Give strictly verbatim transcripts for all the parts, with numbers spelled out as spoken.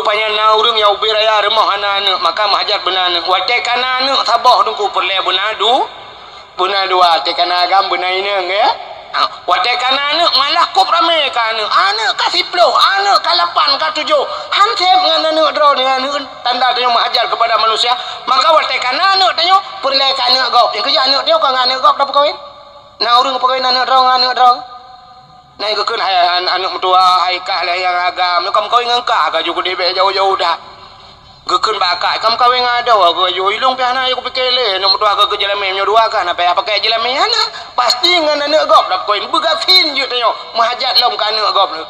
Pajan na ureuëng nyang ubé raya rumoh hana aneuëk, maka meuhajat beuna aneuëk. Watée kana aneuëk saboh teungku peureulée beuna du, beuna dua, watée kana agam beuna inong, ya. Ha, watée kana aneuëk malah kop ramé ka aneuëk. Aneuëk ka siploh, aneuëk ka lapan, ka tujoh. Han sép ngon aneuëk droe nyoe, aneuëk tanda tanyoe meuhajat keupada manusia. Maka watée kana aneuëk tanyoe peureulée ka aneuëk gob. Nyang keujeuet aneuëk tanyoe ka ngon aneuëk gob tapeukawen. Na ureuëng peukawen aneuëk droe ngon aneuëk droe. Na geukheun hai an-, aneuëk meutuwah, hai kah lé nyang agam, nyoe ka meukawen ngon kah, ka ju keudeh bék jauh-jauh that. Geukheun bak akak, ka meukawen ngon adoe, ka ju ilong pih hana kupike lé, aneuëk meutuwah ka keu jeulamé, nyoe dua kah na payah pakai jeulamé, hana. Pasti ngon aneuëk gob dap koin, beugasin jeuet tanyoe, meuhajat lom keu aneuëk gob lé.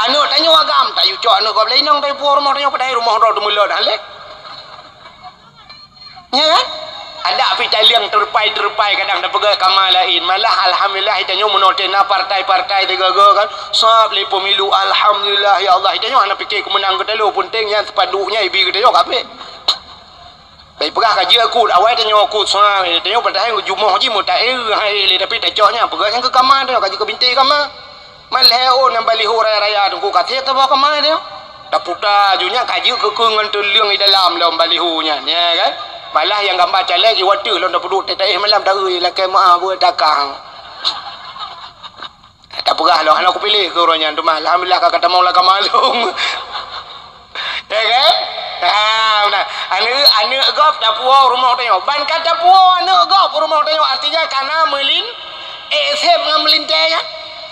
Aneuëk tanyoe agam, tayue cok aneuëk gob lé inong, tayue puwoe rumoh tanyoe, padahai rumoh droe teumeulot hana lé. Nya kan? Adak pih taliang terupai-terupai kadang tapeugah kama laén. Malah alhamdulillah, tanyoe meunoe tena partai-partai teugaga kan. Sab lé pemilu, alhamdulillah ya Allah. Tanyoe hana pike keumeunang keutalo, penting nyan sepadu nyan ibi geutanyoe kabeh. Baik peugah ka jeuet kut, awai tanyoe kut sab, tanyoe padahai jumoh jih meuta-e hai lé, tapi tacok nyan peugah nyan keu kama tanyoe ka jeuet keu bintéh kama. Man lhée ôn nyang baliho raya-raya teungku ka tieb taboh kama nyoe. Taputa ju nyan ka jeuet keu keu ngon teuleueng di dalam lom baliho nyan, ya kan? Malah nyang gamba caleg iwateuh lom tapeuduek teuh taéh malam taeu lakée meuah buet takang. Tapeugah lom hana kupiléh keu uroe nyan teuma alhamdulillah ka katamong lakam along. Ya kan? Ha, beuna. Aneuëk, aneuëk gob tapuwoe rumoh tanyoe. Ban ka tapuwoe aneuëk gob rumoh tanyoe, artinya kana meulin, eh, sép ngon meulintée nyan.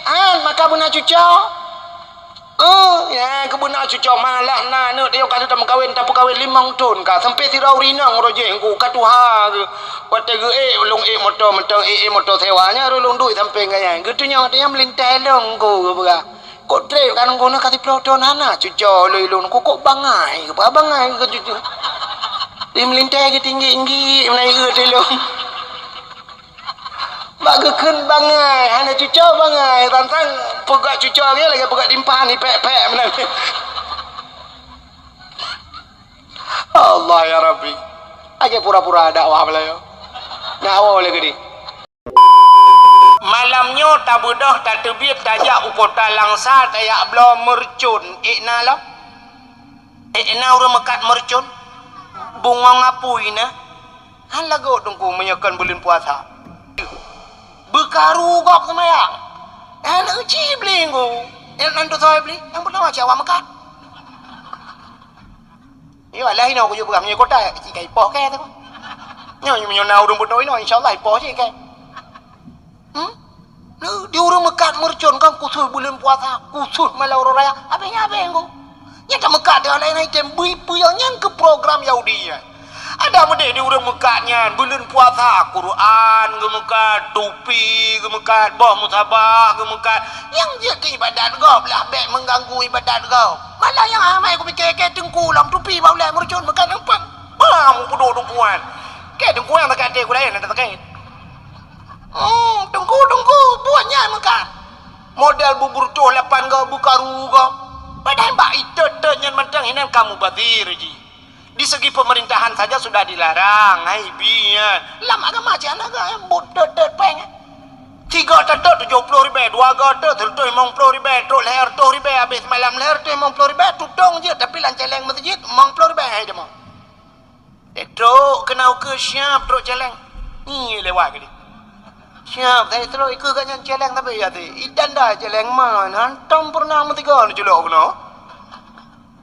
Han, maka beuna cuco. Oh, ya, keubeuna cuco malah na aneuëk tanyoe ka tameukawen, tapeukawen limong thon ka, sampai sidroe ureuëng inong uroe jih ngku ka tuha geuh. Watée geuh ék, ulôn ék moto, moto, ék, ék moto sewa, nyan ureuëng lôn duek sampai ngon nyan. Geutunyok tanyoe meulintée lôn ngku geupeugah. Kok trép kan guna ka siploh thon hana cuco lé lôn, kok bangai, ba bangai keu cuco. Di meulintée geutinggi-tinggi meunai eu lôn. Bak geukheun bangai, hana cuco bangai, tantang peugah cuco lagée lagée peugah timphan ipék-pék meunan. Allah ya Rabbi. Aja pura-pura dakwah belayo. Nak awai lagée di. Malam nyoe tabeudôh tateubiet tajak u kota Langsa tajak bloe meureucon, ék na lom? Ék na ureuëng meukat meureucon? Bungong apui na? Han lagot teungku meunyoe kon buleuen puasa. Beukaru gob seumayang. Han euci bli ngku. Ék nan tusoe bli, nyang peunawa cit awak meukat. Iyo, alah inoe kujok peugah meunyoe kota, cit kai poh kée teungku. Nyoe meunyoe na ureuëng beutôi inoe, insya Allah ipoh cit kée. Hmm? Di ureuëng meukat meureucon kan khusus buleuen puasa, khusus malam uroe raya. Habéh nyan habéh ngku. Nyan ka meukat teuh laén item bui peue nyang nyan keu program Yahudi nyan. Ada meudeh di ureuëng meukat nyan, buleuen puasa, Quran geumeukat, tupi geumeukat, boh musabah geumeukat. Nyang jeuet keu ibadat gob lah bék mengganggu ibadat gob. Malah nyang amai kupike kée teungku lom tupi bak ulée meureucon meukat nang pang. Bah, mupeuduek teungku nyan. Kée teungku nyan sakét até ku laén, ada sakét. Hmm, teungku, teungku, buet nyan meukat. Model bubur toh lapan go beukaru go. Padahai bak itot-tot nyan mantong hinan ka mubazir jih. Di segi pemerintahan saja sudah dilarang, hai bi nyan. Lam agama cit hana ga, eh, buet tot-tot péng. Tiga tetot tujoh ploh ribée, dua go tetot seratus limong ploh ribée, trok lhée reutôh ribée, habéh semalam lhée reutôh limong ploh ribée, tutong jeuet, tapi lam céléng meuseujid limong ploh ribée hai jeumo. Eh, trok keunoe keu siab trok céléng. Nyi lewat keudeh. Siab, saya trok ikeu gobnyan céléng tapi ya ti. Idan dah céléng man, hantom peureunah meusigoe neuculok keunoe.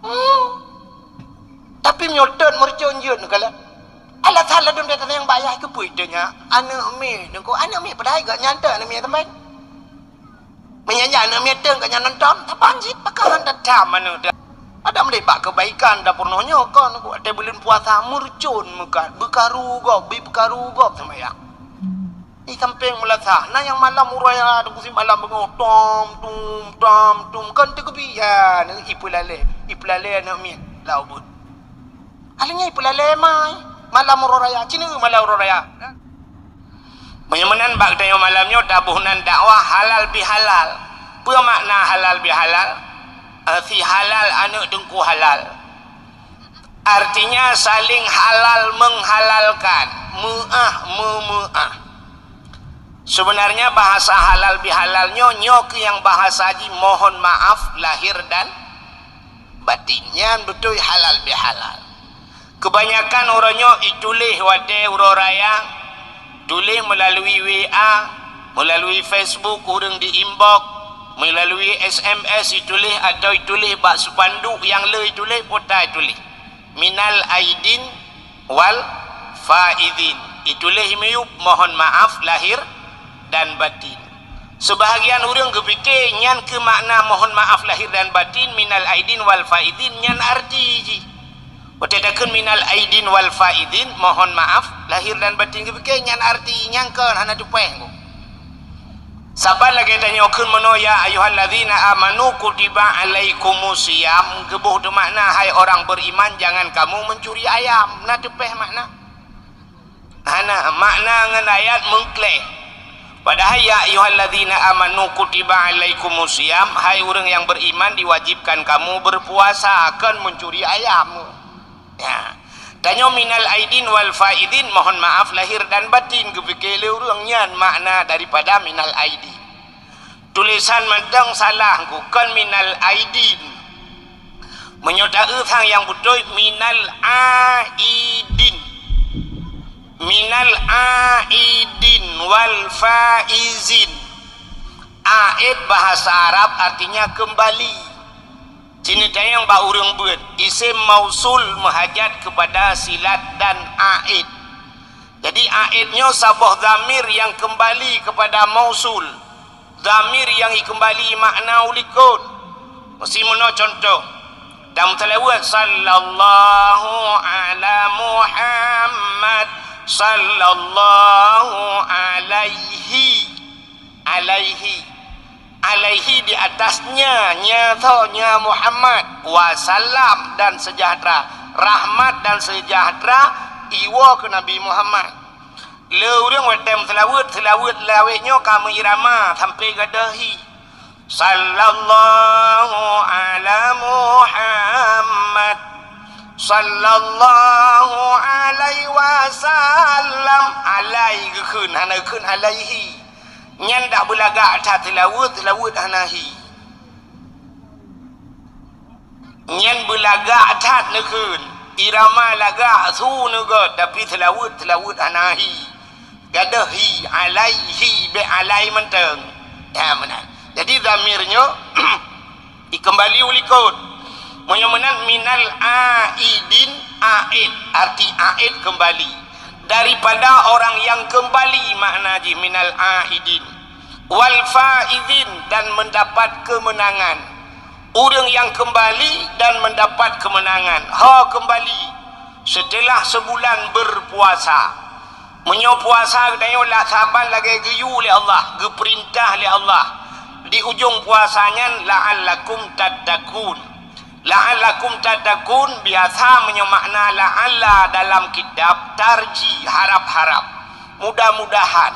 Hmm. Tapi meunyoe tot meureucon jeuet neukalon. Alasan ladôm that nyang bayah keupeue teunya? Aneuëk miet, nyoe aneuëk miet padahai gobnyan teuh aneuëk miet teumpat. Meunyan nyan aneuëk miet teuh gobnyan nonton, saban cit pakon han tatham aneuëk teuh. Ada meudeh bak keubaikan dapur nyoe kon watée buleuen puasa meureucon meukat, beukaru gob, bi beukaru gob seumayang. Di sampéng meulasah, na nyang malam uroe raya teungku simalam beungoh, tom, tum, tom, tum, kon teukeubit, ha, ipeulale, ipeulale aneuëk miet lam ubeut. Akhirnya ipeulale mai, malam uroe raya, cina malam uroe raya. Meunyoe meunan bak tanyoe malam nyoe taboh nan dakwah halal bihalal. Peue makna halal bihalal? Eh, si halal aneuëk teungku halal. Artinya saling halal menghalalkan, meuah memeuah. Sebenarnya bahasa halal bihalal nyoe, nyoe keuh nyang bahasa jih mohon maaf lahir dan Batin nyan beutôi halal bihalal. Keubanyakan uroe nyoe ituléh watée uroe raya, tuléh meulalui W A, meulalui Facebook ureuëng di inbox, meulalui S M S ituléh atau ituléh bak spanduk nyang le ituléh, peue ta ituléh. Minal aidin wal faizin. Ituléh miyueb mohon maaf lahir dan batin. Seubahagian ureuëng geupike nyan keuh makna mohon maaf lahir dan batin minal aidin wal faizin nyan arti jih. Watée takheun minal aidin wal faizin, mohon maaf lahir dan batin geupike nyan arti nyang kon hana teupeh. Saban lagée tanyoe kheun meunoe, "Ya ayyuhallazina amanu kutiba alaikumusiyam," geuboh teumakna, "Hai orang beriman, jangan kamu mencuri ayam." Na teupeh makna? Hana, makna ngon ayat meukleh. Padahai, "Ya ayyuhallazina amanu kutiba alaikumusiyam," hai ureuëng yang beriman, diwajibkan kamu berpuasa, kon mencuri ayam. Ya. Tanyoe minal aidin wal faizin, mohon maaf lahir dan batin, geupike lé ureuëng nyan makna daripada minal aidin. Tulésan mantong salah, kon minal aidin. Meunyoe taeu sang nyang beutôi minal aidin. Minal aidin wal faizin. Aid bahasa Arab artinya kembali. Sini tayang bak ureuëng beuet, isim mausul meuhajat kepada silat dan aid. Jadi aid nyoe saboh dhamir yang kembali kepada mausul. Dhamir yang ikembali makna ulikot. Meusi meunoe contoh. Dan meusalawat, "Sallallahu ala Muhammad, sallallahu alaihi." Alaihi. Alaihi di atasnya, nya tho, nya Muhammad, wasallam dan sejahtera, rahmat dan sejahtera iwoe keu Nabi Muhammad. Le ureuëng watée meuseulaweuet, seulaweuet lawét nyoe ka meuirama sampai gadôh hi. Sallallahu ala Muhammad, sallallahu alaihi wasallam. Alai geukheun, hana geukheun alaihi. Nyan dak beulagak that seulaweuet, seulaweuet hana hi. Nyan beulagak that neukheun. Irama lagak su neugôt, tapi seulaweuet, seulaweuet hana hi. Gadôh hi, alaihi, bék alai mantong. Ya, meunan. Jadi dhamir nyoe ikembali ulikot. Meunyoe meunan minal aidin, aid, arti aid kembali. Daripada orang yang kembali makna jih minal aidin. Wal faizin, dan mendapat kemenangan. Ureuëng yang kembali dan mendapat kemenangan. Ho kembali setelah sebulan berpuasa. Meunyoe puasa geutanyoe la saban lagée geuyue lé Allah, geupeurintah lé Allah, di ujong puasa nyan la'allakum tattaqun. La'allakum tattaqun biasa meunyoe makna la'alla dalam kitab tarji, harap-harap, mudah-mudahan.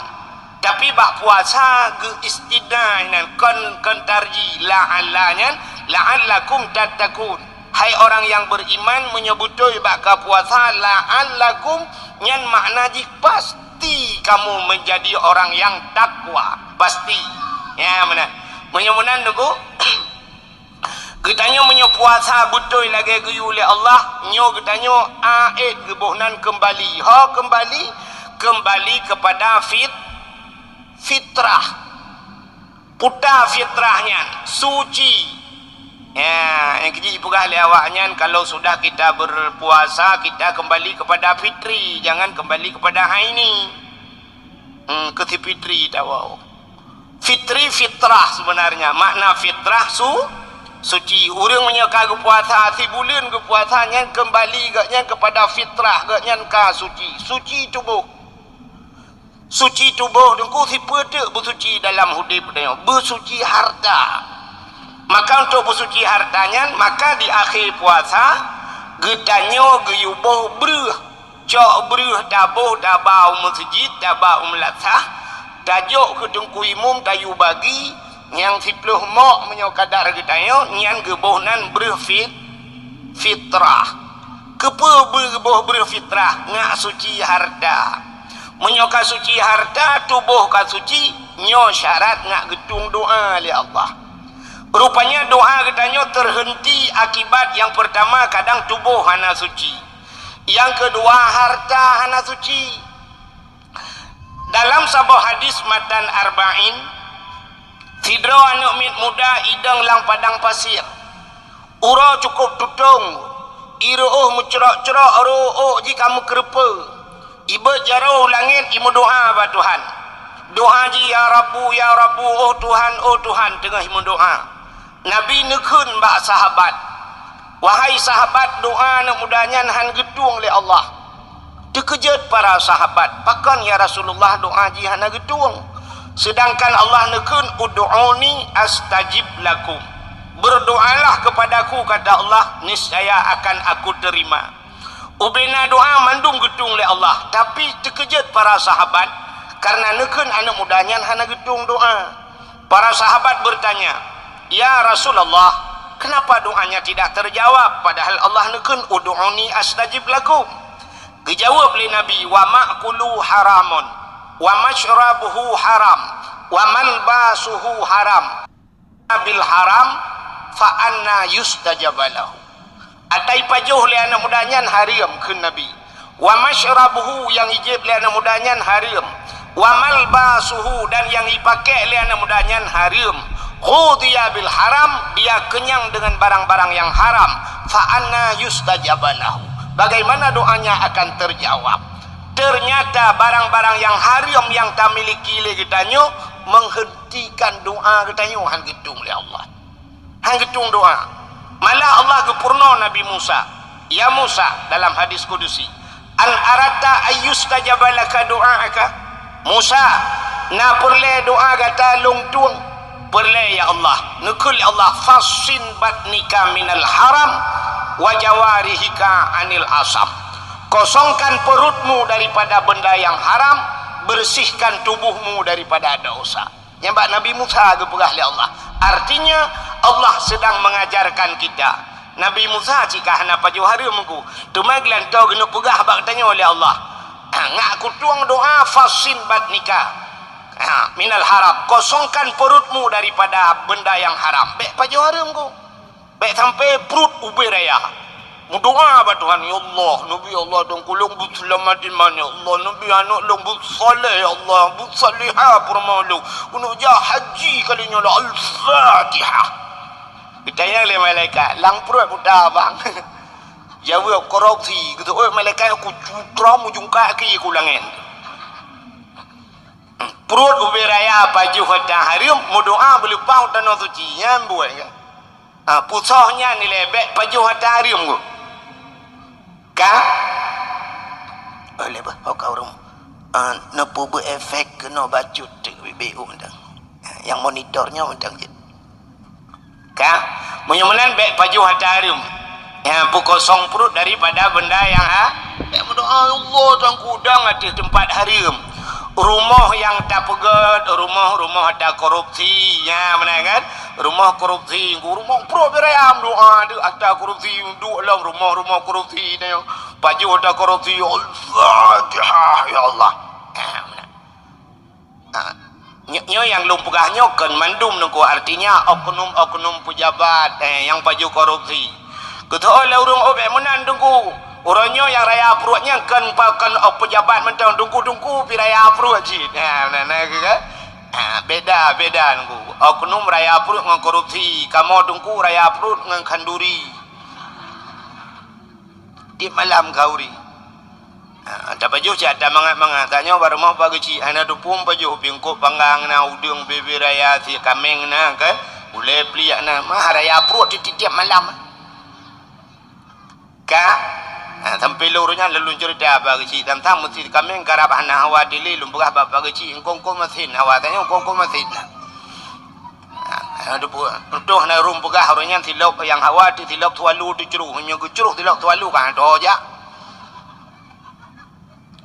Tapi bak puasa geu-istisna nyan kon, kon tarji la'alla nyan, la'allakum tattaqun. Hai orang yang beriman, meunyoe beutôi bak ka puasa la'allakum, nyan makna jih pasti kamu menjadi orang yang takwa. Pasti. Ya, meunan. Meunyoe meunan, Teungku, geutanyoe meunyoe puasa beutôi lagée geuyue lé Allah, nyoe geutanyoe aid geuboh nan keumbali. Ho keumbali, keumbali keupada fit-, fitrah. Puta fitrah nyan suci. Ya, nyang keujih jipeugah lé awak nyan, kalau sudah kita berpuasa, kita kembali kepada fitri, jangan kembali kepada aini. Hmm, keu si fitri tawoe. Fitri fitrah sebenarnya. Makna fitrah su-, suci. Ureuëng meunyoe ka geupuasa, sibuleuen geupuasa nyan kembali gobnyan kepada fitrah, gobnyan ka suci. Suci tuboh. Suci tuboh Teungku, sipeue teuk beusuci dalam udeb tanyoe? Beusuci harta. Maka untuk beusuci harta nyan, maka di akhé puasa, geutanyoe geuyue boh breuh. Cok breuh taboh, taba u meuseujid, taba u meulasah, tajok keu teungku imum, tayue bagi, nyang siplôh mok meunyoe kadar geutanyoe, nyan geuboh nan breuh fit-, fitrah. Keupeue beu-, geuboh breuh fitrah? Ngat suci harta. Meunyoe ka suci harta, tuboh ka suci, nyoe syarat ngat geutueng doá lé Allah. Rupanya doa geutanyoe terhenti akibat yang pertama kadang tuboh hana suci. Yang kedua harta hana suci. Dalam saboh hadis matan Arba'in, sidroe aneuk miet muda idong lam padang pasir. Uroe cukup tutong, ie reuôh meucrok-crok, rôh ôk jih ka meukeureupeue. Ibeuet jaroe u langét imeudoa bak Tuhan. Doa jih, "Ya Rabbu, ya Rabbu, oh Tuhan, oh Tuhan," teungoh imeudoa. Nabi neukheun bak sahabat, "Wahai sahabat, doa aneuk muda nyan han geutueng lé Allah." Teukeujot para sahabat, "Pakon ya Rasulullah doa jih hana geutueng? Seudangkan Allah neukheun, 'Ud'uni astajib lakum.' Berdoalah kepadaku," kata Allah, "niscaya akan Aku terima." Ubena doa mandum geutueng lé Allah, tapi teukeujot para sahabat karena neukheun aneuk muda nyan hana geutueng doa. Para sahabat bertanya, "Ya Rasulullah, kenapa doanya tidak terjawab padahal Allah neukheun, 'Ud'uni astajib lakum'?" Geujaweueb lé Nabi, "Wa ma'kuluhu haramun, wa masyrabuhu haram, wa malbasuhu haram. Bil haram, fa anna yustajaba lahu." Ata ipajoh lé aneuk muda nyan hareuem, kheun Nabi. "Wa masyrabuhu," nyang ijieb lé aneuk muda nyan hareuem. "Wa malbasuhu," dan nyang ipakék lé aneuk muda nyan hareuem. "Ghudhiya bil haram," dia kenyang dengan barang-barang yang haram. "Fa anna yustajaba lahu." Bagaimana doanya akan terjawab? Ternyata barang-barang yang hareuem nyang tamiliki lé geutanyoe menghen- tikan doa geutanyoe han geutueng lé Allah. Han geutueng doa. Malah Allah geupeurunoe Nabi Musa, "Ya Musa," dalam hadis kudusi, "hal aradta an yustajaba laka du'aaka?" "Musa, na peureulée doa gata lôn tueng?" "Peureulée, ya Allah." Neukheun lé Allah, "Fassin batnika minal haram wa jawarihika anil asam." Kosongkan perutmu daripada benda yang haram, bersihkan tubuhmu daripada dosa. Nyan bak Nabi Musa geupeugah lé Allah. Artinya, Allah sedang mengajarkan kita. Nabi Musa cit ka hana pajoh hareuem ku. Teuma geulantoe geuneuk peugah bak geutanyoe lé Allah, "Ngak kutueng doa, fassin batnika, ha, minal haram. Kosongkan perutmu daripada benda yang haram." Bék pajoh hareuem ku. Bék sampai pruet ubé raya. Meudoa bak Tuhan, "Ya Allah, neubi Allah teungku lôn beuseulamat iman, ya Allah, neubi aneuk lôn beusaleh, ya Allah, beusalehah peurumoh lôn, keuneuk jak haji kali nyoe lah." Al-Fatihah. Geutanyong lé malaikat, "Lam pruet buta bang?" Jaweueb, "Korupsi." Geuteuôt malaikat, "Ku cutrom ujong kaki ku langét." Pruet ubé raya pajoh ata hareuem, meudoa beuleupah u tanoh suci, nyan buet ka. Ah, pusoh nyan ilée bék pajoh ata hareuem ku. Ka? Oh, lé bah, ho ka ureueng. Ah, neupeubuet efek keunoe bacut teuk bibék u mantong. Nyang monitor nyoe mantong jeuet. Ka? Meunyoe meunan bék pajoh ata hareuem. Nyang peukosong pruet daripada benda nyang ha-, bék meudoa, "Ya Allah, teungku dong ateueh teumpat hareuem." Rumoh nyang tapeugét, rumoh-rumoh ata korupsi, nya meunan kan? Rumoh korupsi, rumoh pruet beurayam doa deuek ata korupsi, duek lom rumoh-rumoh korupsi nyoe. Pajoh ata korupsi, Al-Fatihah, ya Allah. Ha, meunan. Ha. Nyo-, nyoe nyang lôn peugah nyoe kon mandum teungku, artinya oknum-oknum pejabat, eh, nyang pajoh korupsi. Geuteuôt lé ureueng, "Oh, bék meunan teungku. Uroe nyoe nyang raya pruet nyan kon pa-, kon, oh, pejabat mantong, teungku-teungku pi raya pruet cit." Ha, na, na, ke, ke? Ha, beda, beda teungku. Oknum raya pruet ngon korupsi, kamoe teungku raya pruet ngon khanduri. Tiep malam khanduri. Ha, tapajoh cit ata mangat-mangat. Tanyoe bak rumoh Pak Geuchik, hana teupeu pajoh, bingkot panggang na, udeueng bebe raya, sie kaméng na, kan? Ulée pliek na, mah raya pruet tiep-tiep malam. Ka? Ha, sampoe lôn uroe nyan lôn ceurita Pak Geuchik, tang-tang meusit kaméng karab hana hawa dilée, lôn peugah bak Pak Geuchik, "Engko-engko meusit hawa tanyoe, engko-engko meusit na." Ha, hana teupeu, tutoh na ureueng peugah uroe nyan silop nyang hawa teuh silop tualu teucroh, meunyoe geucroh silop tualu ka hana tho jak.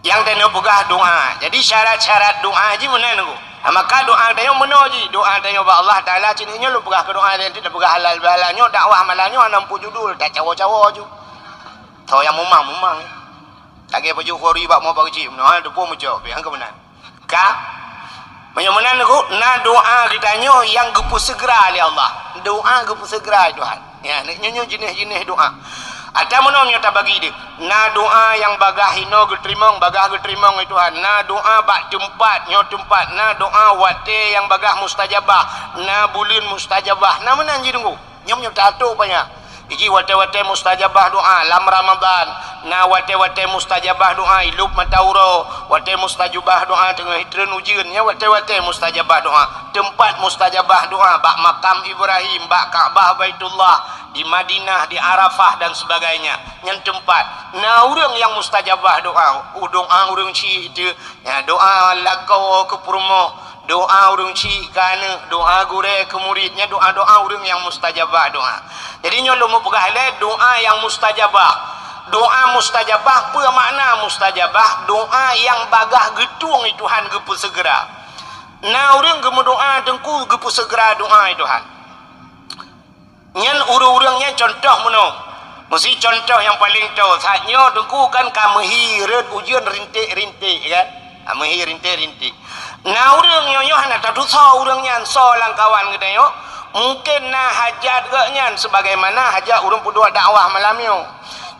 Nyang tanyoe peugah doa. Jadi, syarat-syarat doa jih meunan, Teungku. Maka doa tanyoe meunoe jih. Doa tanyoe bak Allah Taala, cit nyoe lôn peugah keu doa, lôn peugah halal bihalal. Nyoe dakwah malam nyoe hana muphom judul, tacawo-cawo ju. Soe nyang mumang-mumang. Lagée pajoh khanduri bak muphom cit meunoe, ha, teupeu mucok, pih nyang keu meunan. Ka? Meunyoe meunan, Teungku, na doa geutanyoe nyang geupeuseugeura lé Allah. Doa geupeuseugeura lé Tuhan. Ya, nyoe, nyoe jeunèh-jeunèh doa. Ata meunoe nyoe tabagi deuh. Na doa nyang bagaih inoe geuteurimong, bagaih geuteurimong lé Tuhan. Na doa bak teumpat, nyoe teumpat. Na doa watèe nyang bagaih mustajabah. Na buleuen mustajabah. Na meunan jih, Teungku. Nyoe, nyoe tato panyang. Iji watèe-watèe mustajabah doa lam Ramadan, na watèe-watèe mustajabah doa ilop mata uroe, watèe mustajabah doa teungoh treun ujeuen, nyan watèe-watèe mustajabah doa. Teumpat mustajabah doa bak makam Ibrahim, bak Ka'bah Baitullah, di Madinah, di Arafah dan sebagainya. Nyan teumpat. Na ureueng nyang mustajabah doa, uh, doa ureueng chik teuh, ya, doa lakoe keu peurumoh, doa ureueng chik keu aneuk, doa gurèe keu murit, nyan doa-doa ureueng nyang mustajabah doa. Jadi nyoe lôn meupeugah lé doa nyang mustajabah. Doa mustajabah, peue makna mustajabah? Doa nyang bagaih geutueng lé Tuhan geupeuseugeura. Na ureueng geumeudoa Teungku geupeuseugeura doa lé Tuhan. Nyan ureueng-ureueng nyan contoh meunoe. Meusi contoh nyang paleng toe. Saat nyoe Teungku kan ka meuhi rhot ujeuen rinték-rinték kan? Ka meuhi rinték-rinték. Na ureueng nyoe, nyoe hana tatusoe ureueng nyan soe lamkawan geutanyoe. Mungken na hajat gobnyan sebagaimana hajat ureueng peuduek dakwah malam nyoe.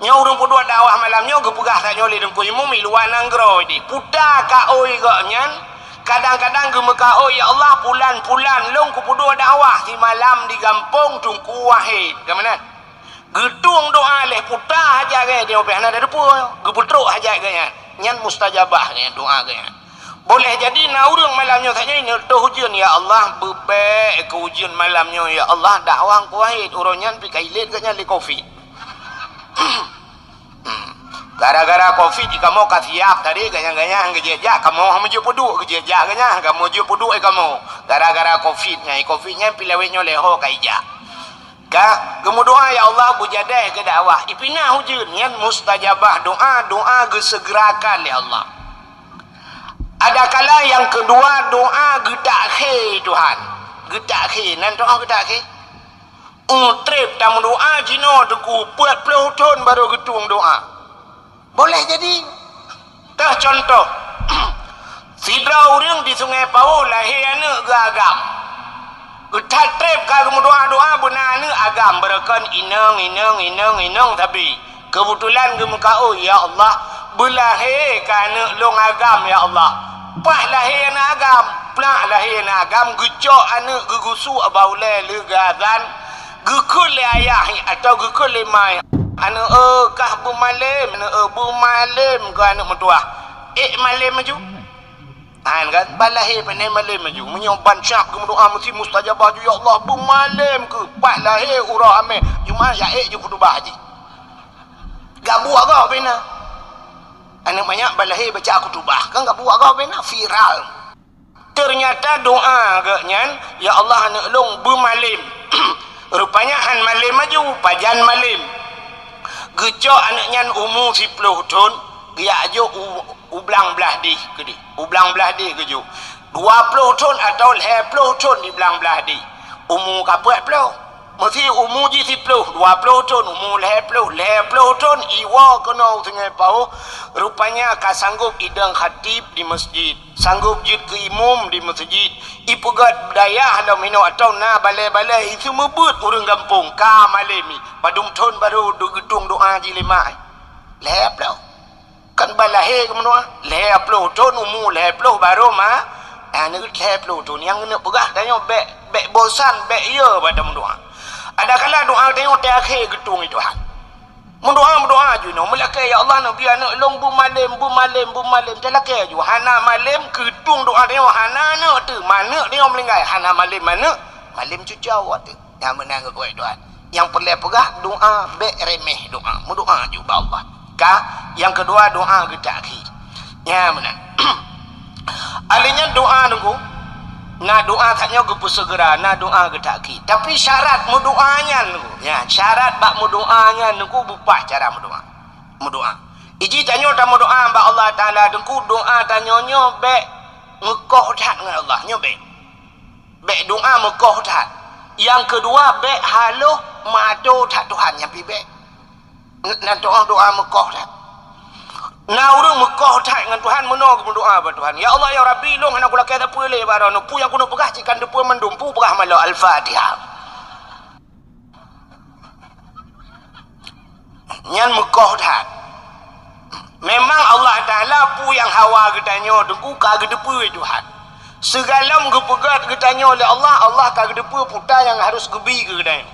Nyoe ureueng peuduek dakwah malam nyoe geupeugah saat nyoe lé Teungku Imum i luwa nanggroe di. Puta kaôi gobnyan, kadang-kadang geumeukaôi, "Ya Allah, pulan-pulan lôn kupeuduek dakwah simalam di gampông Teungku Wahid." Ka meunan? Geutueng doa lé puta hajat gét, dia pih hana teupeue, geupeutrok hajat gét nyan. Nyan mustajabah gét nyan, doa gét nyan. Boleh jadi na ureueng malam nyoe saja neuk toh ujeuen, "Ya Allah, beubek keu ujeuen malam nyoe, ya Allah, dakwah Teungku Wahid." Uroe nyan pih ka ilét gét nyan lé covid. Gara-gara covid di kamoe ka siap tadi, ganyang-ganyang geujak-jak, kamoe meujeuet peuduek geujak-jak ganyang, kamoe jeuet peuduek kamoe. Gara-gara covid nyan, covid nyan pih lawét nyoe lé ho ka ijak. Ka geumeudoa, "Ya Allah, beujadeh keu dakwah." Ipinah ujeuen, nyan mustajabah doa, doa geuseugerakan lé Allah. Adakala nyang keudua, doa geutakhé Tuhan. Geutakhé, nan doa geutakhé. Ueh, trép tameudoa jinoe Teungku, peuet ploh thon barô geutueng doa. Boleh jadi. Teuh contoh, sidroe ureueng di Sungai Pao lahé aneuk geuh agam. Geuthat trép ka geumeudoa-doa beuna aneuk agam, beureukan inong, inong, inong, inong sabe. Keubeutulan geumeukaôi, "Ya Allah, beulahé keu aneuk lôn agam, ya Allah." Paih lahé aneuk agam, plak lahé aneuk agam, geucok aneuk geugusuk bak ulèe lheueh geuazan, geukheun lé ayah atawa geukheun lé ma, "Aneuk eu, kah beumalém, aneuk eu, beumalém keu aneuk meutuwah." Ék malém laju. Han kan, ban lahé pih malém laju. Meunyoe ban syak geumeudoa meusti mustajabah ju, "Ya Allah, beumalém keuh." Paih lahé uroe amé, Jumat ya ék ju khutubah jih. Gabuek gob bina. Aneuk manyak ban lahé baca khutubah, kan gabuek gob bina, viral. Teunyata doa geuh nyan, "Ya Allah, aneuk lôn beumalém." Rupanya han malém laju, pajan malém. Geucok aneuk nyan umu siploh thon, geujak jok u, u blang blah deh keudeh. U blang blah deh geujok. Dua ploh thon atawa lhèe ploh thon di blang blah deh. Umu ka peuet ploh. Meusi umu jih siploh, dua ploh thon, umu lhèe ploh, lhèe ploh thon iwoe keunoe u Sungai Pao, rupanya ka sanggop idong khatib di meuseujid, sanggop jeuet keu imum di meuseujid, ipeugöt dayah lom inoe atawa na balèe-balèe iseumeubeuet ureueng gampông ka malém, padum thon barô geutueng doa jih lé mak. Lhèe ploh. Kan ban lahé geumeudoa, lhèe ploh thon umu lhèe ploh barô ma, aneuk lhèe ploh thon nyang keuneuk peugah tanyoe bèk, bèk bosan, bèk yö bak tameudoa. Adakala doa tanyoe teuakhé geutueng lé Tuhan. Meudoa, meudoa ju nyoe, meulakèe, "Ya Allah, neubi aneuk lôn beumalém, beumalém, beumalém." Talakèe ju, hana malém, geutueng doa tanyoe hana aneuk teuh, ma aneuk tanyoe meuninggai, hana malém aneuk, malém cucoe teuh. Nyang meunan geukuek Tuhan. Nyang peureulèe peugah doa bèk remeh doa. Meudoa ju bak Allah. Ka, nyang keudua doa geutakhir. Nyang meunan. Alèh nyan doa nunggu. Na doa tanyoe geupeuseugera, na doa geutakhir. Tapi syarat meudoa nyan nunggu. Nya, syarat bak meudoa nyan nunggu beupaih cara meudoa. Meudoa. Iji tanyoe tameudoa bak Allah Taala, teungku doa tanyoe nyoe bèk meukoh that ngon Allah. Nyoe bèk. Bèk doa meukoh that. Nyang keudua, bèk haloh meuato that Tuhan, nyan pih bèk. N-, nan doa, doa meukoh that. Na ureuëng meukoh that ngon Tuhan, meunoe geumeudoa bak Tuhan, "Ya Allah, ya Rabbi, lôn hana kulakée sapeue lé bak droeneuh, peue nyang keuneuk peugah cit ka neuteupeue mandum, peue peugah malôh Al-Fatihah." Nyan meukoh that. Memang Allah Taala peue nyang hawa geutanyoe teungku ka geuteupeue Tuhan. Sigohlom geupeugét geutanyoe lé Allah, Allah ka geuteupeue peue nyang harus geubi keu geutanyoe.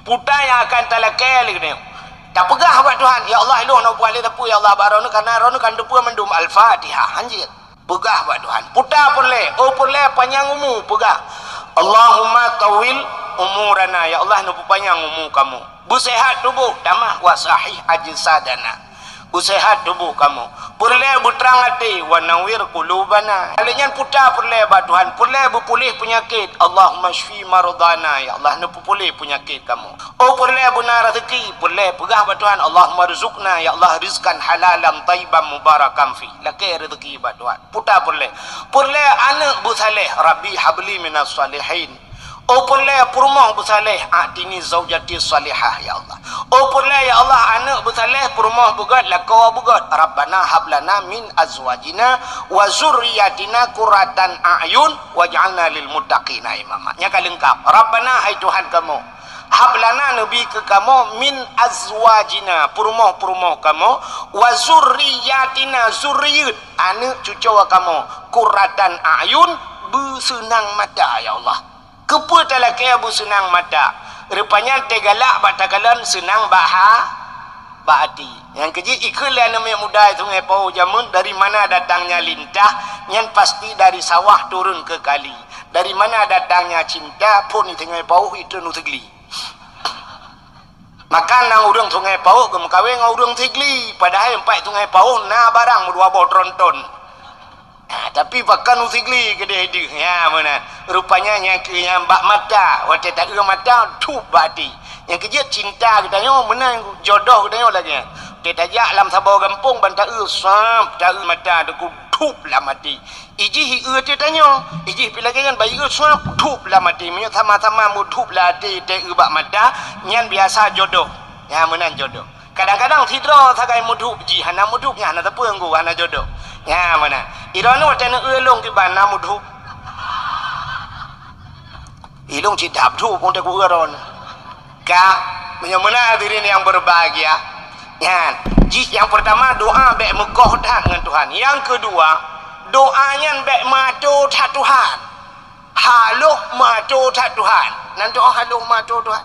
Peue nyang akan talakée lé geutanyoe. Tapeugah bak Tuhan, "Ya Allah, lôn hana buet lé sapeue, ya Allah, bak droeneuh, kareuna droeneuh ka neuteupeue mandum." Al-Fatihah, hanjeuet. Peugah bak Tuhan. Peue peureulée, oh peureulée panyang umu, peugah, "Allahumma tawwil umurana," ya Allah, neupeupanyang umu kamoe. Beuseuhat tuboh, tamah wa sahih ajsadana. Beuseuhat tuboh kamoe. Peureulée beutrang até, "Wa nawwir qulubana." Lheueh nyan peue peureulée bak Tuhan, peureulée beupuléh peunyakét, "Allahumma syfi mardana," ya Allah, neupeupuléh peunyakét kamoe. Oh peureulée beuna rezeki, peureulée peugah bak Tuhan, "Allahumma rzuqna," ya Allah, "rizqan halalan thayyiban mubarakan fi." Lakée rezeki bak Tuhan. Peue peureulée. Peureulée aneuëk beusaléh, "Rabbi habli minas salihin." Oh peureulée peurumoh beusaléh, "A'tini zaujati salihah," ya Allah. Oh peureulée, ya Allah, aneuëk beusaléh, peurumoh beugét, lakoe beugét. "Rabbana hablana min azwajina wa zurriyatina qurratan a'yun waj'alna lil muttaqina imama." Nyan ka leungkap. "Rabbana," hai Tuhan kamoe, "hablana," neubi keu kamoe, "min azwajina," peurumoh-peurumoh kamoe, "wa zurriyatina," zuriyeuet, aneuëk cucoe kamoe, "qurratan a'yun," beuseunang mata, ya Allah. Keupeue talakée beuseunang mata? Rupanya teugalak bak takalon seunang bak ha-, bak até. Nyang keujih ikheun lé aneuk miet muda Sungai Pao jameun, dari mana datangnya lintah, nyan pasti dari sawah turun ke kali. Dari mana datangnya cinta, phon di Sungai Pao itu nu teugli. Maka na ureuëng Sungai Pao geumeukawen ngon ureuëng Sigli, padahai empat Sungai Pao na barang meudua boh tronton. Ha, tapi pakon u Sigli keudeh deuh, ya, meunan. Rupanya nyang keu nyang bak mata, watée taeu mata, thup bak até. Nyang keujeuet cinta geutanyoe meunan, jodoh geutanyoe lagée nyan. Watée tajak lam saboh gampông ban taeu, sab, taeu mata teungku, thup lam até. Ijih ieu teuh tanyoe, ijih pih lagée nyan bayeue sua pudhup lam até. Meunyoe sama-sama mudhup lam até teuh bak mata, nyan biasa jodoh. Nyan meunan jodoh. Kadang-kadang sidroe sagai mudhup jih hana mudhup, nyan hana teupeu ngon hana jodoh. Nyan meunan. Droeneuh watée neueu lôn kiban na mudhup. Ilong cit dap duek pun teuk ureuëng. Ka, meunyoe meunan hadirin yang berbahagia, nyan, jih nyang pertama doa bék meukoh that ngon Tuhan. Nyang keudua, doa nyan bék meuato that Tuhan. Haloh meuato that Tuhan. Nan doa haloh meuato Tuhan.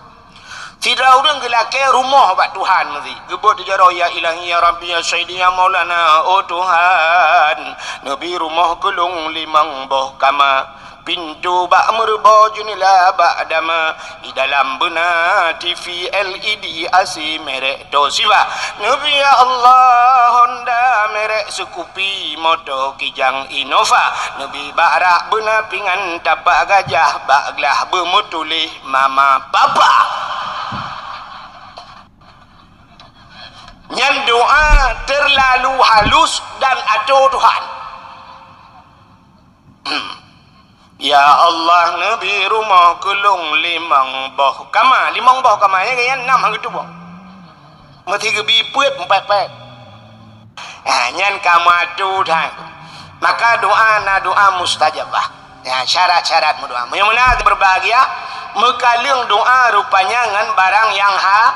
Sidroe ureuëng geulakée rumoh bak Tuhan meusi. Geubeuet jaroe, "Ya Ilahi, ya Rabbi, ya Sayyidi, ya Maulana, oh Tuhan, neubi rumoh keu lôn limong boh kama." Pintoe bak meureubo, jeunela bak dama, di dalam beuna T V L E D, A C merek Toshiba. Neubi ya Allah Honda merek Scoopy, moto Kijang Innova. Neubi bak rak beuna pingan tapak gajah, bak glah beumeutuléh mama papa. Nyan doa terlalu halus dan ato Tuhan. Ya Allah, neubi rumoh keu lôn limong boh kama. Limong boh kama, ya, nyan nam han geutuboh. Meusti geubi peuet, peuet-peuet. Ha, nyan ka meuato that. Maka doa na doa mustajabah. Ya, syarat-syarat meudoa. Meunyoe meunan berbahagia, meukaleueng doa rupanya ngon barang nyang ha-,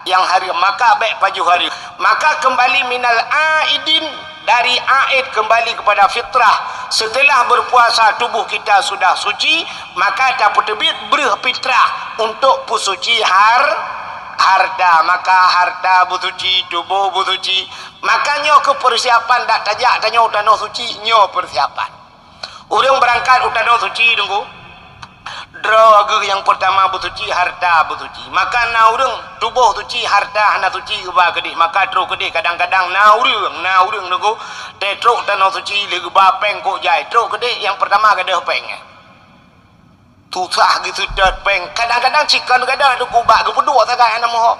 nyang hareuem, maka bék pajoh hareuem. Maka kembali minal aidin, dari aid kembali kepada fitrah. Setelah berpuasa tubuh kita sudah suci, maka tapeuteubiet breuh fitrah untuk peusuci har-, harta. Maka harta beusuci, tuboh beusuci. Maka nyoe keuh persiapan dak tajak tanyoe u tanoh suci, nyoe persiapan. Ureuëng beurangkat u tanoh suci, Teungku, droe geuh nyang peurtama beusuci, harta beusuci. Maka na ureuëng tuboh suci, harta hana suci geuba keudeh, maka trok keudeh. Kadang-kadang na ureuëng, na ureuëng, Teungku, teutrok tanoh suci lé geuba péng kok jai, trok keudeh nyang peurtama gadôh péng nyan. Susah geuseutôt péng. Kadang-kadang cit kon gadôh, Teungku, bak geupeuduek sagai hana muho.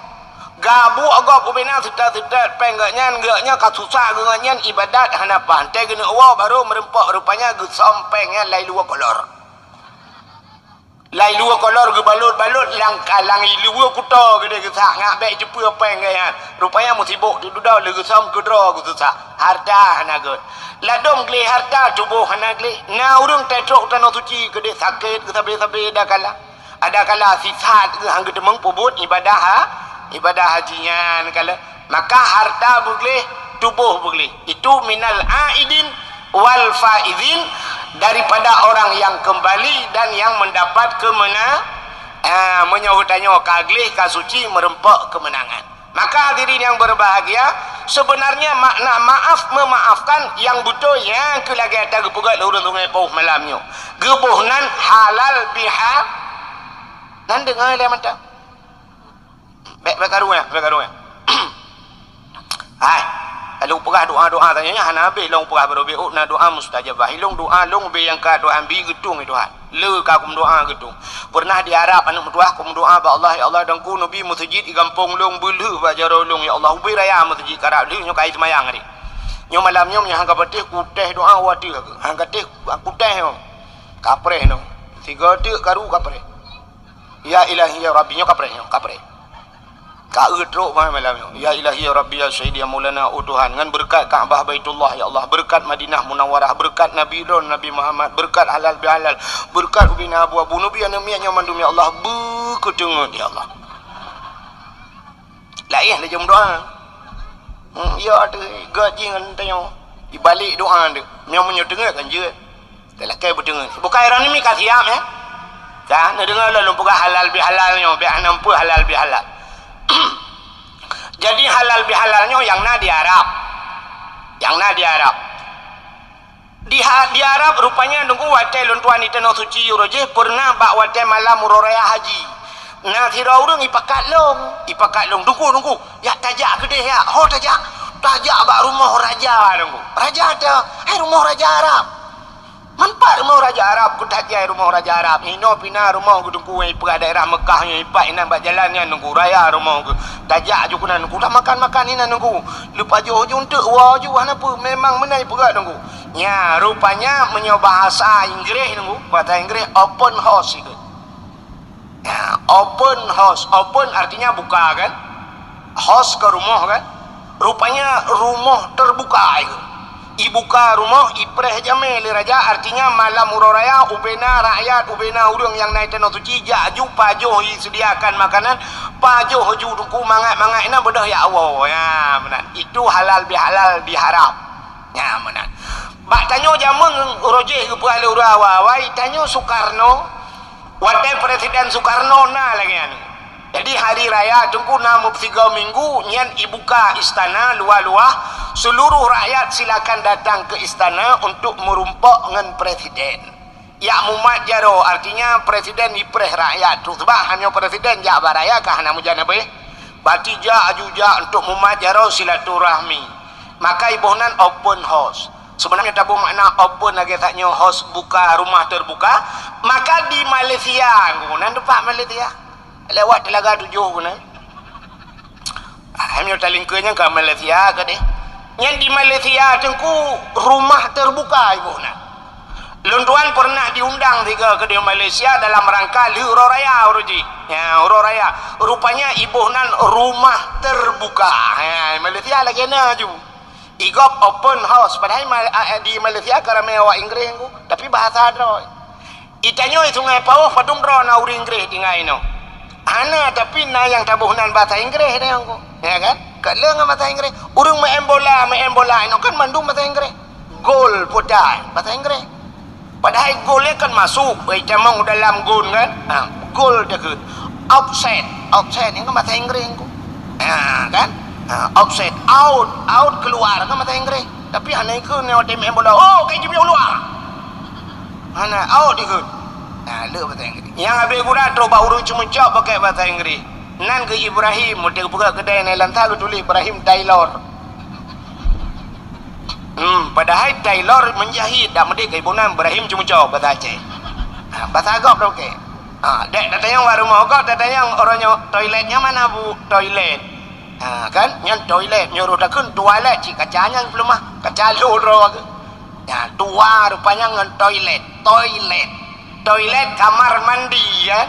Gabuek gob ubena seutôt-seutôt péng geuh nyan, geuh nyan ka susah geuh nyan ibadat hana paih. Teuh geuneuk woe barô meureumpok, rupanya geusöm péng nyan lai luwa kolor. Lai luwa kolor geubalot-balot lam, lam luwa kuto geudeh geusak, ngak bèk jeupeue péng geuh nyan. Rupanya musibok teududoe lé geusöm keudroe geususah. Harta hana gèt. Ladôm gleh harta, tuboh hana gleh. Na ureueng trok tanoh suci geudeh sakét geusabe-sabe adakala. Adakala sisat geuh han geuteumeung peubuet ibadah ha-, ibadah haji nyan kala. Maka harta beugleh, tuboh beugleh. Itu minal aidin wal faizin, daripada orang yang kembali dan yang mendapat kemena-, ah, meunyoe geutanyoe ka gleh, ka suci, meureumpok keumeunangan. Maka hadirin yang berbahagia, sebenarnya makna maaf memaafkan yang beutôi nyang keu lagèe ata geupeugah lé ureueng Sungai Pauh malam nyoe. Geuboh nan halal biha-, nan deungö lé mantong. Bèk, bèk karu nyan, bèk karu nyan. Hai, lôn peugah doa-doa tanyoe nyan hana habéh lôn peugah, baroe beuôt na doa mustajabah. Ilôn doa lôn bèk nyang ka doa bi geutueng Tuhan. Le ka kum doa geutueng. Pernah di Arab aneuk meutuah kum doa bak Allah, "Ya Allah, dangku neubi meuseujid di gampông lôn beulheueh bak jaroe lôn, ya Allah, ubé raya meuseujid karab lheueh nyoe kai seumayang hari." Nyoe malam nyoe meunyoe han ka patéh kutéh doa watèe, han ka téh kutéh nyoe. Kapreh nyoe. Sigo teuk karu kapreh. Ya Ilahi ya Rabbi, nyoe kapreh, nyoe kapreh. Ka eu trok bah malam nyoe. Ya Ilahi ya Rabbi ya Sayyidi ya Maulana, oh Tuhan, ngon beureukat Ka'bah Baitullah ya Allah, beureukat Madinah Munawwarah, beureukat Nabi droen Nabi Muhammad, beureukat halal bihalal, beureukat ubena abu-abu Nabi aneuk miet nyoe mandum ya Allah, beukeuteungeut ya Allah. Laén laju meudoa. Hmm, ya tu geuji ngon tanyoe. Ibalek doa tu. Meunyoe meunyoe teungeut kan jeuet. Talakèe beuteungeut. Bukai droeneuh mi ka siap, eh? Ka, neudeungoe lôn peugah halal bihalal nyoe, bèk hana meupeue halal bihalal. Jadi halal bihalal nyoe nyang na di Arab. Nyang na di Arab. Di ha-, di Arab rupanya nunggu watèe lôn tuan di Tanoh Suci uroe jih pernah bak watèe malam uroe raya haji. Na sidroe ureueng ipakat lôn, ipakat lôn, "Nunggu, nunggu, yak tajak keudeh yak, ho tajak, tajak bak rumoh raja nunggu." Raja ata, hai rumoh raja Arab. Manfaat rumoh raja Arab, keutajai rumoh raja Arab. Inoe pina rumoh geuh teungku nyang ipeugah daerah Mekah nyoe ipat inan bak jalan nyan nunggu raya rumoh geuh. Tajak ju keunan nunggu, tamakan-makan inan nunggu. Leupah jih ju eunteuk woe ju hana peue, memang meunan ipeugah nunggu. Nya, rupanya meunyoe bahasa Inggréh nunggu, bahasa Inggréh open house ikôt. Ya, open house. Open artinya buka kan? House ke rumah kan? Rupanya rumoh terbuka ikôt. Ibuka rumoh, ipreh jamé lé raja, artinya malam uroe raya, ubena rakyat, ubena ureueng nyang na i Tanoh Suci, jak ju pajoh iseudiakan makanan, pajoh ju teungku mangat-mangat inan beudôh yak woe. Ya, meunan. Itu halal bihalal diharap. Ya, meunan. Bak tanyoe jameun uroe jih geupeugah lé ureueng awai-awai, tanyoe Sukarno, watèe Presiden Sukarno na lagèe nyan. Jadi hari raya teungku na meusigoe minggu nyan ibuka istana luwah-luwah, seluruh rakyat silakan datang ke istana untuk meurumpok ngon presiden. Yak mumat jaroe, artinya presiden ipreh rakyat tu. Sebab han nyoe presiden jak bak raya ka hana meujan habéh. Berarti jak aju jak untuk mumat jaroe silaturahmi. Maka iboh nan open house. Sebenarnya taboh makna open lagèe that nyoe house buka, rumah terbuka. Maka di Malaysia, nan teumpat Malaysia. Lewat Telaga Tujuh keunan. Ah, meunyoe talingkeue nyan ka Malaysia keudeh. Nyan di Malaysia teungku rumah terbuka iboh nan. Lôn tuan pernah diundang sigoe keudeh Malaysia dalam rangka lheueh uroe raya uroe jih. Ya, uroe raya. Rupanya iboh nan rumah terbuka. Ha, Malaysia lagèe na ju. Igop open house. Padahai ma-, a-, a-, di Malaysia ka ramé awak Inggréh teungku, tapi bahasa droe. Itanyoe Sungai Pauh padum droe na ureueng Inggréh tinggai inoe. Hana, tapi na nyang taboh nan bahasa Inggréh deh ngon ku. Ya kan? Ka le ngon bahasa Inggréh. Ureueng main bola, main bola inoe kan mandum bahasa Inggréh. Gol putai bahasa Inggréh. Padahai gol nyan kan masuk, bak itamong dalam gon kan. Ha, gol takheun. Offside, offside nyan kan bahasa Inggréh ngon ku. Ha, kan? Ha, offside, out, out keluar kan bahasa Inggréh. Tapi hana ikheun nyoe watèe main bola. Oh, kai jibiôh luwa. Hana, out ikheun. Nah, le bahasa Inggris. Nyang habéh gura trok bak ureueng ceumeucok pakai bahasa Inggris. Nan keuh Ibrahim, meuteuk buka keudai nai lam sa geutuléh Ibrahim Taylor. Hmm, padahai Taylor menjahit, dak meudéh keu iboh nan Ibrahim ceumeucok bahasa Aceh. Ha, bahasa gob dak pakai. Ha, dek tatanyong bak rumoh gob, tatanyong uroe nyoe toilet nyang mana, Bu? Toilet. Ha, kan? Nyan toilet, nyoe roh takheun toilet, cit kaca nyan peuleumah, kaca lhôh droe keuh. Nyan, dua rupanya ngon toilet, toilet. Toilet kamar mandi, ya.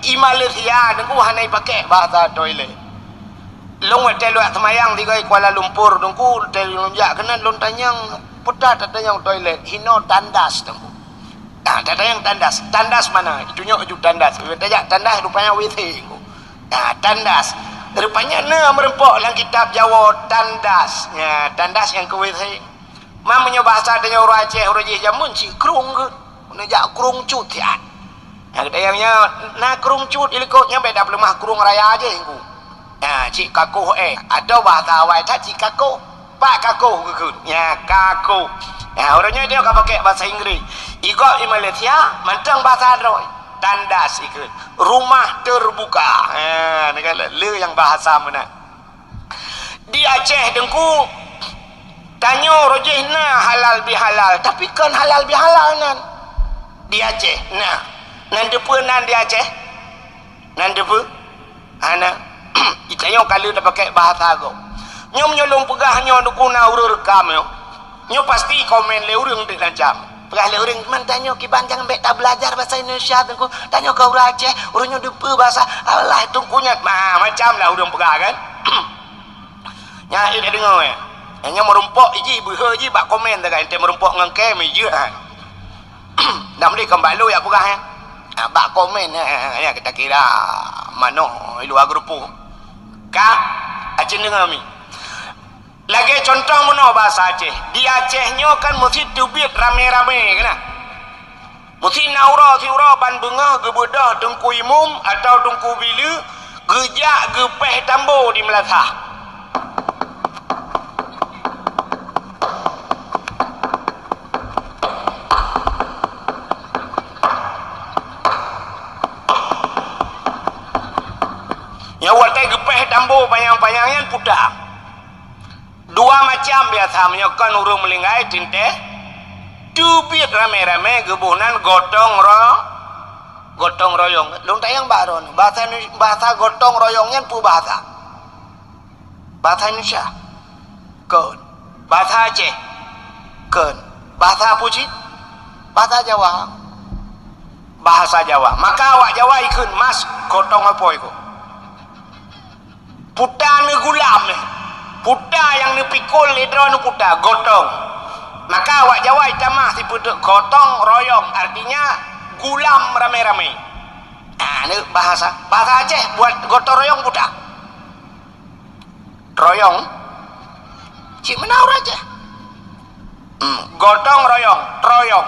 I Malaysia, Teungku, hana ipakék bahasa toilet. Lôn watèe lôn jak seumayang sigoe Kuala Lumpur, Teungku, watèe lôn jak keunan lôn tanyong, peue tatanyong toilet, hinoe tandas, Teungku. Ah, tatanyong tandas. Tandas mana? Itunyok ju tandas. Tajak tandas rupanya W C, Teungku. Ah, tandas. Rupanya na meurumpok lam kitab Jawoe tandas. Ya, tandas nyang keu W C. Man meunyoe bahasa tanyoe ureueng Aceh, ureueng jih jameun cit krueng geuh. Neujak krueng cut siat. Nyang geutanyoe nyoe na krueng cut di likot nyan bèk tapeuleumah krueng raya jih, Teungku. Nyan cit kakoh, eh. Atau bahasa awai that cit kakoh. Pat kakoh geukheun. Nyan kakoh. Nyan ureueng nyoe ka pakék bahasa Inggris. I gob i Malaysia mantong bahasa droe. Tandas ikheun. Rumah terbuka. Ha, nyan kan le nyang bahasa meunan. Di Aceh, Teungku, tanyoe rojih na halal bihalal, tapi kon halal bihalal nan. Di Aceh na. Nan teupeue nan di Aceh? Nan teupeue? Hana. Di tanyoe ka lheueh tapakék bahasa gob. Nyoe meunyoe lôn peugah nyoe, Teungku, na ureueng rekam nyoe. Nyoe pasti komen lé ureueng deuh lancam. Peugah lé ureueng, "Man tanyoe kiban nyang bèk tabeulajar bahasa Indonesia, Teungku. Tanyoe ka ureueng Aceh, ureueng nyoe teupeue bahasa Allah, Teungku nyan." Ma-, macam lah ureueng peugah kan. Nyan, eh, deungoe, eh. Nyang meurumpok jih, beuhe jih bak komen, takai ente meurumpok ngon kem, jeuet, ha. Dak meunan kon bak lôn jak peugah, eh. Ha, bak komen, eh, eh, eh, kita kira manoe i luwa geureupoh. Ka, aci deungoe mi. Lagèe cuntoh meunoe bahasa Aceh. Di Aceh nyoe kan meusit teubiet ramé-ramé keunan. Meusit na uroe siuroe ban beungoh geubeudôh Teungku Imum atawa Teungku Bileu geujak geupéh tambo di meulasah. Nyoe watèe geupéh tambo panyang-panyang nyan puta. Dua macam biasa meunyoe kon ureueng meuninggai teuntèe teubiet ramé-ramé geuboh nan gotong ro-, gotong royong. Lôn tanyong bak droeneuh, bahasa Indonesia, bahasa gotong royong nyan peue bahasa? Bahasa Indonesia? Kon. Bahasa Aceh? Kon. Bahasa peue cit? Bahasa Jawa. Bahasa Jawa. Maka awak Jawa ikheun mas gotong apoi ko. Puta neugulam, eh. Puta nyang neupikul lé droeneuh puta, gotong. Maka awak Jawa itamah sipeuteuk gotong royong, artinya gulam ramé-ramé. Ah, ni bahasa, bahasa Aceh buat gotong royong puta. Royong. Cit meunan ureueng Aceh. Hmm, gotong royong, royong.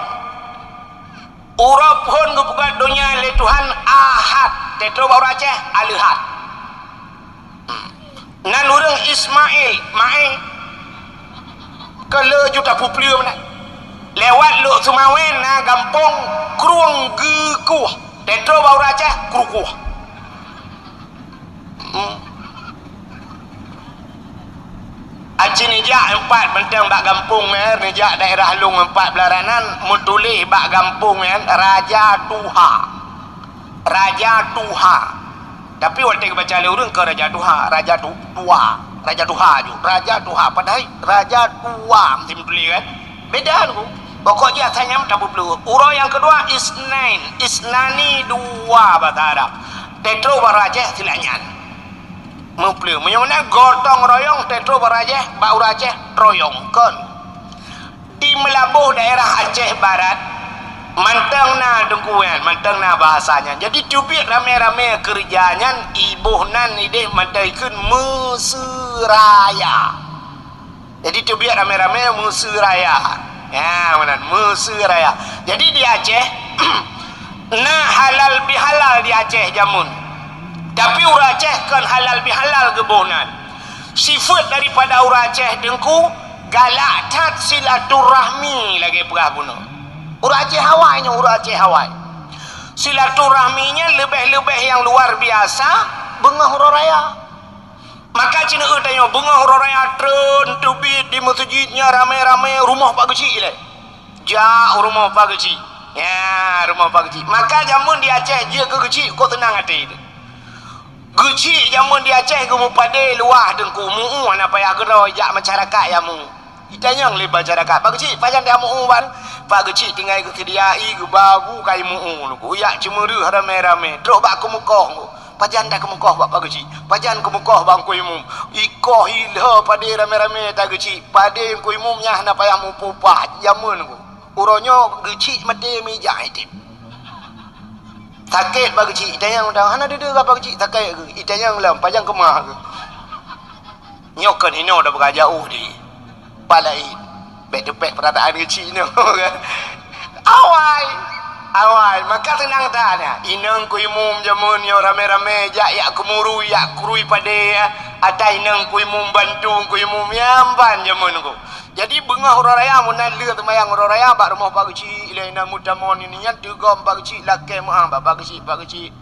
Uroe phon geupeugöt donya lé Tuhan Ahad, teutroh bak ureueng Aceh, Aleuhat. Hmm. Nan ureueng Ismail, Maé, keu lheueh juta peue-peue meunan. Lewat Lhokseumawe na gampông Krueng Geukueh, teutroh bak ureueng Aceh, Krukueh. Hmm. Aci neujak empat benteng bak gampông nyan, neujak daerah Long empat belah ranan, meutuléh bak gampông nyan, Raja Tuha. Raja Tuha. Tapi watèe geubaca lé ureueng keu Raja Tuha, Raja Tu-, Tua. Raja Tuha ju. Raja Tuha, padahai Raja Tua meusti meutuléh kan? Beda tu. Pokok jih asai nyan tapeuplu. Uroe nyang keudua, Isnain. Isnani dua bahasa Arab. Teutroh bak ureueng Aceh silap nyan. Meuplu. Meunyoe meunan gotong royong teutroh bak ureueng Aceh, bak ureueng Aceh royong. Kon. Di Meulaboh daerah Aceh Barat, mantong na teungku nyan, mantong na bahasa nyan. Jadi teubiet ramé-ramé keureuja nyan, iboh nan idéh mantong ikheun Meuseu Raya. Jadi teubiet ramé-ramé Meuseu Raya. Ya, meunan, Meuseu Raya. Jadi di Aceh, na halal bihalal di Aceh jameun. Tapi ureueng Aceh kon halal bihalal geuboh nan. Sifeuet daripada ureueng Aceh teungku galak that silaturahmi lagèe peugah bunoe. Ureueng Aceh awai nyoe, ureueng Aceh awai. Silaturahmi nyan leubeh-leubeh nyang luar biasa beungoh uroe raya. Maka ci neueu tanyoe beungoh uroe raya treun teubiet di meuseujid nyan ramé-ramé rumoh Pak Geuchik ilèe. Jak u rumoh Pak Geuchik. Ya, rumoh Pak Geuchik. Maka jameun di Aceh jeuet keu Geuchik kok seunang até teuh. Geuchik jameun di Aceh geumeupadé luwah teungku, mu'uh hana payah keudroe jak masyarakat jameun. Itanyong lé masyarakat, "Pak Geuchik, pajan tamu'u ban?" Pak Geuchik tinggai geuseudia ie, geuba bu, kai mu'u lungku. Jak ceumeureuh ramé-ramé, trok bak keumeukoh lungku. "Pajan takeumeukoh bak Pak Geuchik? Pajan keumeukoh bak Teungku Imum?" Ikoh ilheueh padé ramé-ramé, "Pak Geuchik, padé Teungku Imum nyan hana payah mupah-upah jameun lungku. Uroe nyoe Geuchik maté meujak item." Sakét Pak Geuchik, itanyong, "Hana deuh-deuh kah Pak Geuchik sakét keuh?" Itanyong lom, "Pajan keumah keuh?" Nyoe kon hinoe tapeugah jaoh di. Palaén. Bèk teupèh peurataan Geuchik nyoe. Awai. Awai. Maka seunang that nyan. Inong Teungku Imum jameun nyoe ramé-ramé jak, jak keumurui, jak krui padé, ya. Ata inong Teungku Imum bantu Teungku Imum nyan ban jameun nyoe. Jadi beungoh uroe raya, meunan lheueh seumayang uroe raya bak rumoh Pak Geuchik, ilèe inan meutamong ninian teugom Pak Geuchik, lakèe meu'ah bak Pak Geuchik, "Pak Geuchik,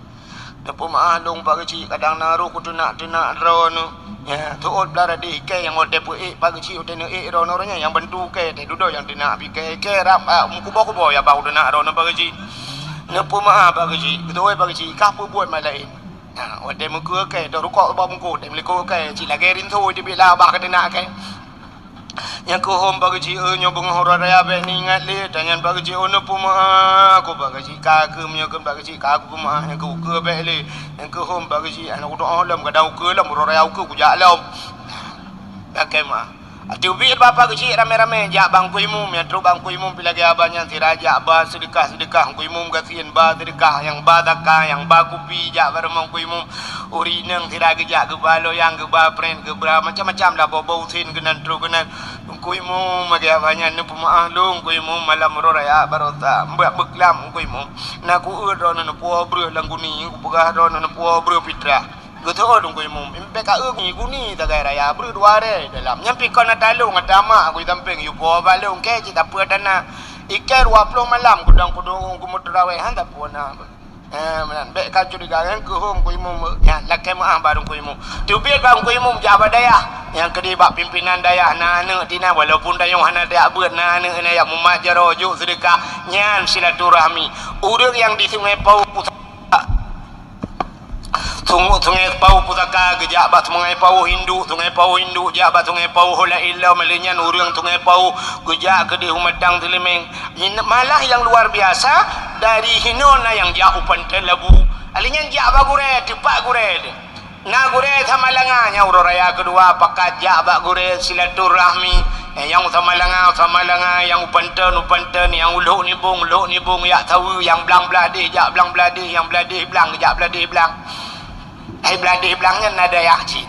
neupeumeu'ah lôn Pak Geuchik, kadang na roh kuteunak-teunak droeneuh." Ya, teuôt blah radeh ikèe nyang watèe peuék Pak Geuchik, watèe neuék droeneuh, roh nyan nyang bantu ikèe, teuh dudoe nyang teunak pih ikèe, ikèe rab, ah, meukuboh-kuboh ya bah kuteunak droeneuh Pak Geuchik. "Neupeumeu'ah Pak Geuchik, beutôi Pak Geuchik, kah peubuet malaén." Ya, watèe meukeue ikèe, teuh rukok bak bungkôh, teuh meulikot ikèe, cit lagèe rinso teubiet lah bah kateunak ikèe. Nyang keuhom Pak Geuchik, "Eh, nyoe beungoh uroe raya bèk neuingat lé." Tanyan Pak Geuchik, "Oh, neupeumeu'ah keuh Pak Geuchik, ka keuh meunyoe kheun Pak Geuchik, ka kupeumeu'ah, nyang keu ukeue bèk lé." Nyang keuhom Pak Geuchik, "Hana kuteu'oh lom, kadang ukeue lom, uroe raya ukeue kujak lom." Lakèe meu'ah. Teubiet bak Pak Geuchik ramé-ramé jak bak Teungku Imum, nyang trok bak Teungku Imum pih lagèe abah nyan sira jak ba seudeukah-seudeukah Teungku Imum gasien, ba seudeukah, nyang ba zaka, nyang ba kupi jak bak rumoh Teungku Imum. Ureueng inong sira geujak geuba loyang, geuba prèt, geuba macam-macam lah, boh-boh usen keunan trok keunan. Teungku Imum, lagèe awak nyan neupeumeu'ah lôn, Teungku Imum, malam uroe raya baroesa, mbak beuklam, Teungku Imum. Na kueuet droeneuh neupuwoe breueh lam guni, kupeugah droeneuh neupuwoe breueh fitrah. Geuteuôt Teungku Imum, impèk ka eu guni sagai raya, breueh dua rèe dalam. Nyan pih kon ata lôn, ata mak, kusampéng, yue puwoe bak lôn, kèe cit sapeue tana. Ikèe dua ploh malam kudong kudong keumeuteurawèh, han sapeue na. Eh, meunan. Bèk ka curiga, nyang keuhom Teungku Imum, nyan, lakèe meu'ah bak Teungku Imum. Teubiet bak Teungku Imum jak bak dayah. Nyang keudeh bak pimpinan dayah, na aneuk tinan, walaupun tanyoe hana tajak beuet, na aneuk na jak mumat jaroe, jok seudeukah, nyan silaturahmi. Ureueng nyang di Sungai Pau Pusaka, Sungai, Sungai Pau Pusaka geujak bak Sungai Pau Induk, Sungai Pau Induk jak bak Sungai Pau Holailom, lheueh nyan ureueng Sungai Pau geujak keudeh u Matang Teulimeng. Nyan malah nyang luar biasa, dari hinoe na nyang jak u Pantai Labu. Lheueh nyan jak bak gurèe, teupat gurèe. Na gurèe Samalanga, nyan uroe raya keudua pakat jak bak gurèe silaturahmi. Eh, nyang u Samalanga, u Samalanga, nyang u Panton, u Panton, nyang u Lhok Nibong, u Lhok Nibong, jak saweue, nyang blang blah deh, jak blang blah deh, nyang blah deh blang, jak blah deh blang. Hai blah deh blang nyan na dayah cit.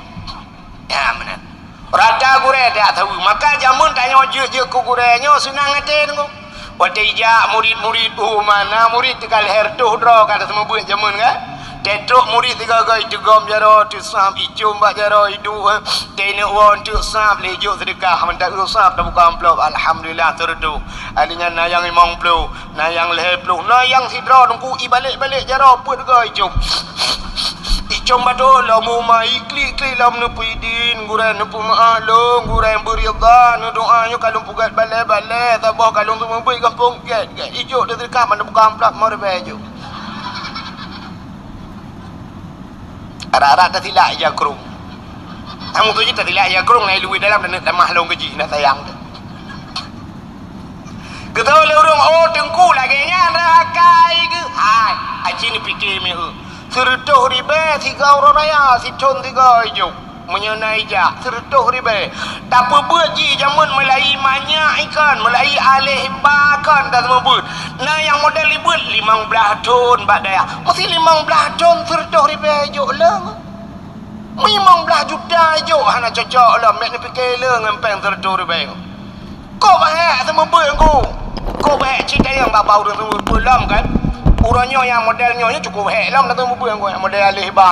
Ya, meunan. Rata gurèe tajak saweue. Maka jameun tanyoe jeuet-jeuet keu gurèe nyoe seunang até nyoe. Watèe ijak murit-murit, oh, mana murit teuka lhèe reutôh droe ka taseumeubeut jameun kan? Teutrok murit sigoe-goe iteugom jaroe, teusab icôm bak jaroe iduek, eh. Teuneuk woe teusab lé jok seudeukah, mantong eu sab tabuka amplop, alhamdulillah, teureutôh. Lheueh nyan na nyang limong ploh, na nyang lhèe ploh, na nyang sidroe teungku ibalek-balek jaroe peuet goe icôm. Icôm badoe lom uma, iklik-klik lom neupeudin, gurèe neupeumeu'ah lôn, gurèe beuridha, neudoa nyoe ka lôn peugèt balèe-balèe, saboh ka lôn seumeubeuet gampông gèt-gèt. Ijok di seudeukah, mantong buka amplop, lhèe ribèe ijok. Arak-arak tasilak ija krông. Nyang meutuju tasilak ija krông, na iluwi dalam, dan tamah lôn keu jih, na sayang teuh. Geutôh lé ureueng, "Oh, teungku, lagèe nyan rakai geuh." Hai, aci neupiké meu'eu. Seureutôh ribèe sigoe uroe raya, sithôn sigoe ijok. Meunyoe na ijak, seureutôh ribèe. Tapeubeuet jih jameun meulai manyak ikon, meulai aléh ba kon taseumeubeut. Na nyang model ribèe limong blaih thôn bak dayah. Meusi limong blaih thôn seureutôh ribèe ijok lé. Limong blaih juta ijok hana cocok lom, meuneuk piké lé ngon péng seureutôh ribèe. Kok bahèk seumeubeuet ngku. Kok bahèk cit tayang bak-bak ureueng seumeubeuet lom kan. Uroe nyoe nyang model nyoe nyoe cukup bahèk lom dah seumeubeuet ngku, nyang model aléh ba.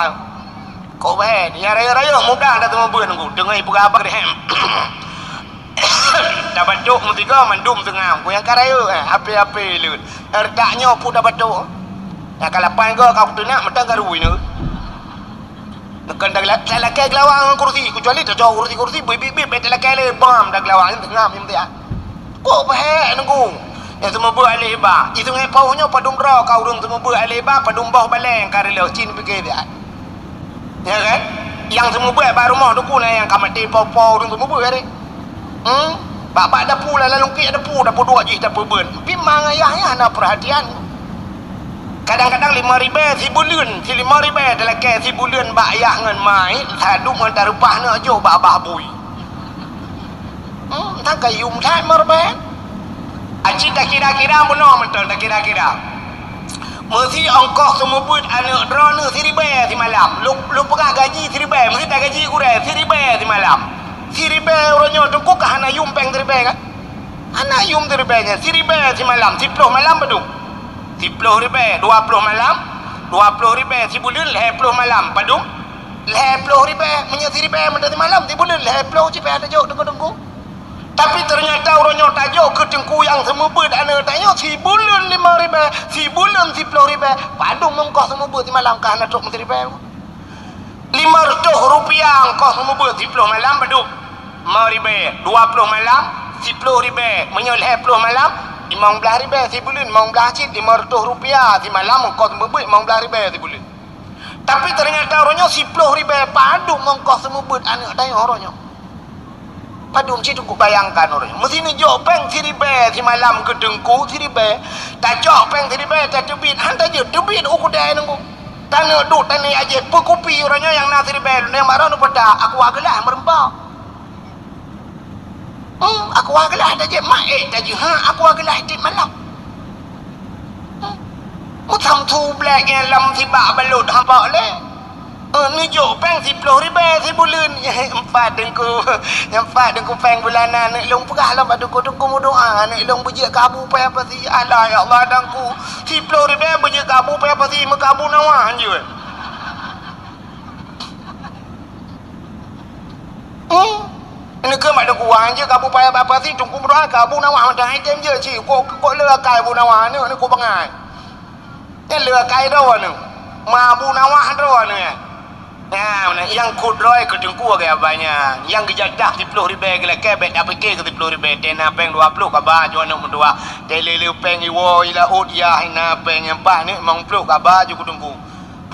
Kok bahèk, nyang rayeuk-rayeuk mudah dah seumeubeuet ngku. Teungoh ipeugah abang deh. Tabatok meusigoe mandum teungoh ngku nyang ka rayeuk, eh, ape-ape leuet. Retak nyoe pun tabatok. Nyang ka lapan goe ka kuteunak mantong ka rui nyoe. Neukon talakèe geulawang ngon kursi, keucuali tacok kursi-kursi, bit-bit-bit, bèk talakèe lé, bam, tageulawang, teungam, nyang tiat. Kok bahèk nunggu. Nyang seumeubeuet aléh ba. Di Sungai Pauh nyoe padum droe ka ureueng seumeubeuet aléh ba, padum boh balèe nyang ka reuloh, cit piké tiat. Ya kan? Nyang seumeubeuet bak rumoh teungku na nyang ka maté po-po ureueng seumeubeuet tadi. Hmm? Bak-bak dapu, lam lungkiek dapu, dapu duek jih dapu beuet. Tapi mang ayah nyan hana peurhatian. Kadang-kadang limong ribèe sibuleuen, si limong ribèe talakèe sibuleuen bak ayah ngon ma, sadub ngon tareupah neuk jok bak babah bui. Hmm, tan ka yum that limong ribèe. Aci takira-kira bunoe mantong, takira-kira. Meusi ongkoh seumeubeuet aneuk droeneuh siribèe simalam. Lôn, lôn peugah gaji siribèe, meusi tagaji gurèe siribèe simalam. Siribèe uroe nyoe Teungku ka hana yum pèng siribèe kan? Hana yum siribèe nyan, siribèe simalam, siploh malam padum? Siploh ribèe, dua ploh malam, dua ploh ribèe sibuleuen, lhèe ploh malam padum? Lhèe ploh ribèe, meunyoe siribèe mantong simalam, sibuleuen lhèe ploh cit payah tajok Teungku-teungku. Tapi teunyata uroe nyoe tajok keu Teungku nyang seumeubeuet aneuk tanyoe sibuleuen limong ribèe, sibuleuen siploh ribèe, padum ongkoh seumeubeuet simalam ka hana trok meusiribèe. Lima reutôh rupiah ongkoh seumeubeuet siploh malam padum? Limong ribèe, dua ploh malam, siploh ribèe, meunyoe lhèe ploh malam, limong blaih ribèe sibuleuen, limong blaih cit, lima reutôh rupiah simalam ongkoh seumeubeuet, limong blaih ribèe sibuleuen. Tapi teunyata uroe nyoe siploh ribèe padum ongkoh seumeubeuet aneuk tanyoe uroe nyoe. Padum cit Teungku bayangkan uroe nyoe. Meusi neujok pèng siribèe simalam keu Teungku siribèe, tacok pèng siribèe tateubiet, han tajeuet teubiet u keudè Teungku. Taneuk duek taneuk ajép peukupi uroe nyoe nyang na siribèe, nyang baroe neupeuta, aqua gelas meureumpok. Hmm, aqua gelas tajép maé tajeuet, ha, aqua gelas tiep malam. Hmm. Meusamsu blék nyan lam sibak balot haba lé. Eh, neujok pèng siploh ribèe sibuleuen. Nyan pat Teungku, nyan pat Teungku pèng bulanan aneuk lôn peugah lom bak Teungku, Teungku meudoa aneuk lôn beujeuet keu Abu Paya Pasi. Alah ya Allah Teungku, siploh ribèe beujeuet keu Abu Paya Pasi, meukabu nawa hanjeuet. Hmm. Neukeuh mak Teungku, wah, anjeuk Abu Paya Pasi, Teungku meudoa keu Abu Nawah mantong, hai tem jeuet cit, kok, kok le akai Abu Nawah, aneuk, aneuk kok bangai. Nyan le akai droeneuh. Ma Abu Nawah droeneuh, eh. Nyan, nyang kut droe keu Teungku lagèe abah nyan. Nyang geujadah siploh ribèe geulakèe, bèk tapike keu siploh ribèe. Tena pèng dua ploh kaba, jok aneuk meutuah. Tele le pèng iwoe, ilaôt, yah, ina pèng nyang pah, aneuk, limong ploh kaba, jok keu Teungku.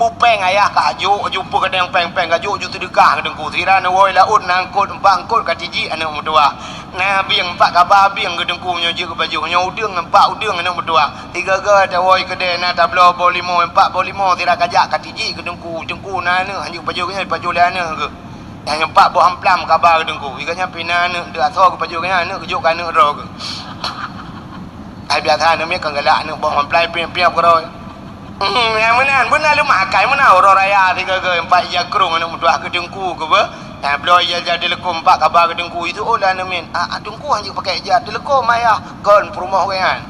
Pupèng ayah ka jok, jok peue kadang pèng-pèng ka jok, jok seudeukah keu Teungku. Sira neuwoe laôt na eungkot, empat eungkot ka tijik aneuk meutuwah. Na bieng empat kaba bieng keu Teungku nyoe jeuet keu pajoh. Nyoe udeueng empat udeueng aneuk meutuwah. Tiga-tiga tawoe keudè na tabloe boh limo, empat boh limo sira ka jak ka tijik keu Teungku. Teungku na aneuk hanjeuet pajoh keu nyan, pajoh lé aneuk keuh. Nyang empat boh amplam kaba keu Teungku. Iga nyan pih na aneuk teuasoe keu pajoh keu nyan, aneuk geujok keu aneuk droe keuh. Ai biasa aneuk miet kan galak aneuk boh amplam piep-piep keudroe. Hmm, nyang meunan, meunan leumoh akai meunan uroe raya sigoe-goe empat ija krong aneuk meutuwah keu Teungku keu beuh. Nyang bloe ija, ija teuleukom empat kaba keu Teungku itu, oh, lah aneuk miet. Ah, ah, Teungku hanjeuet pakai ija teuleukom ayah kon peurumoh geuh nyan.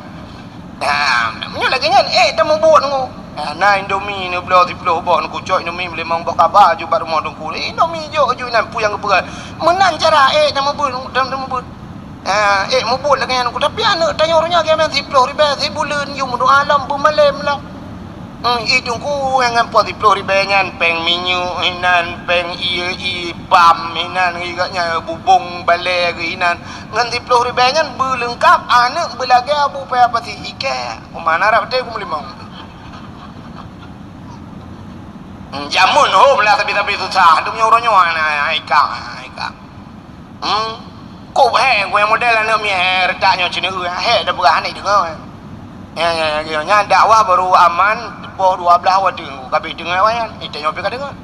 Nah, meunyoe lagèe nyan, eh, tameubuet Teungku. Nah, na Indomie neubloe siploh boh, neukucok Indomie limong boh kaba aju bak rumoh Teungku. Eh, Indomie jok aju inan peue nyang geupeugah. Meunan cara, eh, tameubuet, tam-, tameubuet. Ha, ék mubuet lagèe nyan, tapi aneuk tanyoe uroe nyoe geuh meunan siploh ribèe sibuleuen, yum dua lom beumalém lom. Hmm, i Teungku nyang ngon po siploh ribèe nyan, pèng minyeuk inan, pèng ie, ie pam inan, geuh nyan bubông balèe geuh inan. Ngon siploh ribèe nyan beuleungkap aneuk beulagèe Abu Paya Pasi ikèe. Uma na rab teuh kumeulimong. Hmm, jameun hom lah sabe-sabe susah. Dum nyoe uroe nyoe na, na, na, ikak, na, ikak. Hmm. Kok hék, ku nyang model aneuk miet, eh, reutak nyoe ceuneuk, eh, hék tapeugah hana deungoe. Ya, ya, ya, ya. Nyan dakwah baru aman, poh dua blaih watèe, ku ka abéh deungoe awak nyan. Eh, tanyoe pih ka deungoe.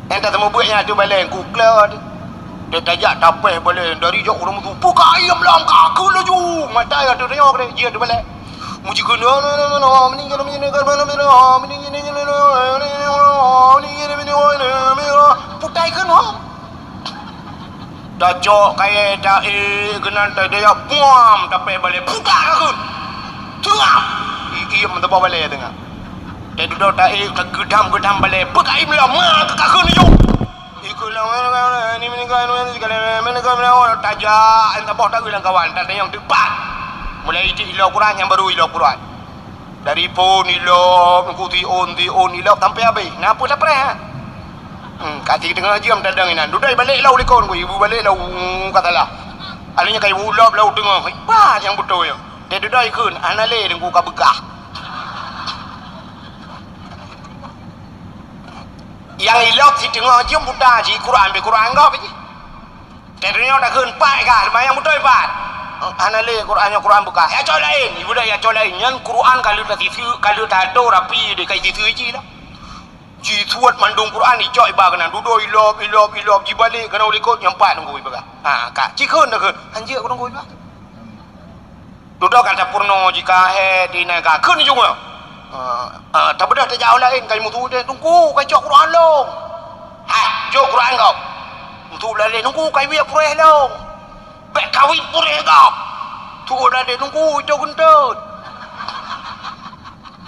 Nyang tateumeubeuet nyan ateueh balèe, ku klo teuh. Tajak tapéh balèe, dari jok ureueng meusu, "Peue ka ayam lam ka keu laju!" Mata ya teuh tanyoe keudeh, jih ateueh balèe. Meuji keunoe, putai keunoe. Tacok kayèe taék keunan tadaya puam tapék balèe putak ka kheun. Teungap. Iem teuba balèe teungap. Teududoe taék tageudam-geudam balèe, peukaém lama ka kheun jok. Ikeu lama ni meuninggai, tajak taboh tageue lam kawan, tatanyong teupat. Mulai jih ilok Quran nyang baru ilok Quran. Dari phôn ilop, nunggu siôn, siôn ilop sampai habéh. Na peue tapreh, ha? Hmm, ka siteungoh jeuem tadong inan. Dudoe balek lom likot nunggu, ibu balek lom, ka salah. Alèh nyan ka ibu lop lom teungoh. Bah, nyang beutôi nyoe. Teududoe kheun, hana lé nunggu ka beukah. Nyang ilop siteungoh jeuem buta jih Quran, bèk Quran gob jih. Teurimong takheun pat ka, seumayang beutôi pat. Hana lé Quran nyoe, Quran beukah. Ya cok laén, ibu dah ya cok laén. Nyan Quran ka lheueh tasiseue, ka lheueh tato rapi di kai siseue cit lah. Jisuet mandum Quran icok iba keunan, dudoe ilop, ilop, ilop, jibalek keunan u likot nyang pat nunggu iba. Ha, ka. Cikheun takheun, hanjeuet keu nunggu iba. Dudoe ka tapeurunoe jika hé di nangka kheun jungga. Ah, ah, tabeudôh tajak u laén kai musu deh, "Teungku, kai cok Quran lom." "Hai, cok Quran kau." Musu lalé, "Teungku, kai wiek puréh lom." "Bèk kawin puréh kau." Musu lalé, "Teungku, ito geunteut."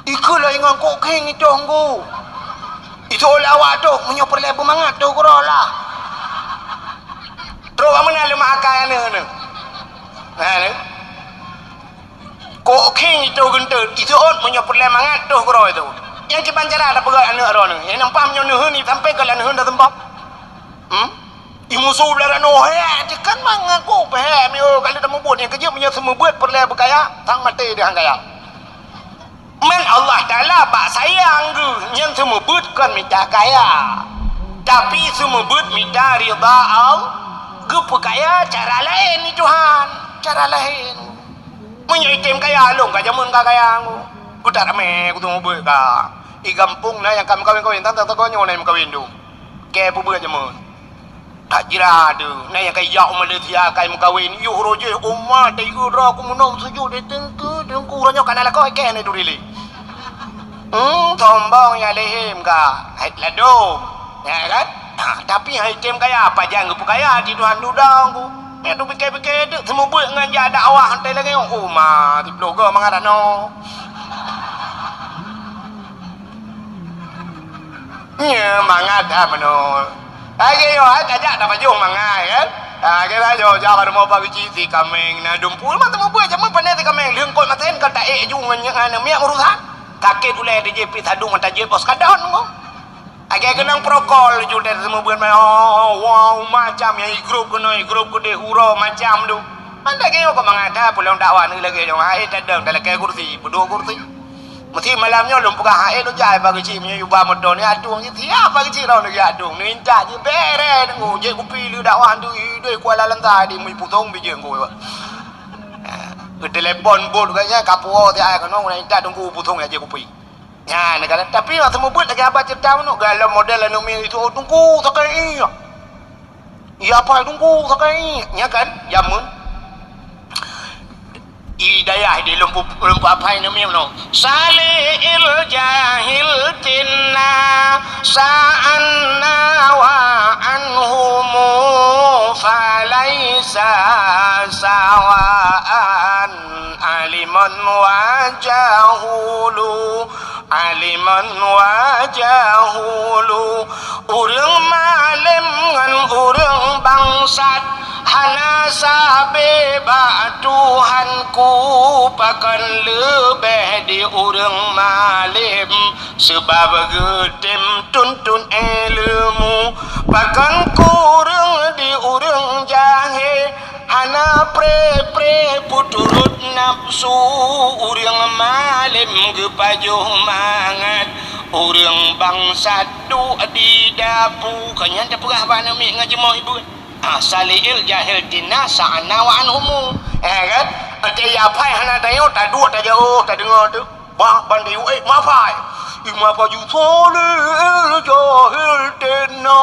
"Ikeu lom ingon kok kheng ito nggu." Ito lawak tu, meunyoe peureulèe beumangat tu keudroe lah. Trok meunan lé mak akai aneuk-aneuk. Nah, ni. Kok khing itu geunteut, itu ot meunyoe peureulèe mangat toh keudroe itu. Nyang kiban cara tapeugah aneuk droeneuh. Nyang nampak meunyoe neuheun, sampé keu lôn neuheun dah seumpah. Hmm? Imusu beulala noe, hé, tekan mangat kok, peuhé, mio, kalau tamubuet nyang keujeuet meunyoe seumeubeuet peureulèe beukaya, sang maté deuh kaya. Man Allah Taala bak sayang geuh, nyan seumeubeuet kon mita kaya. Tapi seumeubeuet mita ridha Allah, geupeukaya cara laén ni Tuhan, cara laén. Meunyoe item kaya, lôn ka jameun ka kaya ngku. Kutak ramé, kuteumeubeut ka. I gampông na nyang ka meukawen-kawen, tang-tang nyoe na nyang meukawen tu. Kèe peubeuet jameun. That jira tu, na nyang ka ijak u Malaysia, ka meukawen. Yoh roh jih, uma, taigu droe, kumeunoe, sujud, di teungku, teungku, uroe nyoe ka na lakoe, kèe na duri lé. Hmm, sombong ya lehim ka. Hai ladom. Ya kan? Ha, tapi hai tem kaya, pajan geupeukaya di Tuhan duda ngku. Nyan tu pikir-pikir tu, seumeubeuet ngon jak dakwah, antai lagèe nyoe. Oh, ma, siploh go mangat anoe. Nyan, mangat dah meunoe. Lagèe nyoe, hai tajak tapajoh mangat, kan? Ha, lagèe nyoe, jak bak rumoh Pak Geuchik si kaméng, na dumpeue, mantong seumeubeuet, jameun pandai si kaméng. Lheueh kot masen, ka taék aju ngon, ngon miet urusan. Sakét ulèe dijih pih sadung, tajeuet bos kadon ngku. Lagèe keunong prokol ju teuh seumeubeuet meuh, oh, wow, macam nyang i grup keunoe, i grup keudeh, uroe macam tu. Man lagèe nyoe kok mangat that, peulom dakwah nyoe lagèe nyoe, hai tadong talakèe kursi, peuduek kursi. Meusi malam nyoe lôn peugah, hai lôn jai Pak Geuchik meunyoe yuba moto ni, adong jih siap Pak Geuchik lôn lagèe adong. Neuintat jih bèrèh deungoe, jép kupi lé dakwah tu, i doi Kuala Lantai di mui pusong bijéh ngku. Geutelepon bot geuh nyan, ka puwoe siat keunoe, neuintat deungoe pusong jép kupi. Nyan, kan? Tapi nyang seumeubeuet lagèe haba ceurita meunoe, galom model aneuk miet itu, "Oh, Teungku, sakai ié." "Ya, Pak, Teungku, sakai ié." Nyan kan? Jameun. I dayah di lumpu-, lumpu apai aneuk miet meunoe. Salil jahil tina sa'anna wa anhumu falaisa sawaan aliman wa jahulu. Aliman wa jahulu, ureuëng malém ngon ureuëng bangsat, hana sabe bak Tuhanku, pakon leubeh di ureuëng malém, seubab geutem tuntut ileumu, pakon kureueng di ureuëng jahé. Hana pré-pré peuturot nafsu, ureuëng malém geupajoh mangat, ureuëng bangsat duek di dapu. Ka nyan tapeugah bak aneuk miet ngon jeumoe ibu. Ah, saliil jahil tina sa'ana wa anhumu. Eh, kan? Até ya pai hana tanyoe, taduek tajauh, tadeungoe teuh. Bak bandéh uék mapai. Ima paju solil jahil tena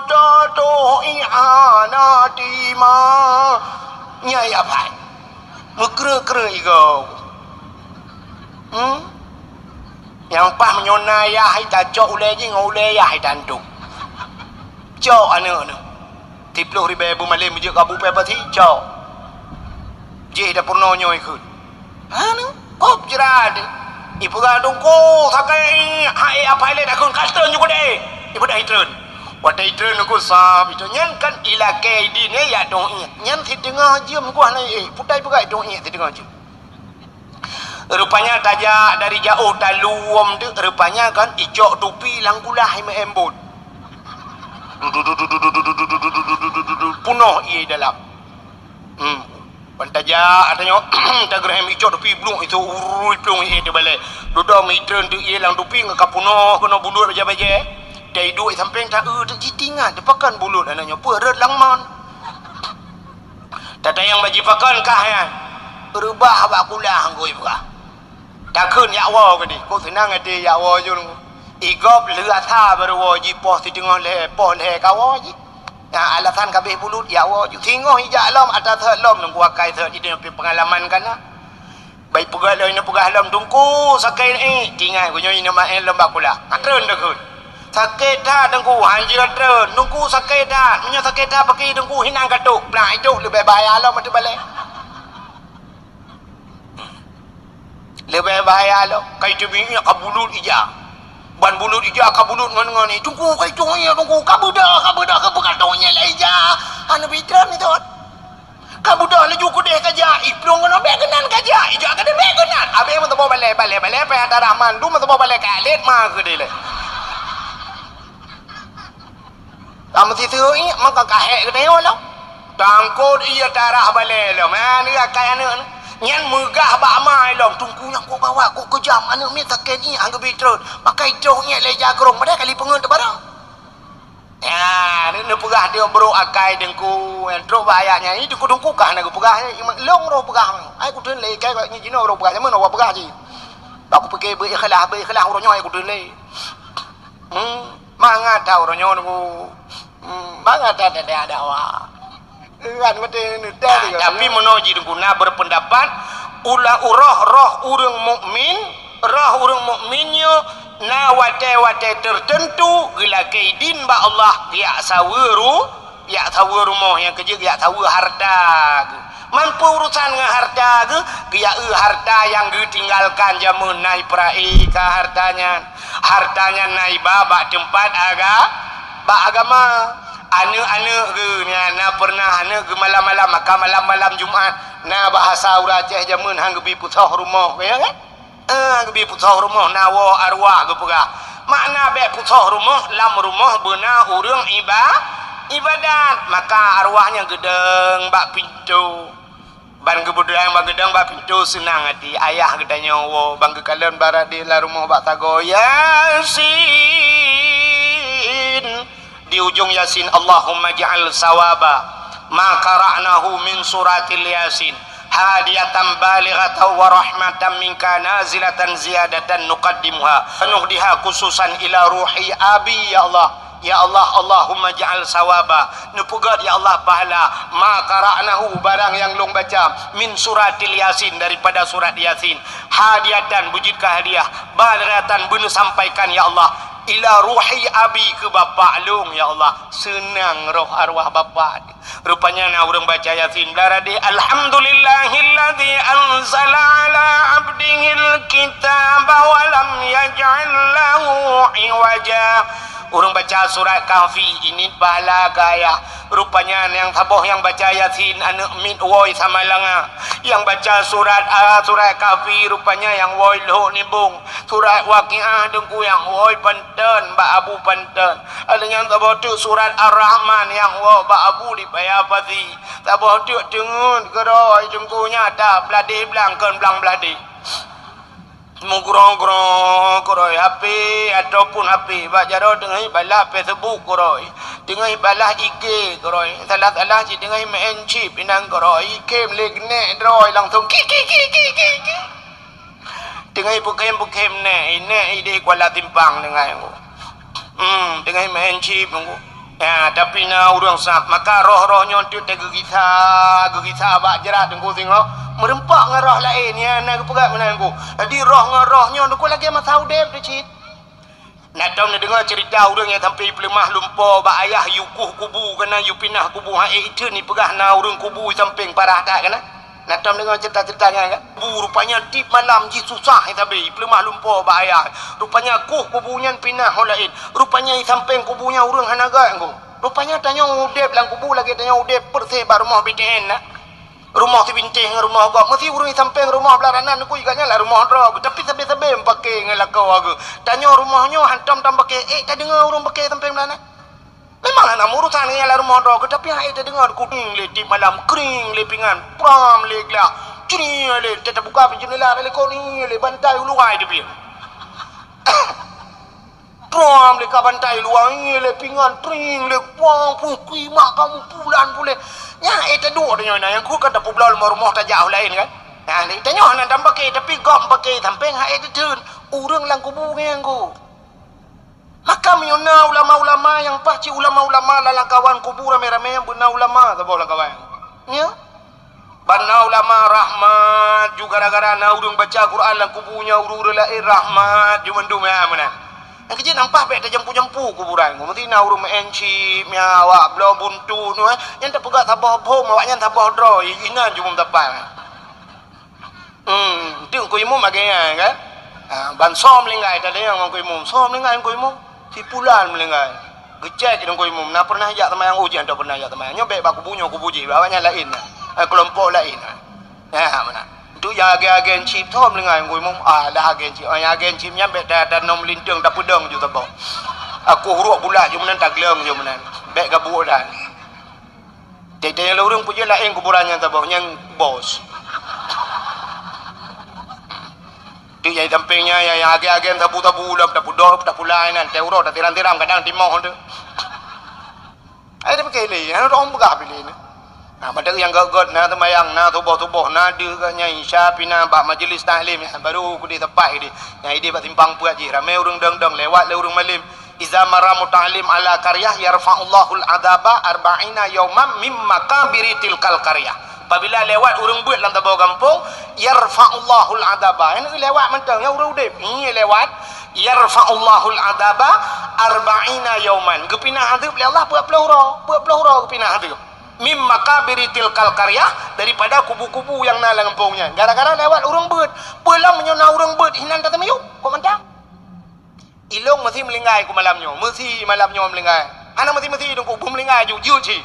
tatoh iana tima. Nyai apai. Meukreuek-kreuek igoe. Hmm? Nyang paih meunyoe na yah hai tacok ulèe jih ngon ulèe yah hai tantu. Cok aneuk nyoe. Siplôh ribèe beumalém jeuet keu Abu Pepasi, cok. Jih dapur nyoe ikheun. Hana, kop jrat. Ipeugah dungku sakai hai apai lé takheun ka treun ju keudeh. Ipeugah itreun. Watèe itreun dungku sab itu nyan kan ilakèe idin ya dong ié. Nyan siteungoh jeuem kuah na ié. Putai peugah dong ié siteungoh jeuem. Rupanya tajak dari jaoh taluwom tu, rupanya kan icok tupi lam kulah imeuembot. Punoh ié dalam. Hmm. Ban tajak, atanyoe, tageureuhem icok tupi, blung itu urui plueng ié teubalek. Dudoe meutreun tu ié lam tupi, ngon ka punoh keunoe bulut bajèe-bajèe. Dai duek sampéng ta-eu teuk jitingat, teupakan bulut aneuk nyoe peue rot lam mon. Tatanyong bak jih pakon kah nyan? Reubah bak kulah ngui peugah. Takheun jak woe keudeh, kok seunang até jak woe jun. Igop lheueh asa baru woe jih poh siteungoh lhèe, poh lhèe ka woe jih. Nah, alasan ka abéh bulut jak woe jih. Singoh ijak lom, ata sot lom, nunggu akai sot jih, peungalaman ka na. Bai peugah lom, inoe peugah lom, "Teungku, sakét, eh." Tinggai geuh nyoe inoe maén lom bak kulah. Atreun takheun. "Sakét that, Teungku, hanjeuet treun. Teungku, sakét that. Meunyoe sakét that, pakri Teungku hinan ka trok." Plah, itoh leubeh bahaya lom ateueh balèe. Leubeh bahaya lom. Kai teubiet ka bulut ija. Ban bulut ija ka bulut ngon, ngon, "Eh, Teungku, kai teubiet, Teungku, ka beudôh, ka beudôh, ka beudôh, ka beudôh nyan lé ija." Hana bitreun itu. Ka beudôh laju keudeh ka jak, iplueng keunoe bèk keunan ka jak, ijak keudeh bèk keunan. Abéh meuteumé balèe, balèe, balèe, payah tarah mandum meuteumé balèe ka lét ma keudeh lé. Ka meusiteue ié, maka ka hék geutanyoe lom. Tangkot ié tarah balèe lom. Ha, ni akai aneuk ni. Nyan meugah bak ma lom, "Teungku nyan kok gawat, kok keujam, aneuk miet sakét ié, han geubi treun." Maka itoh ié lé jakrong, padahai kali peungeut teubarang. Ya, ni, ni peugah dia brok akai Teungku, yang trok bak ayat nyan. Itu Teungku kah na geupeugah, eh, long roh peugah. Ai kutreun lé kai kok nyi jinoe roh peugah, jameun awak peugah jih. Bak kupike beu ikhlas, beu ikhlas uroe nyoe ai kutreun lé. Hmm, mangat that uroe nyoe Teungku. Hmm, mangat that ada dakwah. Kan meuti neuta. Ah, tapi meunoe jih Teungku na berpendapat, ulah uroh roh ureueng mukmin, roh ureueng mukmin nyoe na watèe-watèe tertentu geulakèe idin bak Allah, geujak saweue ru-, geujak saweue rumoh nyang keujeuet, geujak saweue harta geuh. Man peue urusan ngon harta geuh, geujak eu harta nyang geutinggalkan jameun na ipeurak ka harta nyan. Harta nyan na iba bak teumpat aga-, bak agama. Aneuk-aneuk geuh nyan na pernah aneuk geuh malam-malam, maka malam-malam Jumat na bahasa ureueng Aceh jameun han geubi peusoh rumoh, ya kan? Eh, han geubi peusoh rumoh na woe arwah geupeugah. Makna bèk peusoh rumoh, lam rumoh beuna ureueng iba-, ibadat, maka arwah nyan geudong bak pintoe. Ban geubeudang ban geudong bak pintoe seunang até, ayah geutanyoe woe, ban geukalon barade lam rumoh bak sagoe, "Yasin!" Di ujong Yasin, "Allahumma ja'al sawaba ma qara'nahu min suratil Yasin hadiyatan balighatan wa rahmatan minka nazilatan ziyadatan nuqaddimuha wa nuhdiha khususan ila ruhi abi, ya Allah." Ya Allah, Allahumma ja'al sawaba, neupeugöt ya Allah pahala, ma qara'nahu, barang nyang lôn baca, min suratil Yasin, daripada surat Yasin, hadiyatan, beujeuet keu hadiah, balighatan, beuneusampaikan ya Allah, ila ruhi abi, keu bapak lôn ya Allah, seunang roh arwah bapak. Rupanya na ureuëng baca Yasin blah radeh, "Alhamdulillahilladzi anzala ala abdihil kitaba wa lam yaj'al lahu iwaja." Ureuëng baca surat Kahfi, ini pahala keu ayah. Rupanya nyang saboh nyang baca Yasin, aneuëk miet woe Samalanga. Nyang baca surat, a, surat Kahfi, rupanya nyang woe Lhok Nibong. Surat Waqiah, Teungku, nyang woe Panton, bak Abu Panton. Ada nyang saboh teuk surat Ar-Rahman nyang woe bak Abu di Paya Pasi. Saboh teuk teungeut keudroe, Teungku, nyata blah deh blang kon blang blah deh. Meugrong-grong keudroe HP ataupun HP bak jaroe teungoh balah Facebook keudroe. Teungoh balah IG keudroe. Salah-salah cit teungoh main chip inan keudroe. Ikem lé geunek droe langsung ki, ki, ki. Teungoh peukem-peukem nèk, nèk idéh Kuala Simpang teungoh. Hmm, teungoh main chip nunggu. Ya, tapi na ureuëng sab, maka roh-roh nyoe teuk teugisa, geugisa bak jrat teungku singoh. Meureumpok ngon roh laén, ya, na geupeugah meunan teungku. Jadi roh ngon roh nyoe teungku lagèe masa udép teuh cit. Na tom neudeungoe ceurita ureuëng nyang sampé peuleumah lumpoe bak ayah yue kueh kubu keunan yue pinah kubu, ha ék iteun ipeugah na ureuëng kubu sampéng parah that keunan. Na tom deungoe ceurita-ceurita nyan kan? Kubu rupanya tiep malam jih susah itabe, peuleumah lumpoe bak ayah. Rupanya kueh kubu nyan pinah ho laén. Rupanya i sampéng kubu nyan ureuëng hana gèt ngku. Rupanya tanyoe udép lam kubu lagèe tanyoe udép peureuseh bak rumoh B T N na. Rumoh sibinteh ngon rumoh gob. Meusi ureuëng i sampéng rumoh blah ranan ngku igat nyan lah rumoh droe. Tapi sabe-sabe meupaké ngon lakoe geuh. Tanyoe rumoh nyoe hantom tam paké, ék tadeungoe ureuëng paké sampéng blah ranan. Memang hana meurusan ngon nyang lam rumoh droe, tapi han ék tadeungoe kuding lé tiep malam, kring lé pingan, pram lé glah, cri lé, ta-, tabuka pih jeundela lé koni lé bantai uluwai teubiet. Trom lé ka bantai luwa, ie lé pingan, tring lé puang, pungkui mak kamu pulan pulé. Nyan, eh, taduek tanyoe na, nyang keu ka tapeubloe rumoh-rumoh tajak u laén kan. Nah, ni tanyoe na dam paké, tapi gob paké sampéng hai teuteun. Ureuëng lam kubu ngieng ku. Maka meunyoe na ulama-ulama nyang paih cit ulama-ulama lam lamkawan kubu ramé-ramé nyang beuna ulama saboh lamkawan. Nyo. Ban na ulama rahmat ju gara-gara na ureuëng baca Quran lam kubu nyan ureuëng-ureuëng laén rahmat ju mandum ya meunan. Nyang keujeuet nyan paih bék tajampu-jampu kuburan. Meusti na ureuëng meu'en chip, mia awak bloe buntu nyoe, nyang tapeugah saboh phom, awak nyan saboh droe, inan ju meusapai. Hmm, tu Teungku Imum agak nyan kan? Ha, ban soe meulinggai tadi nyang Teungku Imum, soe meulinggai Teungku Imum? Si pulan meulinggai. Geucék Teungku Imum, na pernah jak seumayang ujian atau pernah jak seumayang? Nyoe bék bak kubu nyoe kubu jih, awak nyan laén. Eh, kelompok laén. Ya, mana? Tu nyang agen-agen chip tu meulinggai Teungku Imum. Ah, dah agen chip. Oh, nyang agen chip nyan bék ta-, tanom linteung tapeudong ju saboh. Aku huruk bulat ju meunan tagleng ju meunan. Bék gabuek dan. Tiep-tiep nyang lôn ureuëng peujeuet laén kuburan nyang saboh nyang bos. Tu nyang sampéng nyan nyang, nyang agen-agen sabu-sabu lom tapudok tapulai nan teuroe tatiram-tiram kadang timoh tu. Ai dia pakai lé, hana orang peugah pilih ni. Nah, mata nyang gét-gét na seumayang na suboh-suboh na deuh gét nyang isya pina bak majlis taklim nyan baru kudeh tepat ideh. Nyang ideh bak simpang peuet jih ramé ureuëng dong-dong lewat lé ureuëng malém. Iza marra muta'allim ala qaryah yarfa'ullahul adzaba arba'ina yauman mim makabiri tilkal qaryah. Apabila lewat ureuëng beuet lam saboh gampông, yarfa'ullahul adzaba. Nyang lewat mantong, nyang ureuëng udeb. Nyoe lewat, yarfa'ullahul adzaba arba'ina yauman. Geupinah adeueb lé Allah peuet ploh uroe. Peuet ploh uroe geupinah adeueb. Mim makabiri tilkal qaryah, daripada kubu-kubu nyang na lam gampông nyan. Gara-gara lewat ureuëng beuet. Peulom meunyoe na ureuëng beuet, hinan tateumiyueb. Kok mantong? Ilong meusi meulinggai ku malam nyoe. Meusi malam nyoe meulinggai. Hana meusi-meusi dong ku, beumeulinggai ju, jeuet cit.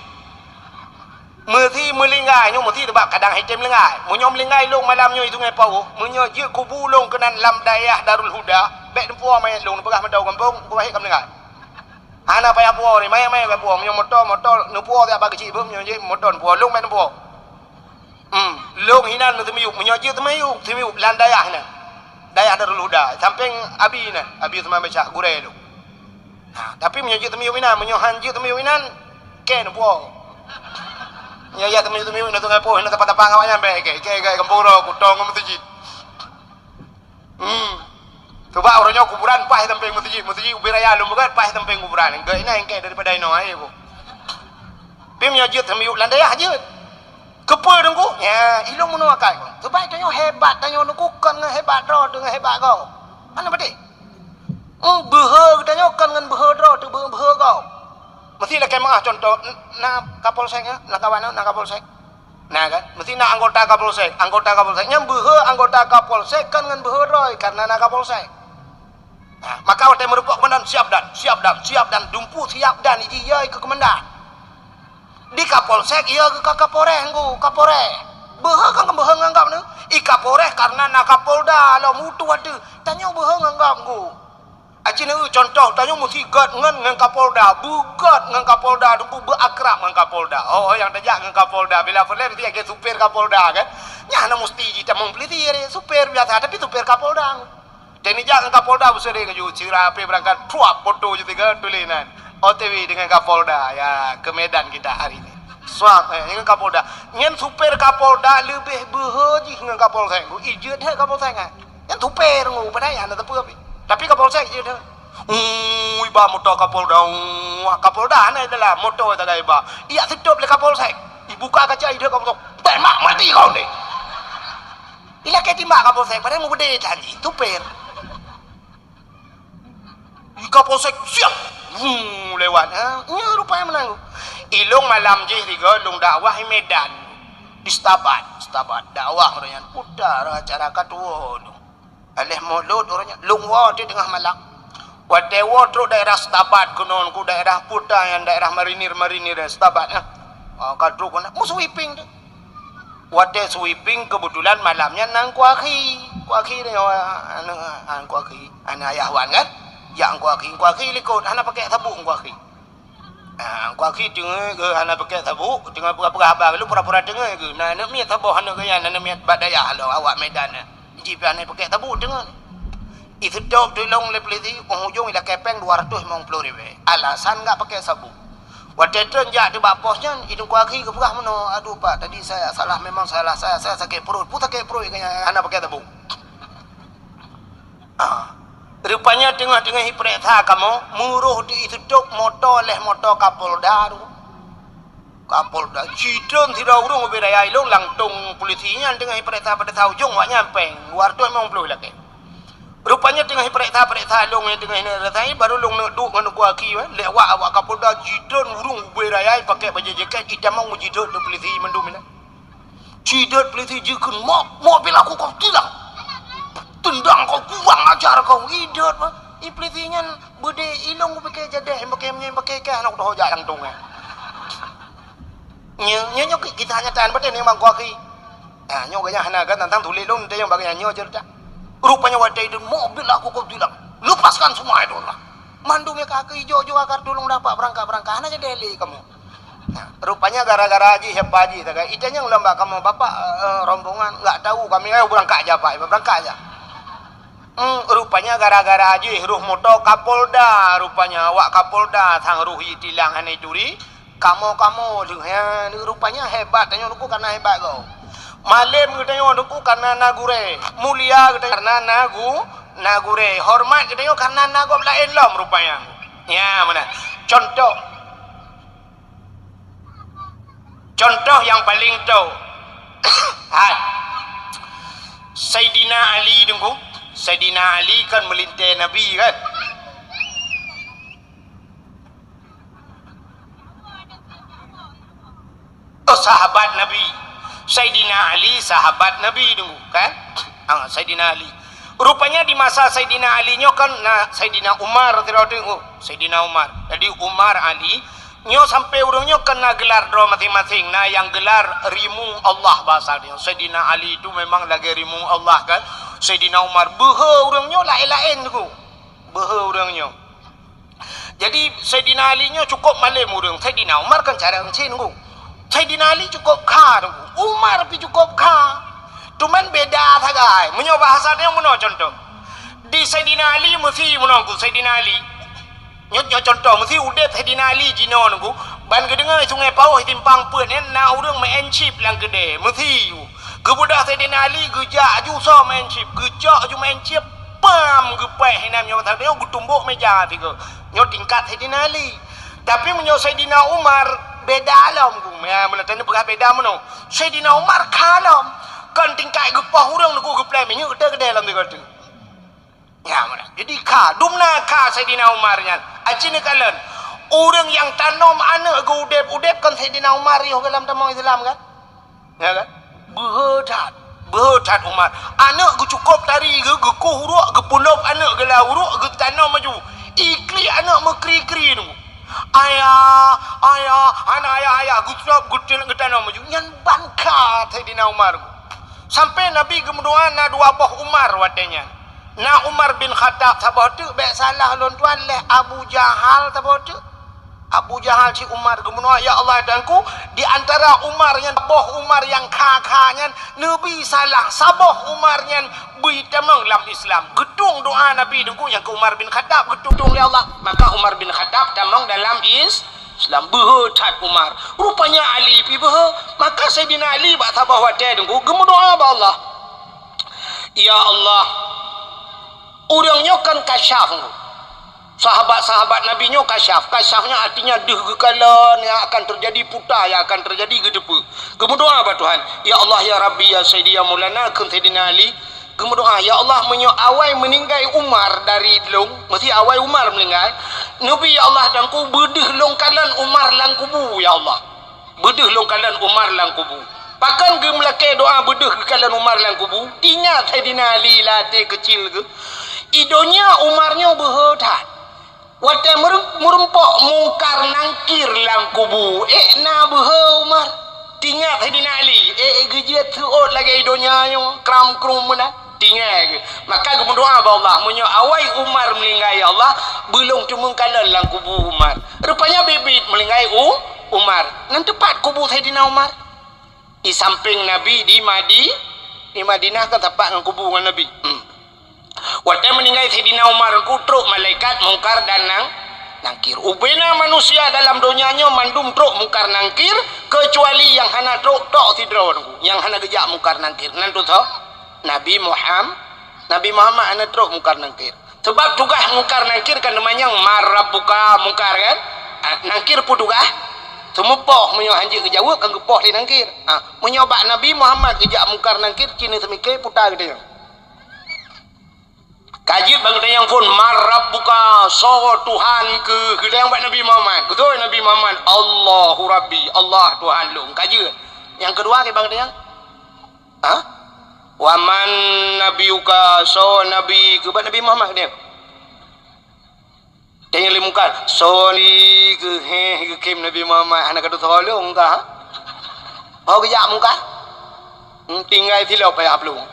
Meusi meulinggai nyoe meusi teubak kadang hai tem meulinggai. Meunyoe meulinggai ilong malam nyoe i Sungai Pauh, meunyoe jeuet kubu lôn keunan lam dayah Darul Huda, bék neupuwoe manyét lôn, neupeugah mantong gampông, ku wahé ka meulinggai. Hana payah puwoe, manyét-manyét payah puwoe. Meunyoe moto, moto, neupuwoe siat bak keuchik beuh, meunyoe jeuet moto neupuwoe, lôn bék neupuwoe. Hmm, lôn hinan teumiyueb, meunyoe jeuet teumiyueb, teumiyueb lam dayah hinan. Dayah Darul Huda, sampéng Abi hinan, Abi Usman Basyah, gurée lôn. Ha, tapi meunyoe jeuet teumiyueb inan, meunyoe han jeuet teumiyueb inan, kée neupuwoe. Meunyoe jak teumiyueb-teumiyueb inan Sungai Poh, inan tapa-tapa ngon awaknyan bék kée, kée gét gampông droe, kutong ngon meuseujid. Hmm. Coba uroe nyoe kuburan paih sampéng meuseujid, meuseujid ubé raya lôn beugét paih sampéng kuburan. Gét inan kée daripada inoe, hai ko. Tapi meunyoe jeuet teumiyueb lam dayah jeuet. Keupeue Teungku? Nya, ilong meunoe akai. Sebab tanyoe hebat, tanyoe Teungku kon ngon hebat droe, deungon hebat gob. Hana padé. Hmm, beuhe geutanyoe kon ngon beuhe droe, teuh beuhe gob. Meusti lakée meuah contoh, n-, na Kapolsek nyan, na kawan na Kapolsek. Na kan? Meusti na anggota Kapolsek, anggota Kapolsek. Nyan beuhe anggota Kapolsek kon ngon beuhe droe, karena na Kapolsek. Nah, maka watée meurumpok komandan, "Siap dan, siap dan, siap dan," dumpu siap dan, iji yai keu komandan. Di Kapolsek, iya keu ka Kapolres ngku, Kapolres. Beuhe kan beuhe ngon gob nyoe? I Kapolres karena na Kapolda lom utoh ateueh. Tanyoe beuhe ngon gob ngku. Aci neu contoh, tanyoe meusti gét ngon, ngon Kapolda. Beugét ngon Kapolda, teungku beuakrab ngon Kapolda. Oh, nyang tajak ngon Kapolda. Bila filem ti lagée supir Kapolda kan? Nyan na meusti jitamong polisi, supir biasa, tapi supir Kapolda. Teunijak ngon Kapolda beuseude ngon ju sira api beurangkat pruap foto ju tiga tuléh nan O T W dengan Kapolda ya ke Medan kita hari ini. Swab eh, dengan Kapolda. Nyan supir Kapolda leubeh beuhe jih ngon Kapolsek. Ku ijeuet he Kapolsek kan. Nyan supir ngu padahai hana teupeu api. Tapi Kapolsek ijeuet he. Ui ba moto Kapolda. Ui, Kapolda hana dalam moto tagai ba. Ijak seutop lé Kapolsek. Ibuka kaca ide Kapolsek. Tembak mati kau ni. Ilakée timbak Kapolsek, padahai mubeude janji, tuper. Di Kapolsek, siap! Wuu, lewat. Ha? Nyoe rupanya menang. Ilong malam jih tiga, long dakwah di Medan. Di Setabat. Setabat. Dakwah orang yang putar acara katuo tu. Aleh Maulud orang yang long wa di tengah malam. Watée woe trok daerah Setabat, keunoe ku daerah putar yang daerah marinir-marinir Setabat. Ha? Ha, ka trok keunoe. Mu sweeping tu. Watée sweeping, keubeutulan malam nyan na Teungku Akhi. Teungku Akhi nyoe, aneuk, Teungku Akhi, aneuk ayah wan kan? Jak Teungku Akhi, Teungku Akhi likot, hana pakék sabuk Teungku Akhi. Ah, Teungku Akhi teungoh geuh hana pakék sabuk, teungoh peugah-peugah haba, lalu pura-pura teungoh geuh. Na aneuk miet saboh aneuk geuh nyan, aneuk miet bak dayah lom, awak Medan nyan. Ji pih hana pakék sabuk teungoh. Iseutôb teulông lé peulisi, ujong-ujong ilakée péng dua ratus limong ploh ribée. Alasan gak pakai sabu. Watée treun jak teuh bak pos nyan, i Teungku Akhi geupeugah meunoe, "Aduh Pak, tadi saya salah, memang salah saya, saya sakét pruet." Peue sakét pruet, hana pakai sabu. Ah. Rupanya teungoh-teungoh ipeuriksa kamoe, meuroh di iseutôb moto leh moto Kapolda tu. Kapolda, jitreun sidroe ureuëng ubé raya ilông, langsông polisi nyan teungoh ipeuriksa-peuriksa ujong awak nyan péng dua ratus limong ploh lakée. Rupanya teungoh ipeuriksa-peuriksa ilông nyan teungoh ineuk rasai, baru lông neuk duek ngon Teungku Akhi, eh. Lewat awak Kapolda jitreun ureuëng ubé raya pakai bajée jakét itamong meujidot di polisi mandum inan. Jidot polisi jikheun, "Mok, mok bila aku kau tilang. Tendang kau, kurang ajar kau." Idot mah. I polisi nyan beudé ilông kupike jadeh, pakai meunyan pakai kah, aneuk toho jak langsông, eh. Nyoe, nyoe, nyoe kisah nyata, beutôi ni, Teungku Akhi. Ha, nyoe geuhnyan hana kan, tantang tuléh lôn, teuh nyang bagaih nyoe cerita. Rupanya watée itu, "Mok bila aku kau tilang. Lepaskan semua itu lah." Mandum nyang ka keu ijo-jo agar tulông dapat beurangkat-beurangkat, hana jadi lé kamoe. Nah, rupanya gara-gara jih, siapa jih, tagai. Itanyong lom bak kamoe, "Bapak, eh, rombongan, nggak tahu kami, ayo beurangkat aja, Pak, beurangkat aja." Hmm, rupanya gara-gara jih roh moto Kapolda, rupanya awak Kapolda sang roh itilang hana ituri, kamoe-kamoe lheueh nyan, rupanya hebat tanyoe Teungku karena hebat gob. Malém geutanyoe Teungku karena na gurée, mulia geutanyoe karena na gu-, na gurée, hormat geutanyoe karena na gob laén lom rupanya. Nya meunan. Contoh. Contoh nyang paleng tho. Hai. Saidina Ali Teungku. Saidina Ali kan meulintée Nabi kan? Oh, sahabat Nabi. Saidina Ali sahabat Nabi Teungku kan? Ah, Saidina Ali. Rupanya di masa Saidina Ali nyoe kan na Saidina Umar sidroe teuk. Oh, Saidina Umar. Jadi Umar, Ali, nyoe sampai ureuëng nyoe kan na geular droe maséng-maséng, na nyang geular rimong Allah bahasa nyoe. Saidina Ali itu memang lagée rimong Allah kan. Saidina Umar, beuhe ureuëng nyoe laén-laén Teungku. Beuhe ureuëng nyoe. Jadi Saidina Ali nyoe cukup malém ureuëng. Saidina Umar kan cara cit Teungku. Saidina Ali cukup kha Teungku. Umar pi cukup kha. Cuman beda sagai. Meunyoe bahasa nyoe meunoe contoh. Di Saidina Ali meusi meunoe Teungku, Saidina Ali. Nyoe, nyoe contoh, meusi udeb Saidina Ali jinoe Teungku, ban geudeungoe Sungai Pauh simpang peuet nyan na ureuëng meu'en chip lam keudée, meusi. Geubeudôh Saidina Ali, geujak aju soe meu'en chip, geucok aju meu'en chip, pam, geupéh inan nyoe, geutumbok meja sigoe. Nyoe tingkat Saidina Ali. Tapi meunyoe Saidina Umar, beda lom Teungku. Ya, meunan tapeugah beda meunoe. Saidina Umar kha lom. Kon tingkat geupoh ureuëng Teungku, geuplai minyeuk teuh keudée lom sigoe teuh. Ya, meunan. Jadi kha, dumna kha Saidina Umar nyan. Aci neukalon, ureuëng nyang tanom aneuëk geuh udeb-udeb kon Saidina Umar yoh geulam tamong Islam kan? Ya kan? Beuhe that. Beuhe that Umar. Aneuëk geuh cukôp tari geuh, geukueh uruek, geupeulop aneuëk geuh lam uruek, geutanom aju. Iklik aneuëk meukri-kri Teungku. "Ayah, ayah, hana ayah, ayah," geucok, geutin-, geutanom aju. Nyan ban kha Saidina Umar. Sampai Nabi geumeudoa na dua boh Umar watée nyan. Na Umar bin Khattab saboh teuk, bék salah lôn tuan, leh Abu Jahal saboh teuk. Abu Jahal cit Umar geumeudoa, "Ya Allah, Tuhanku, di antara Umar nyan, boh Umar nyang kha-kha nyan, neubi salah saboh Umar nyan bri tamong lam Islam." Geutueng doa Nabi Teungku nyang keu Umar bin Khattab, geutueng lé Allah. Maka Umar bin Khattab tamong dalam Is-, Islam. Beuhe that Umar. Rupanya Ali pi beuhe. Maka Saidina Ali bak saboh watée Teungku geumeudoa bak Allah. "Ya Allah, ureuëng nyoe kan kasyaf." Sahabat-sahabat Nabi nyoe kasyaf. Kasyaf nyan artinya deuh geukalon nyang akan teujadi, puta nyang akan teujadi geuteupeue. Geumeudoa bak Tuhan, "Ya Allah, ya Rabbi, ya Sayyidi, ya Maulana," kheun Saidina Ali. Geumeudoa, "Ya Allah, meunyoe awai meuninggai Umar dari lôn, meusti awai Umar meuninggai, neubi ya Allah Tuhanku beudeuh lôn kalon Umar lam kubu, ya Allah." Beudeuh lôn kalon Umar lam kubu. Pakon geumeulakée doa beudeuh geukalon Umar lam kubu? Ingat Saidina Ali lam até keucil geuh. I donya Umar nyoe beuhe that. Watée meureu-, meurumpok Mungkar Nangkir lam kubu, ék na beuhe Umar. Tingat Saidina Ali, ék, ék geujeuet seuôt lagée i donya nyoe, kram-krum meunan. Tinggai geuh. Maka geumeudoa bak Allah, "Meunyoe awai Umar meuninggai, ya Allah, beulông teumeung kalon lam kubu Umar." Rupanya biet-biet meuninggai U-, Umar. Nan teupat kubu Saidina Umar. Di sampéng Nabi di Madi-, di Madinah kan sapat ngon kubu ngon Nabi. Hmm. Watée meuninggai Saidina Umar, ku trok malaikat Mungkar dan Nang-, Nangkir. Ubena manusia dalam donya nyoe mandum trok Mungkar Nangkir, keucuali nyang hana trok tok sidroe, nyang hana geujak Mungkar Nangkir. Nan tu soe? Nabi Muham-, Nabi Muhammad hana trok Mungkar Nangkir. Sebab tugaih Mungkar Nangkir kan teumanyong, "Man rabbuka?" Mungkar kan? Ah, Nangkir peue tugaih? Seumupoh, meunyoe hanjeuet geujaweueb kan geupoh lé Nangkir. Ah, meunyoe bak Nabi Muhammad geujak Mungkar Nangkir, cit neuseumiké peue tugaih geutanyoe. Ka jeuet bak geutanyoe phon, "Man rabbuka?" Soe Tuhan keuh? Geutanyong bak Nabi Muhammad. Beutôi Nabi Muhammad, "Allahu Rabbi, Allah Tuhan lôn." Ka jeuet. Nyang keudua keuh bak geutanyoe, ha? "Wa man nabiyuka?" Soe nabi keuh? Bak Nabi Muhammad geutanyoe. Tanyong lé Mungkar, "Soe nabi keuh?" Heh, geukheun Nabi Muhammad, "Hana ka tusoe lôn kah?" Ho geujak Mungkar? Hmm, tinggai silop payah plueng.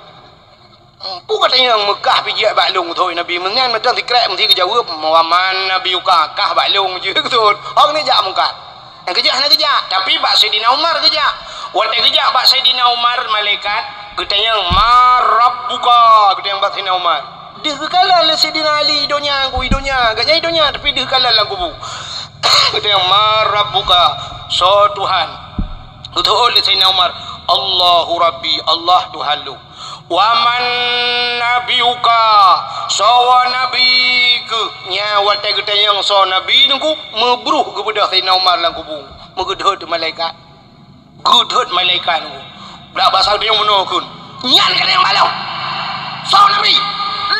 Hmm, peue geutanyoe meukah pih jeuet bak lôn, thôn Nabi meungan mantong sikrek meusti geujaweueb, "Wa man nabiyuka?" Kah bak lôn jeuet thôn. Ho keuneuk jak Mungkar. Nyang keujak hana geujak, tapi bak Saidina Umar geujak. Watée geujak bak Saidina Umar, malaikat geutanyong, "Man rabbuka?" Geutanyong bak Saidina Umar. Deuh geukalon lé Saidina Ali, "I donya, i donya." Gobnyan i donya, tapi deuh kalon lam kubu. Geutanyong, "Man rabbuka?" Soe Tuhan? Geuteu'ôt lé Saidina Umar, "Allahu Rabbi, Allah Tuhan lôn." "Wa man nabiyuka?" Soe nabi keuh? Nyan watée geutanyong soe nabi nyan, meubruh geubeudôh Saidina Umar lam kubu. Meugeudhôt malaikat. Geudhôt malaikat nyan. Bak basa geutanyoe meunoe kheun. Nyan geutanyoe malom. Soe nabi?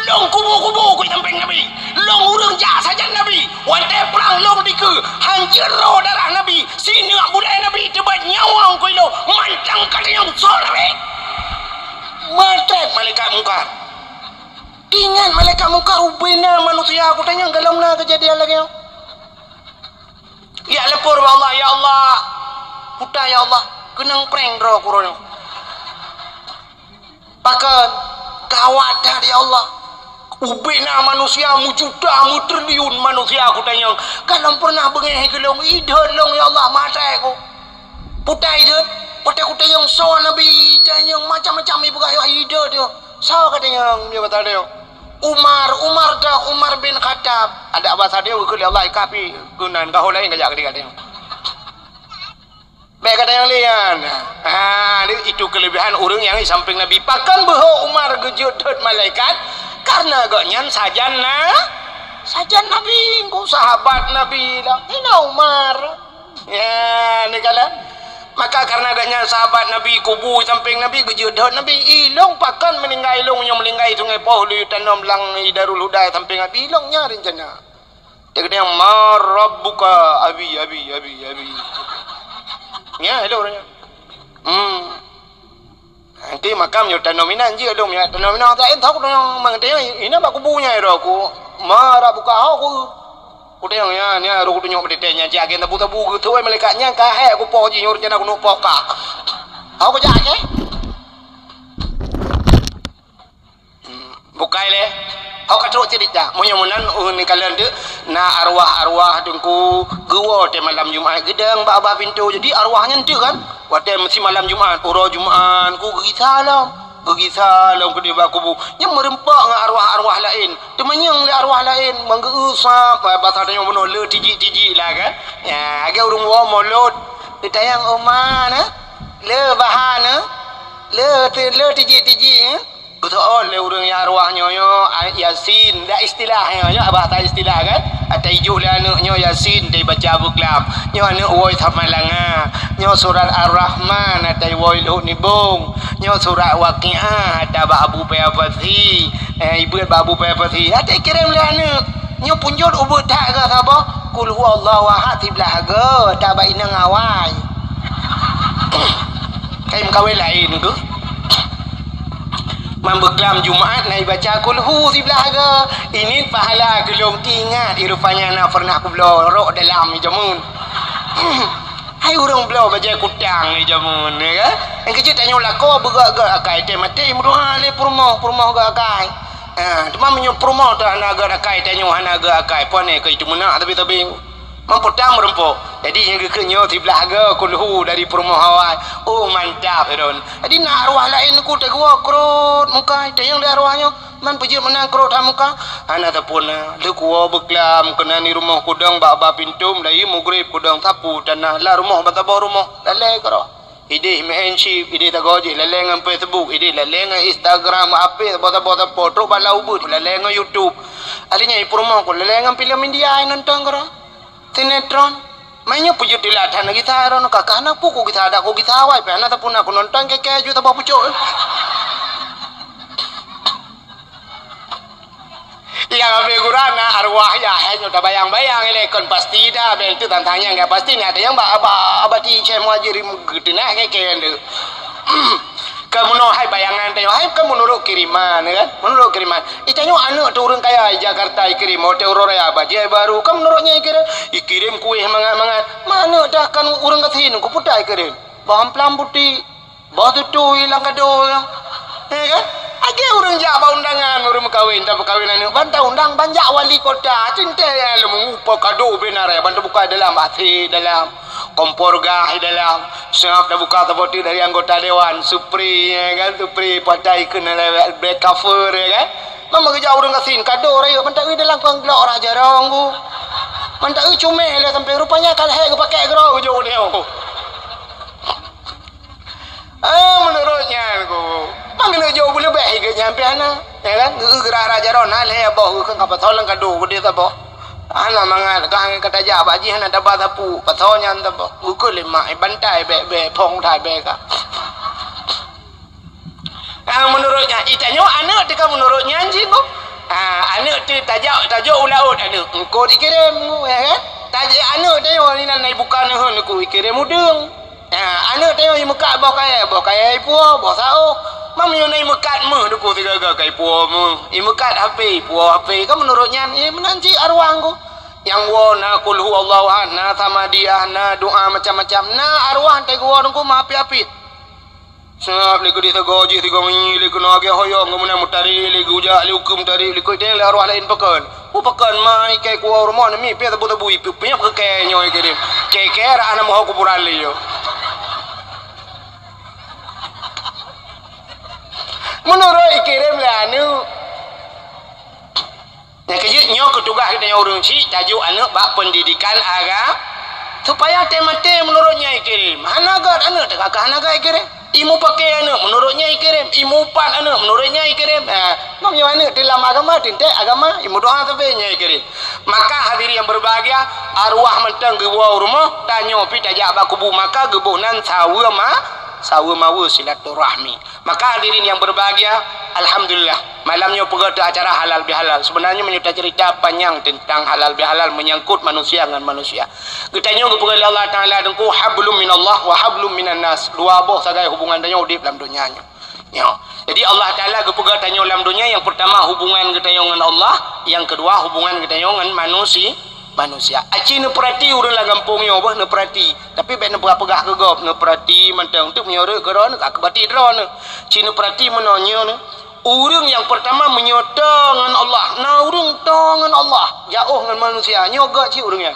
Lôn kubu-kubu keu sampéng nabi. Lôn ureuëng jak sajan nabi. Watée prang lôn dikeue, hanjeuet roh darah nabi. Sineuk budaya nabi teubat nyawöng keu ilôn. Mantong ka tanyong soe nabi? Meutrép malaikat Mungkar. Ingat malaikat Mungkar ubena manusia, ku tanyong galom na keujadian lagée nyoe. Jak lapor bak Allah, "Ya Allah, peue tugaih ya Allah, keunong prank droe ku uroe nyoe." Pakon? Gawat that ya Allah. Ubena manusia meujuta, meutriliun manusia ku tanyong. Galom pernah beungéh keu lôn, idhôt lôn ya Allah, maté ku. Peue tugaih idhôt? Watée ku tanyong soe nabi, tanyong macam-macam ipeugah, ya idhôt nyoe. Soe ka tanyong, ya, bak geutanyoe? Umar, Umar dah, Umar bin Khattab. Adak basa geutanyoe geukheun lé Allah, "Ikah pih keunan, gaho laén kajak keu geutanyoe." Bék gata nyang lian. Ha, itu kelebihan ureuëng nyang di sampéng Nabi. Pakon beuhôk Umar geujeuet thot malaikat? Karena gobnyan sajan na, sajan Nabi, engko sahabat Nabi lah. Hina Umar. Ya, ni kala. Maka karena gobnyan sahabat Nabi, kubu sampéng Nabi, geujeuet thot Nabi. Ilong pakon meuninggai ilong nyang meuninggai Sungai Poh, lheueh tanom lam Darul Huda sampéng Nabi, ilong nyan rencana. Dia kata, "Ma rabbuka, Abi, Abi, Abi, Abi." Ya, hello, dia. Hmm. Nanti makam nyoe tanom inan je, dong, ya, tanom inan, tak entok dong, mang tanya, ina bak kubu nya, ro, ku, "Ma rabbuka, ho, ku." Ku tanya, ya, ni, ro, ku tunjuk bak tanya, cak, agen tabu-tabu, ku, tu, eh, malaikat nya, ka, hek, ku, poh, ji, nyuruh, jana, ku, nuk, poh, ka. Ho, ku, jak, eh? Bukai lé. Ho ka trok cerita. Meunyoe meunan, uh, ni kalian tu, na arwah-arwah teungku geuwoe teuh malam Jumat geudong bak babah pintoe. Jadi arwah nyan tu kan, watèe meusi malam Jumat, uroe Jumat, ku geugisa lom. Geugisa lom keudeh bak kubu. Nyan meureumpok ngon arwah-arwah laén. Teumanyong lé arwah laén, meugeu-eu sab, eh, basa tanyoe bunoe le tijik-tijik lah kan. Ya, lagèe ureueng woe mulod. Geutanyong, "Oh, ma na? Le bahan na? Le, le tijik-tijik, eh?" Geusoe lé ureueng nyang arwah nyoe, nyoe, a, Yasin. Dak istilah nyoe, nyoe bahasa istilah kan? Ata ijok lé aneuk nyoe Yasin, ata ibaca beuklam. Nyoe aneuk woe Samalanga. Nyoe surat Ar-Rahman, ata iwoe Lhok Nibong. Nyoe surat Waqiah, ata bak Abu Paya Pasi. Eh, ibeuet bak Abu Paya Pasi. Ata ikirém lé aneuk. Nyoe punjot ubeuet that keu saboh. Qul huwallahu ahad siblah go, ata bak inong awai. Kai meukawen laén keuh. Man beuklam Jumat na ibaca kulhu siblah go. Ini pahala keu lôn ingat, i rupanya na pernah kubloe rok dalam jameun. Hai ureueng bloe bajèe kutang jameun, ya kan? Nyang keujeuet tanyoe lakoe beugöt-göt akai, teuh maté meudoa lé peurumoh, peurumoh göt akai. Ha, teuma meunyoe peurumoh teuh hana göt akai, tanyoe hana göt akai, pane keu itu meunak tapi-tapi. Meuputam meurumpok. Jadi nyang geukheun nyoe siblah goe kulhu dari peurumoh awai. Oh, mantap, Ron. Jadi na arwah laén ku teugua krot muka, tanyong lé arwah nyoe. Man peujeuet meunan krot ha muka. Hana sapeue na. Lheueh kuwoe beuklam keunan di rumoh kudong bak ba pintoe, meulayeue mugreb kudong sapu tanah lam rumoh ban saboh rumoh. Lalé keudroe. Idéh main chip, idéh tagoe jih lalé ngon Facebook, idéh lalé ngon Instagram, apé saboh-saboh sapo, trok bak lam ubeut lalé ngon YouTube. Akhirnya i peurumoh ku lalé ngon filem India nonton keudroe. Sinetron. Meunyoe peujeuet tilat hana gisa ron, kakah na pu ku gisa, adak ku gisa awai, pih hana sapeue na ku nonton, keu-keu ju saboh pucok. Nyang habéh gura na arwah yah, hai nyoe tabayang-bayang ilée kon pasti dah, bèk teuh tantang nyang ka pasti, nyan ada nyang ba, ba, abati cai muhajir geuteunah keu-keu nyan teuh. Ka meunoe hai bayangan tanyoe, hai ka meunurot kiriman, kan? Meunurot kiriman. Itanyoe aneuk teuh ureueng kaya i Jakarta ikirém, hotel Royal, bajèe baru, ka meunurot nyan ikirém, ikirém kueh mangat-mangat. Ma aneuk teuh kan ureueng gasien, ku peue ta ikirém? Boh amplam putéh, boh tutui lam kado, ya. Eh, kan? Lagèe ureueng jak bak undangan, ureueng meukawen, tapeukawen aneuk, ban taundang, ban jak wali kota, teuntèe ya lom, upo kado beu na raya, ban tabuka dalam, A C dalam. Kompor gas di dalam, seungab tabuka saboh teuk dari anggota dewan, supri, ya kan, supri patai keuneuk lewat black cover, ya kan. Mama geujak ureueng gasien, kado rayeuk, mantap dalam kon glok rah jarong ku. Mantap cumeh lé sampéng, rupanya ka lhèe geupakèk keudroe ujong nyoe. Ah, meunurot nyan ku. Mang keuneuk jok beuleubeh higeut nyan pih hana. Ya kan? Geu-eu geurah-rah jaroe na lhèe boh, geu kheun ka pasoe lam kado geude saboh. Hana mangat, kah ka tajak bak jih hana taba sapeue, pasoe nyan saboh. Geu kheun lé mak, eh, bantai bèk-bèk, phông that bèk ka. Ah, meunurot nyan, itanyoe aneuk teuh ka meunurot nyan cit, Bu. Ah, aneuk teuh tajak, tajok u laôt aneuk, eungkôt ikirém, ya kan? Tajak aneuk tanyoe inan na ibuka neuheun ku ikirém udeueng. Ha, aneuk tanyoe imeukat boh kayèe, boh kayèe ipuwoe, boh saôh. Meunyoe na imeukat méuh duku sigaga ka ipuwoe méuh. Imeukat hapé, ipuwoe hapé. Kan meunurot nyan, eh, meunan cit arwah ku. Nyang woe na Qul Huwallahu Ahad, na Samadiyah, na doa macam-macam. Na arwah teuh geuwoe teungku meuapit-apit. Seungab lé keudeh sagoe jih, sigoe ngieng lé keunoe agèe hoyong, keumudian meutarek lé geujak lé ukeue meutarek lé keu iteng lé arwah laén pakon. Peue pakon ma ikai kuwoe rumoh namiet pih sabu-sabu ipeue-peue keu kèe nyoe ikirém. Kèe-kèe rak hana meuho kuburan lé nyoe. Meunurot ikirém lé aneuk. Nyang keujeuet nyoe keu tugaih geutanyoe ureueng chik tajok aneuk bak peundidikan agama supaya teumaté meunurot nyan ikirém. Hana gèt aneuk teuka ka hana gèt ikirém. Imeupaké aneuk meunurot nyan ikirém, imeuupat aneuk meunurot nyan ikirém. Ha, meunyoe aneuk teulam agama, teuntèe agama, imeudoa sabe nyan ikirém. Maka hadirin yang berbahagia, arwah mantong geuwoe u rumoh, tanyoe pih tajak bak kubu maka geuboh nan saweue ma, saweue maweue silaturahmi. Maka hadirin yang berbahagia, alhamdulillah, malam nyoe peugah teuh acara halal bihalal. Sebenarnya meunyoe tacerita panyang tentang halal bihalal menyangkut manusia ngon manusia. Geutanyoe geupeugah lé Allah Taala teungku, hablum minallah wa hablum minan nas. Dua boh sagai hubungan tanyoe udép lam donya nyoe. Nyoe. Jadi Allah Taala geupeugah tanyoe lam donya, yang pertama hubungan geutanyoe ngon Allah, yang kedua hubungan geutanyoe ngon manusi-, manusia. Aci neupeurati ureueng lam gampông nyoe boh neupeurati. Tapi bèk neupeugah-peugah keu gob, neupeurati mantong teuk meunyoe rhot keudroe neuh ka keubati droeneuh. Ci neupeurati meunoe nyoe neuh. Ureueng nyang pertama meunyoe toe ngon Allah, na ureueng toe ngon Allah, jaoh ngon manusia, nyoe gèt cit ureueng nyan.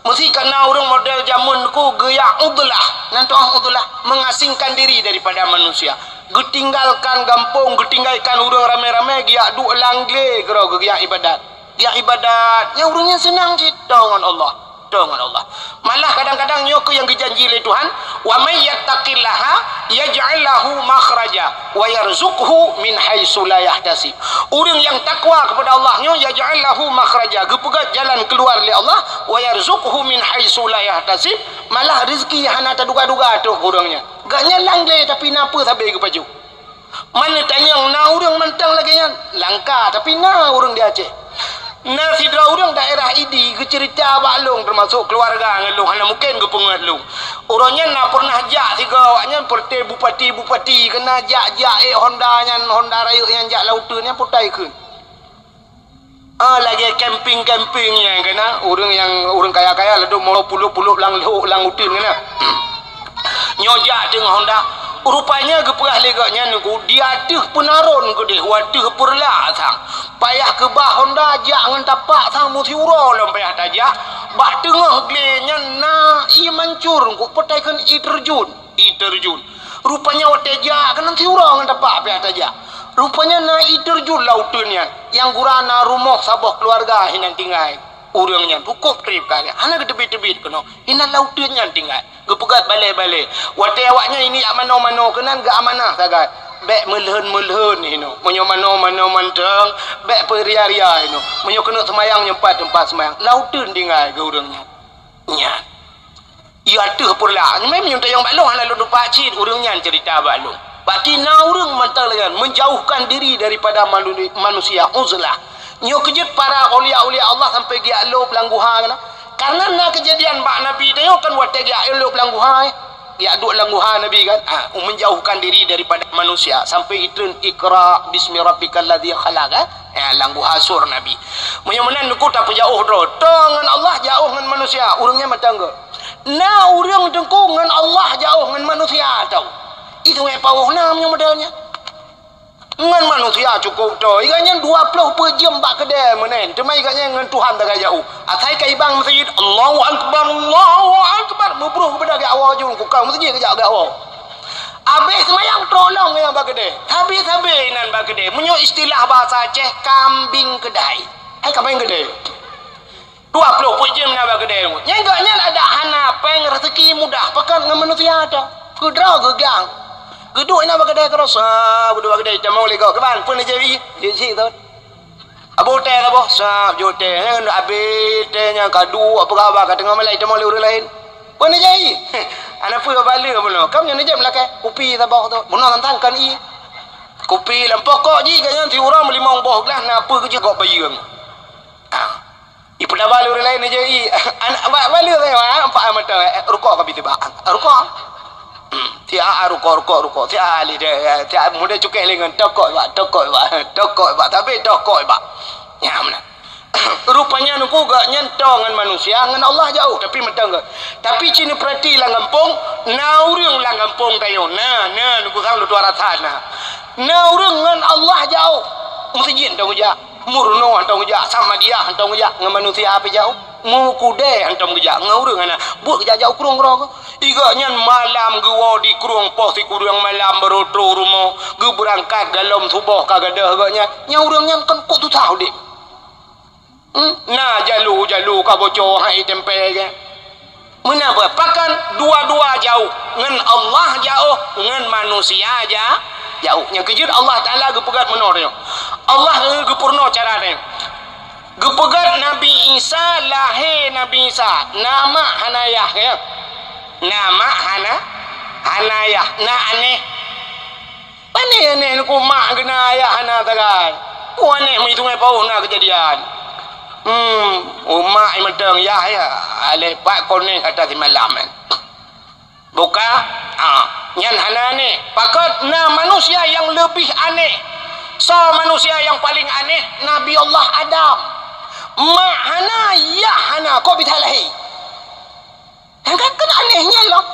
Meusi ka na ureueng model jameun ku geujak udlah, nan tu'ah udlah, mengasingkan diri daripada manusia. Geutinggalkan gampông, geutinggalkan ureueng ramé-ramé, geujak duek lam glé keudroe geujak ibadat. Geujak ibadat, nyang ureueng nyan seunang cit, toe ngon Allah. Toe ngon Allah. Malah kadang-kadang nyoe keuh nyang geujanji lé Tuhan, "Wa may yattaqillaha yaj'al lahu makhraja wa yarzuqhu min haitsu la yahtasib." Ureueng nyang takwa kepada Allah nyoe, yaj'al lahu makhraja, geupeugèt jalan keuluar lé Allah, wa yarzuqhu min haitsu la yahtasib, malah rezeki hana taduga-duga trok keu ureueng nyan. Gèt nyan lam glé tapi na peue sabe geupajoh. Man neutanyong na ureueng mantong lagèe nyan? Langka, tapi na ureueng di Aceh. Na sidroe ureueng daerah Idi geuceurita bak lôn, teumasok keuluwarga ngon lôn, hana mungken geupeungeut lôn. Uroe nyan na peureunah jak sigoe awak nyan, peureuté bupati-bupati, keunan jak-jak ék honda nyan, honda rayeuk nyan jak lam uteuen nyan, peue ta ikheun. Ah, lagèe camping-camping nyan keunan, ureueng nyang, ureueng kaya-kaya ladôm mo pulôk-pulôk lam lhok lam uteuen keunan. Nyoe jak teungoh honda. Rupanya geupeugah lé gobnyan nyoe, di ateueh peunaron keudeh, u ateueh peureulak sang. Payah keubah honda jak ngon tapak sang, meusiuroe lom payah tajak. Bak teungoh glé nyan na ié mancur, kok peutai kheun ié teurjun, ié teurjun. Rupanya watée jak keunan siuroe ngon tapak pih tajak. Rupanya na ié teurjun lam uteuen nyan. Nyang gura na rumoh saboh keuluwarga hinan tinggai. Ureuëng nyan cukôp treb ka, hana geuteubiet-teubiet keunoe. Hinan lam uteuen nyan tinggai. Geupeugah balée-balée. Watée awaknyan ini jak manoe-manoe keunan geuamanah sagai. Bék meulhon-meulhon inoe. Meunyoe manoe-manoe mantong, bék peuria-ria inoe. Meunyoe keuneuk seumayang nyoe pat teumpat seumayang. Lam uteuen tinggai geu ureuëng nyan. Nyan. Ia teuh peureulak. Nyoe meunyoe tayong bak lôn hana lôn tupat cit ureuëng nyan cerita bak lôn. Berarti na ureuëng mantong lagée nyan menjauhkan diri daripada manu-, manusia, uzlah. Nyoe keujeuet para aulia-aulia Allah sampai geujak lôb lam guha keunan. Karena na keujadian bak Nabi tanyoe kan watée geujak lôb lam guha, eh. Geujak duek lam guha Nabi kan. Ha, menjauhkan diri daripada manusia sampai itreun Iqra bismi rabbikal ladzi khalaq, eh. Ya, lam guha sur Nabi. Meunyoe meunan nuku tapeujauh droe. Toe ngon Allah jauh ngon manusia. Ureuëng nyan mantong geuh. Na ureuëng teungku ngon Allah jauh ngon manusia tau. Itu ngai pawôh na meunyoe model nyan. Ngon manusia cukôp toe. Iga nyan dua ploh peuet jeuem bak keudée meunen. Teuma iga nyan ngon Tuhan tagai jauh. Asai ka ibang meuseujid, Allahu Akbar, Allahu Akbar. Meubroh geubeudôh geuawoe jong ku kau meuseujid geujak geuawoe. Abéh seumayang trok lom nyang bak keudée. Sabe-sabe inan bak keudée. Meunyoe istilah bahasa Aceh, kambing keudai. Hai kambing keudai. Dua ploh peuet jeuem na bak keudée. Nyang geuh nyan ada hana péng rezeki mudah pakat ngon manusia tu. Keudroe geugang. Geuduek na bak keudée keurasa, geuduek bak keudée tamong lego. Kiban, peue neujadi? Jeuet sit tu. Abu teh saboh, sab jeuet teh. Nyan abéh teh nyan kadu, apa khabar ka teungoh malai tamong lé ureuëng laén. Peue neujadi? Ana peue bale bunoe. Kam nyan neujép lakée. Kupi saboh tu. Bunoe tantang kan ié. Kupi lam pokok jih ka nyan siuroe meulimong boh glah na peue keujeuet gok bayeue. Ah. Ipeudaba lé ureuëng laén aja i. Anak bak bale saya, ah, empat mata, eh, rukok ka bisi bak. Rukok. Hmm, si A, ah, rukok, rukok, rukok. Si A, ah, li dia, eh, si A, muda cukai lengan, tokok bak, tokok bak, tokok bak, tapi tokok bak. Ya, mana? Rupanya nuku gak nyan to ngan manusia, ngan Allah jauh, tapi mantong gak. Tapi cina perhati lam gampong, na ureuëng lam gampong tayo. Na, na, nuku sang lu tuara sana. Na ureuëng ngan Allah jauh. Mesti jin tong jak. Murnoe hantom geujak, Samadiyah hantom geujak, ngon manusia pih jauh. Mukudée hantom geujak, ngon ureuëng hana. Buet geujak-jak u krueng keudroe. Iga nyan malam geuwoe di krueng poh sikureueng malam beuroto rumoh, geubeurangkat galom suboh ka gadôh geuh nyan. Nyang ureuëng nyan kon kok susah udeb. Hmm? Na jalu-jalu ka boco hai tempe geuh. Meunan peue? Pakon dua-dua jauh. Ngon Allah jauh, ngon manusia ja-, jauh. Nyang keujeuet Allah Taala geupeugét meunoe tanyoe. Allah geupurunoe cara tanyoe. Geupeugét Nabi Isa, lahé Nabi Isa, na mak hana yah, ya. Na mak hana, hana yah, na anéh. Pane anéh nuku mak geuna ayah hana sagai. Ku anéh meuitungai paoh na keujadian. Hmm, umak i mantong yah ya, aleh pat konéng ata simalam, eh. Buka, ah, nyan hana anéh. Pakon na manusia nyang leubeh anéh. Soe manusia nyang paleng anéh? Nabi Allah Adam. Mak hana, yah hana, kok bisa lahé? Kan, kan anéh nyan lom.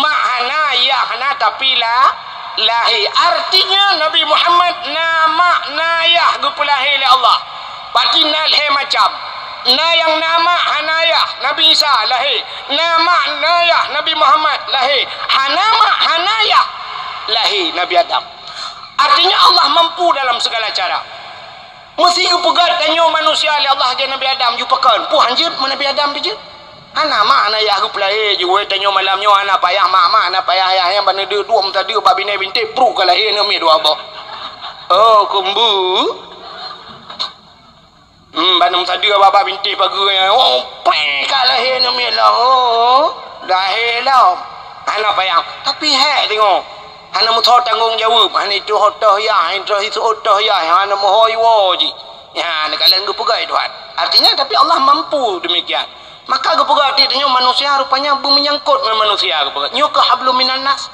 Mak hana, yah hana, tapi la-, lahé. Artinya Nabi Muhammad na mak, na yah geupeulahé lé Allah. Berarti na lhée macam. Na nyang na mak hana yah, Nabi Isa lahé. Na mak na yah, Nabi Muhammad lahé. Hana mak hana yah, lahé Nabi Adam. Artinya Allah mampu dalam segala cara. Meusé geupeugét tanyoe manusia lé Allah lagée Nabi Adam, yue pakon? Peue hanjeuet meu Nabi Adam pih jeuet? Hana mak hana yah geupeulahé, jeuet tanyoe malam nyoe hana payah mak, mak hana payah yah, nyang ban neudeue duek meusadeue bak binéh bintéh, pruh ka lahé aneuk miet dua boh. Oh, keumbu. Hmm, ban meusadeue bak, bak bintéh pageue nyan. Oh, preh ka lahé aneuk miet lom. Oh, lahé lom. Hana payah. Tapi hék teungoh. Hana meusoe tanggong jaweueb, hana itu otoh yah, hana itu otoh yah, hana meuhôi woe jih. Ya, neukalon geupeugah Tuhan. Artinya, tapi Allah mampu demikian. Maka geupeugah até tanyoe manusia rupanya beumeunyangkot ngon manusia geupeugah. Nyoe keuh hablum minan nas.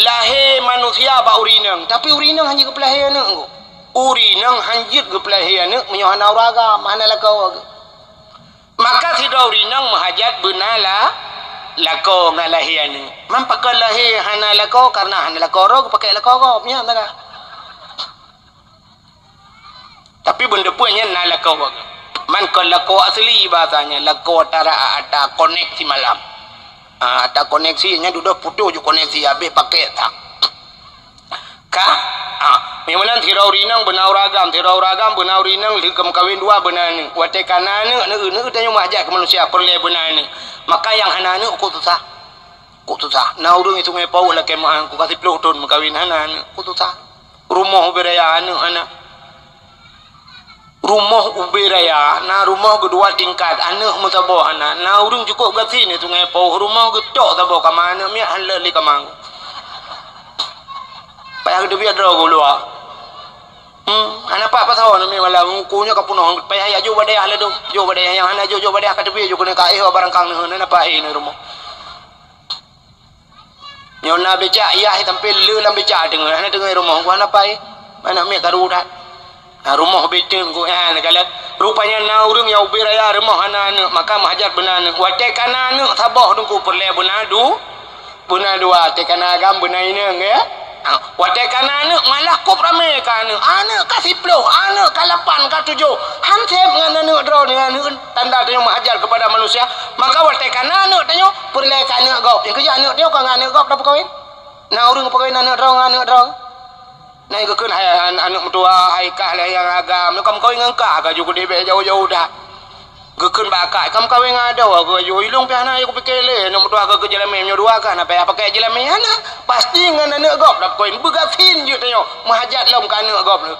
Lahé manusia bak ureueng inong, tapi ureueng inong hana geupeulahé aneuk. Ureueng inong hanjeuet geupeulahé aneuk meunyoe hana ureueng agam, hana lakoe. Maka sidroe ureueng inong meuhajat beuna la-, lakoe ngon lahé aneuk. Man pakon lahé hana lakoe, karena hana lakoe droe geupaké lakoe gob, nyan teuka. Tapi beuneupeue nyan na lakoe. Man kon lakoe asli bahasanya, lakoe tara ata koneksi malam. Ah, ata koneksi nyan dudoe putus ju koneksi, habéh paket tak. Ka? Ah, meunan sidroe ureueng inong beuna ureueng agam, sidroe ureueng agam beuna ureueng inong lheueh ka meukawen dua beuna aneuk. Watée ka na aneuk, aneuk, aneuk tanyoe meuhajat keu manusia peureulée beuna aneuk. Maka nyang hana aneuk kok susah. Kok susah. Na ureueng di Sungai Pauh lakée meu'ah, kok ka siplôh thon meukawen hana aneuk, kok susah. Rumoh ubé raya aneuk hana. Rumoh ubé raya, na rumoh geudua tingkat, aneuk meusaboh hana. Na ureueng cukôp gasien di Sungai Pauh, rumoh geucok saboh kama, aneuk miet han lé lé kama. Payah geuteubiet droe geuh luwa. Hmm, hana pat pasoe aneuk miet malam, ku nyoe ka peunoh, payah jak jok bak dayah ladôm, jok bak dayah nyang hana jok, jok bak dayah ka teubiet jok keuneuk ka éh barangkang neuh, hana pat éh neuh rumoh. Nyoe na becak, yah sampai le lam becak teungoh, hana teungoh rumoh, ku hana pai. Aneuk miet karu that. Ha, rumoh beuteueng ku, ha, neukalon. Rupanya na ureueng nyang ubé raya rumoh hana aneuk, maka meuhajat beuna aneuk. Watée ka na aneuk saboh teungku peureulée beuna du-, beuna dua, watée ka na agam beuna inong, ya. Ha, watée ka na aneuk malah kop ramé ka aneuk. Aneuk ka siplôh, aneuk ka lapan, ka tujoh. Han sép ngon aneuk droe nyoe, aneuk tanda tanyoe meuhajat keupada manusia. Maka watée ka na aneuk tanyoe, peureulée keu aneuk gob. Nyang keujak aneuk tanyoe ka ngon aneuk gob tapeukawen. Na ureueng peukawen aneuk droe ngon aneuk droe. Na geukheun hai an-, aneuk meutuah, hai kah lé nyang agam. Nyoe ka meukawen ngon kah, ka ju keudeh bék jauh-jauh that. Geukheun bak akak, ka meukawen ngon adoe, ka ju ilong pih hana, ya kupike lé, aneuk meutuah ka keu jeulamé, meunyoe dua kah, na payah pakai jeulamé, hana. Pasti ngon aneuk gob tapeukawen, beugasien jeuet tanyoe, meuhajat lom keu aneuk gob lé.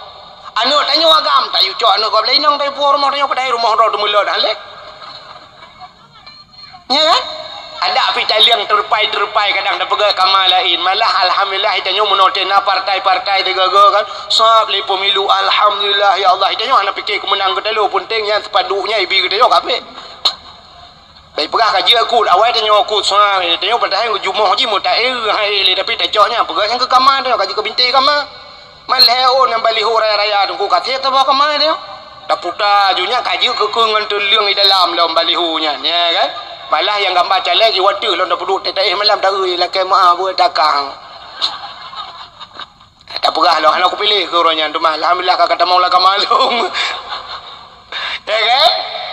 Aneuk tanyoe agam, tayue cok aneuk gob lé inong, tayue puwoe rumoh tanyoe, padahai rumoh droe teumeulot, ha lé. Nya kan? Adak pih taliang terupai-terupai kadang tapeugah kama laén. Malah alhamdulillah, tanyoe meunoe teuh na partai-partai teuga-ga kan. Sab lé pemilu, alhamdulillah ya Allah. Tanyoe hana pike keumeunang geutanyoe, peunteng nyan sipadu nyan ibi geutanyoe kabeh. Bai peugah ka jeuet kut, awai tanyoe kut sab, tanyoe padahai jumoh jih meutaéh hai lé, tapi tacok nyan peugah nyan keu kama tanyoe ka jeuet keu bintéh kama. Man lhée ôn nyang baliho raya-raya teungku ka tieb saboh kama nyoe. Taputa aju nyan ka jeuet keu-keu ngon teuleueng di dalam lom baliho nyan, ya kan? Malah nyang gamba caleg jiwoe teuh lom tapeuduek teuh taéh malam taeu lakée meu'ah buet takang. Tapeugah lom hana kupiléh keu uroe nyan teuma alhamdulillah ka katamong lam kama lôn. Ya kan?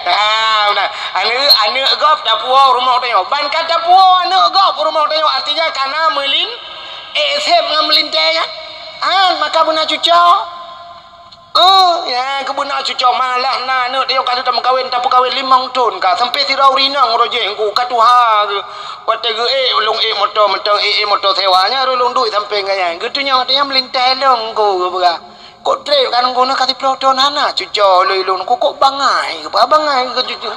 Ha, beuna. Aneuk, aneuk gob tapuwoe rumoh tanyoe. Ban ka tapuwoe aneuk gob rumoh tanyoe, artinya ka na meulin-, éh, sép ngon meulintée nyan. Ha, maka beuna cuco. Oh, ya, keu beuna cuco malah na aneuk tanyoe ka lheueh tameukawen, tapeukawen limong thon ka. Sampai sidroe ureueng inong uroe jih ku ka tuha geuh. Watée geuék, lôn ék moto mantong, ék, ék moto sewa nyan, lôn duek sampai ngon nyan. Geutanyoe, tanyoe meulintée lôn ku geupeugah. Kok trép kan guna ka siplôh thon hana cuco lé lôn, kok, kok bangai, kok bangai keu cuco.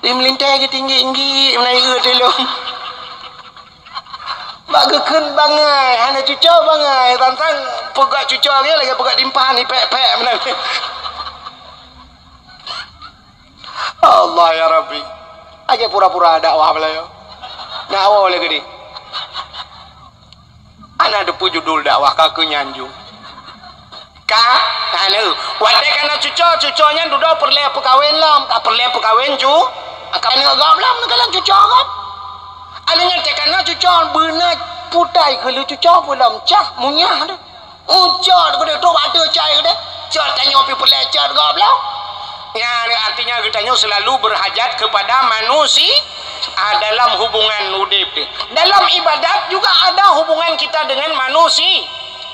Di meulintée geutinggi-tinggi, meunai eu teuh lôn. Bak geukheun bangai, hana cuco bangai, tantang peugah cuco lagée, lagée peugah dimpah ni, pek-pek meunan. Allah ya Rabbi. Lagée pura-pura dakwah belayoe. Nak awai lé geudeh. Hana teupeue judul dakwah ka keu nyan ju. Ka, hana. Watée ka na cuco, cuco nyan dudoe peureulée peukawen lom, ka peureulée peukawen ju. Ka aneuk gob lom, ka lom cuco gob. Aneuk nyan teuh ka na cuco, beuna putai keu lheueh cuco pun lom cah, munyah tu. Ucot geude, trok bak ateueh cai geude. Cot tanyoe pih peureulée cot gob lom. Nyan artinya geutanyoe selalu berhajat kepada manusia, ah, dalam hubungan udeb teuh. Dalam ibadat juga ada hubungan kita dengan manusia.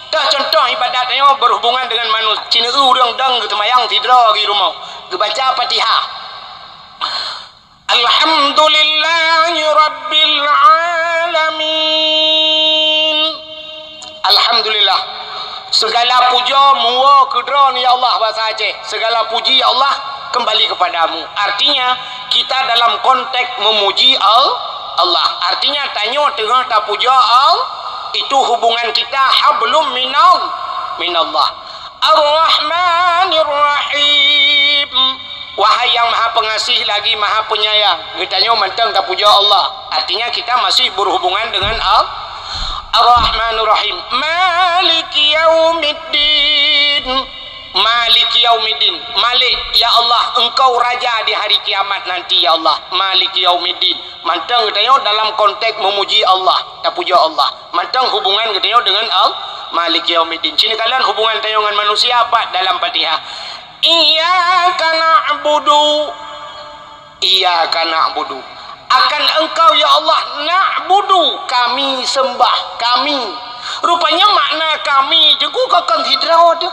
Teuh contoh ibadat tanyoe berhubungan dengan manusia. Cina ureuëng dong geuseumayang sidroe di rumoh. Geubaca Fatihah. Alhamdulillahi Rabbil Alamin. Alhamdulillah. Segala puja muwoe keu Droe, ya Allah, bahasa Aceh. Segala puji, ya Allah, kembali kepadamu. Artinya, kita dalam konteks memuji Al-, Allah. Artinya, tanyoe teungoh tapuja Al-, itu hubungan kita hablum minal-, minallah. Ar-Rahmanir Rahim. Wahai yang Maha Pengasih lagi Maha Penyayang, geutanyoe mantong tapuja Allah. Artinya kita masih berhubungan dengan Al-, Ar-Rahmanir Rahim. Maliki yaumiddin. Maliki yaumiddin. Malik, ya Allah, Engkau Raja di hari kiamat nanti, ya Allah. Maliki yaumiddin. Mantong geutanyoe dalam konteks memuji Allah, tapuja Allah. Mantong hubungan geutanyoe dengan Al-, Maliki yaumiddin. Cina kalon hubungan tanyoe ngon manusia pat dalam Fatihah. Iyyaka na'budu. Iyyaka na'budu. Akan Engkau, ya Allah, na'budu, kami sembah, kami. Rupanya makna kami tu kon sidroe teuh.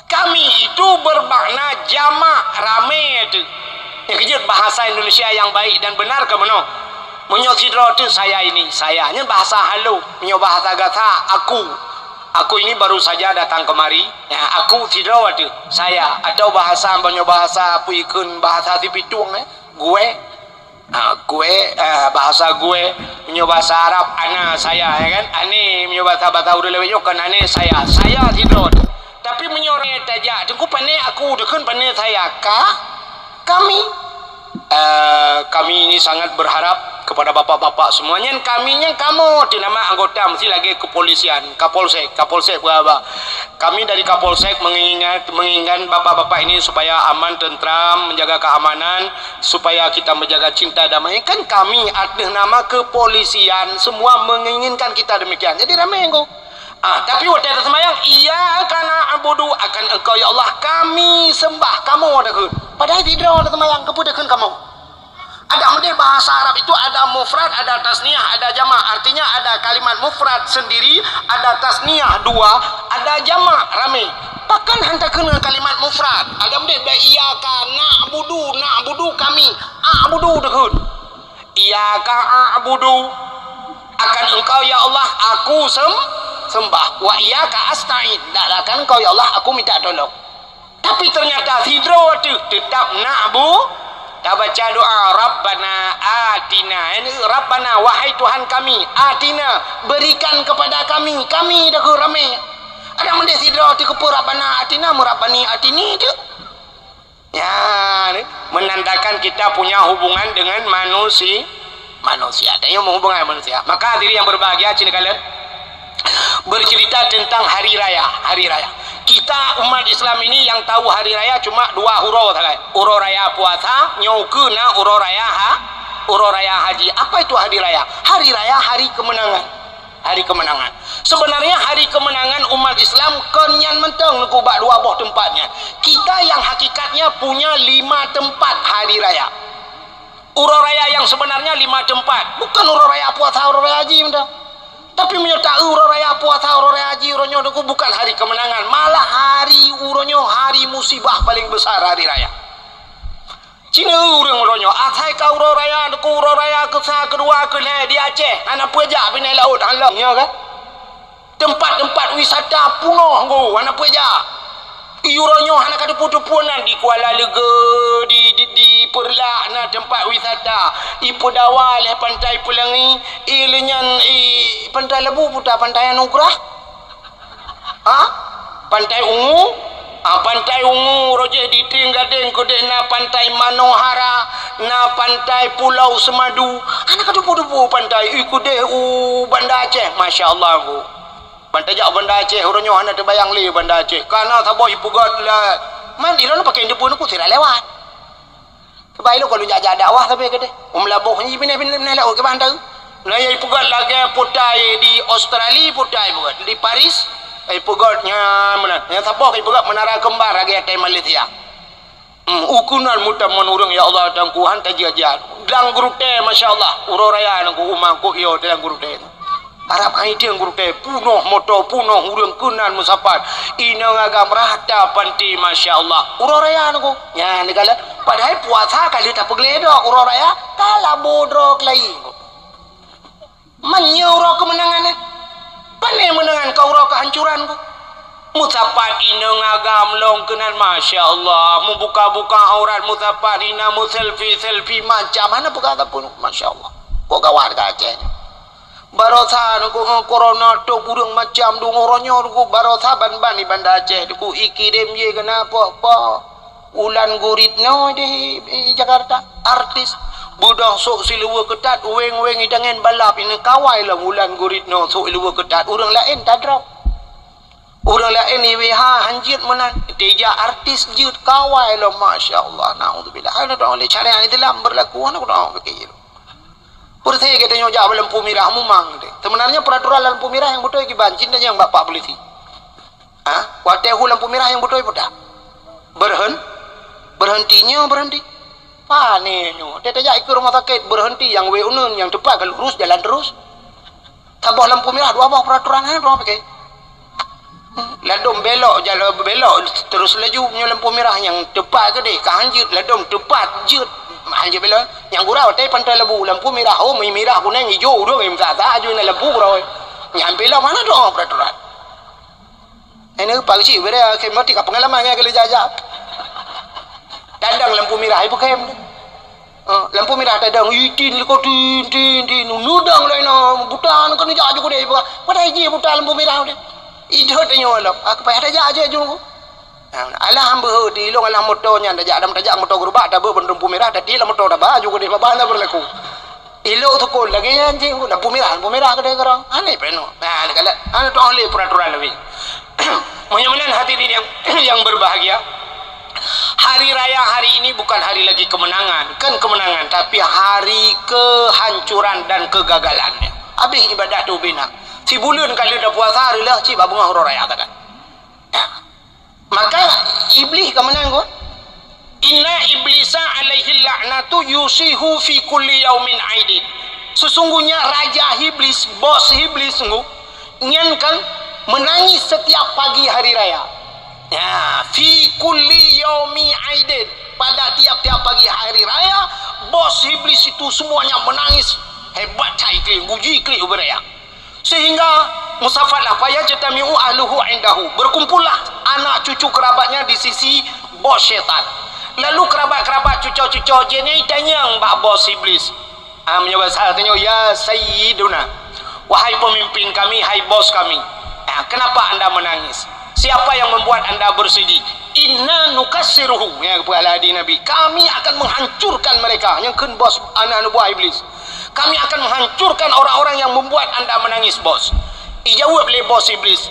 Kami itu bermakna jamak, ramé teuh. Nyang keujeuet bahasa Indonesia yang baik dan benar keu meunoe. Meunyoe sidroe teuh saya ini, saya. Nyan bahasa halus. Meunyoe bahasa gata, aku. Aku ini baru saja datang kemari. Ya, aku sidroe teuh, saya. Atau bahasa, meunyoe bahasa peue ikheun, bahasa Sipitueng, eh, gue. Ha, gue, eh, bahasa gue. Meunyoe bahasa Arab, ana, saya, ya kan? Ane, meunyoe bahasa, bahasa ureueng lawét nyoe kan ane, saya. Saya sidroe teuh. Tapi meunyoe ramé tajak, teungku, pane aku, dikheun pane saya. Ka, kami. Eh, kami ini sangat berharap kepada bapak-bapak semua. Nyan kami, nyan kamoe teuh nama anggota, mesti lagèe kepolisian, Kapolsek, Kapolsek berapa. Kami dari Kapolsek mengingat, menginginkan bapak-bapak ini supaya aman, tentram, menjaga keamanan, supaya kita menjaga cinta damai. Kan kami atas nama kepolisian semua menginginkan kita demikian. Jadi ramé, teungku. Ah, tapi watèe taseumayang, "Iyyaka na'budu," akan Engkau, ya Allah, kami sembah, kamoe takheun. Padahai sidroe taseumayang, keupeue takheun kamoe? Ada meunan, bahasa Arab itu ada mufrad, ada tasniah, ada jamak. Artinya ada kalimat mufrad sendiri, ada tasniah dua, ada jamak ramé. Pakon han takheun ngon kalimat mufrad? Ada meunan, "Iyyaka na'budu," na'budu kami, a'budu takheun. Iyyaka a'budu, akan Engkau ya Allah aku sem-, sembah. Wa iyyaka asta'in, dan akan Engkau ya Allah aku minta tolong. Tapi ternyata sidroe teuh teutap na'bu-, tabaca doa, Rabbana atina. Ini Rabbana, wahai Tuhan kami, atina, berikan kepada kami, kami takheun ramé. Ada meunan sidroe teuh keupeue Rabbana atina, meurabbani atini teuh. Ya, ni menandakan kita punya hubungan dengan manusi-, manusia. Tanyoe meuhubungan manusia. Maka hadirin yang berbahagia, cina kalian, bercerita tentang hari raya, hari raya. Kita umat Islam ini yang tahu hari raya cuma dua uroe sagai. Uroe raya puasa, nyoe ukeue na uroe raya ha-, uroe raya haji. Apa itu hari raya? Hari raya hari kemenangan. Hari kemenangan. Sebenarnya hari kemenangan umat Islam kon nyan mantong, teungku, bak dua boh tempat nyan. Kita yang hakikatnya punya lima tempat hari raya. Uroe raya yang sebenarnya lima tempat. Bukan uroe raya puasa, uroe raya haji mantong. Tapi meunyoe ta-eu uroe raya puasa, uroe raya haji, uroe nyoe, teungku, bukan hari kemenangan. Malah hari uroe nyoe hari musibah paling besar, hari raya. Cina ureueng uroe nyoe, asai ka uroe raya, teungku, uroe raya keusa, keudua, keulhèe di Aceh, hana peue jak binéh laôt, hana lom, nyoe kan? Tempat-tempat wisata punoh, teungku, hana peue jak. I uroe nyoe hana ka teupeu-teupeu nan di Kuala Leuge, di, di, di Peureulak na tempat wisata. I Peudawa lé Pantai Peulangi, i lé nyan i Pantai Labu, puta Pantai Anugerah. Ha? Pantai Ungu? Ha, Pantai Ungu, rojih di Trienggadeng keudeh na Pantai Manohara, na Pantai Pulau Semadu. Hana ka teupeu-teupeu pantai, i keudeh u Banda Aceh, masya Allah, teungku. Ban tajak Banda Aceh, uroe nyoe hana teubayang lé Banda Aceh. Kana saboh ipeugöt la, man ilôn pakai teupeu, teungku, sira lewat. Keubah ilôn ka lôn jak-jak dakwah sabe keudeh. U Meulaboh nyan binéh-binéh laôt kiban teu. Na nyang ipeugöt lagèe putai di Australia, putai ipeugöt di Paris, ipeugöt nyan meunan. Nyang saboh ipeugöt Menara Kembar lagèe até Malaysia. Hmm, u keunan meutamong ureueng, ya Allah, Tuhanku, han tajak-jak. Lam Geurutée, masya Allah, uroe raya nyan ku uma ku yo lam Geurutée. Arab hai teuh Geurutée, punoh moto, punoh ureueng keunan meusapat. Inong agam rata panti, masya Allah. Uroe raya nyan ku. Nyan, neukalon. Padahai puasa ka lheueh tapeugleh dok uroe raya, ka labo droe keulayi. Man nyoe uroe keumeunangan nyan. Pane meunangan ka uroe keuhancuran ku. Meusapat inong agam lom keunan, masya Allah. Meubuka-buka aurat meusapat, ina meuselfie-selfie macam. Hana peugah sapeue, masya Allah. Kok gawat ka Aceh nyoe. Barosa nyoe ku, eh, corona top ureueng macam dong uroe nyoe ku, barosa ban-ban di Banda Aceh ku ikirém ye keunan po-po. Wulan Guritno di, di Jakarta, artis. Beudôh sôk siluweue keutat, weng-weng idangen balap, ini kawai lom Wulan Guritno sôk siluweue keutat, ureueng laén tadrop. Ureueng laén I W H hanjeuet meunan, teuja artis jeuet kawai lom, masya Allah, naudzubillah. Hana dong lé syariat Islam berlaku, hana dong pikir. Peureuté geutanyoe jak lampu mirah mumang deh. Sebenarnya peraturan lampu mirah nyang beutôi kiban, cit nyang bak pak polisi. Ha? Watèe hu lampu mirah nyang beutôi peue dak? Berhen-, berhenti nyoe, berhenti. Pane nyoe. Teuh tajak ikeue rumoh sakét, berhenti nyang wéh uneun, nyang teupat ka lurus jalan terus. Saboh lampu mirah, dua boh peraturan, ha, dua pakai. Ladom belok, jalan belok terus laju, nyoe lampu mirah nyang teupat keudeh, ka hanjeuet, ladom teupat jeuet, hanjeuet belok. Nyang gura watée pantai labu, lampu mirah, oh, mirah, kunéng, ijo, ureueng, meusa-sa aju na lampu gura. Nyang belok mana dong peraturan? Ini pagi cik bere ke mati ka pengalaman ya kali jaja. Tadang lampu mirah ibu kem. Ha, lampu mirah tadang itin liko tin tin tin nudang lain na buta nak kena jaju deh ibu. Pada iji buta lampu mirah deh. Idot tanyo lom. Aku payah tajak aja ju. Ha, alah ambe di long alah motor nyan tajak dam tajak motor gerubak tabe bendung lampu mirah tadi lah motor dah baju deh babah lah berlaku. Ilok tukul lagée nyan cit, lampu mirah, lampu mirah keudeh keudroe. Aneh pih nyoe. Nah, kalak, hana teuoh lé peraturan lagée. Meunyoe meunan hadirin yang, yang berbahagia, hari raya hari ini bukan hari lagi kemenangan, kan kemenangan, tapi hari kehancuran dan kegagalan. Habis ibadah tu bina. Sibuleuen ka lheueh tapuasa, reulah cit bak beungoh uroe raya takan. Maka Iblis ka meunan kon. Inna iblisa alaihi la'natu yusihu fi kulli yaumin aidin. Sesungguhnya raja Iblis, bos Iblis sungguh, nyan kan menangis setiap pagi hari raya. Ya, fi kulli yaumi aidin. Pada tiap-tiap pagi hari raya, bos Iblis itu semuanya menangis. Hebat cai klik, uji klik ubé raya. Sehingga musafatlah, fayajtami'u ahluhu indahu. Berkumpullah anak cucu kerabatnya di sisi bos syaitan. Lalu kerabat-kerabat cuco-cuco jih nyan tanyong bak bos Iblis. Ah, meunyoe bahasa tanyoe, "Ya Sayyiduna, wahai pemimpin kami, hai bos kami, ah, kenapa anda menangis? Siapa yang membuat anda bersedih?" "Inna nukassiruhu," ya, keupeue lé hadis Nabi, "Kami akan menghancurkan mereka," nyang kheun bos aneuk buah Iblis. "Kami akan menghancurkan orang-orang yang membuat anda menangis, bos." Ijaweueb lé bos Iblis,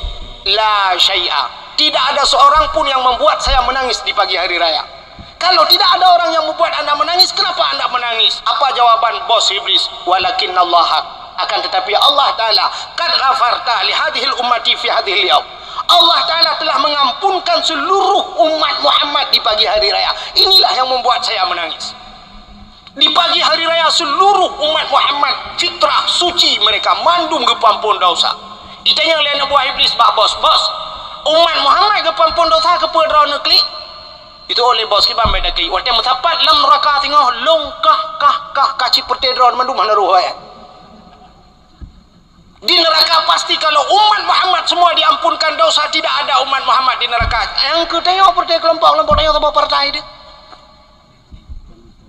"La syai'a. Tidak ada seorang pun yang membuat saya menangis di pagi hari raya." Kalau tidak ada orang yang membuat anda menangis, kenapa anda menangis? Apa jawaban bos Iblis? "Walakinnallaha, akan tetapi Allah Ta'ala, qad ghafarta li hadhil ummati fi hadhil yaum." Allah Ta'ala telah mengampunkan seluruh umat Muhammad di pagi hari raya. Inilah yang membuat saya menangis. Di pagi hari raya seluruh umat Muhammad fitrah suci mereka mandum geupeuampon dosa. Itanyong lé aneuk buah Iblis bak bos, "Bos, umat Muhammad geupeuampon dosa keupeue droeneuh klik?" Itu oleh bos kiban beda klik. Watée meusapat lam neuraka singoh long kah kah kah kah cit peureute droeneuh mandum hana roh ayat. Di neraka pasti kalau umat Muhammad semua diampunkan dosa, tidak ada umat Muhammad di neraka. Nyang keutanyoe peureute kelompok-kelompok tanyoe saboh partai deh.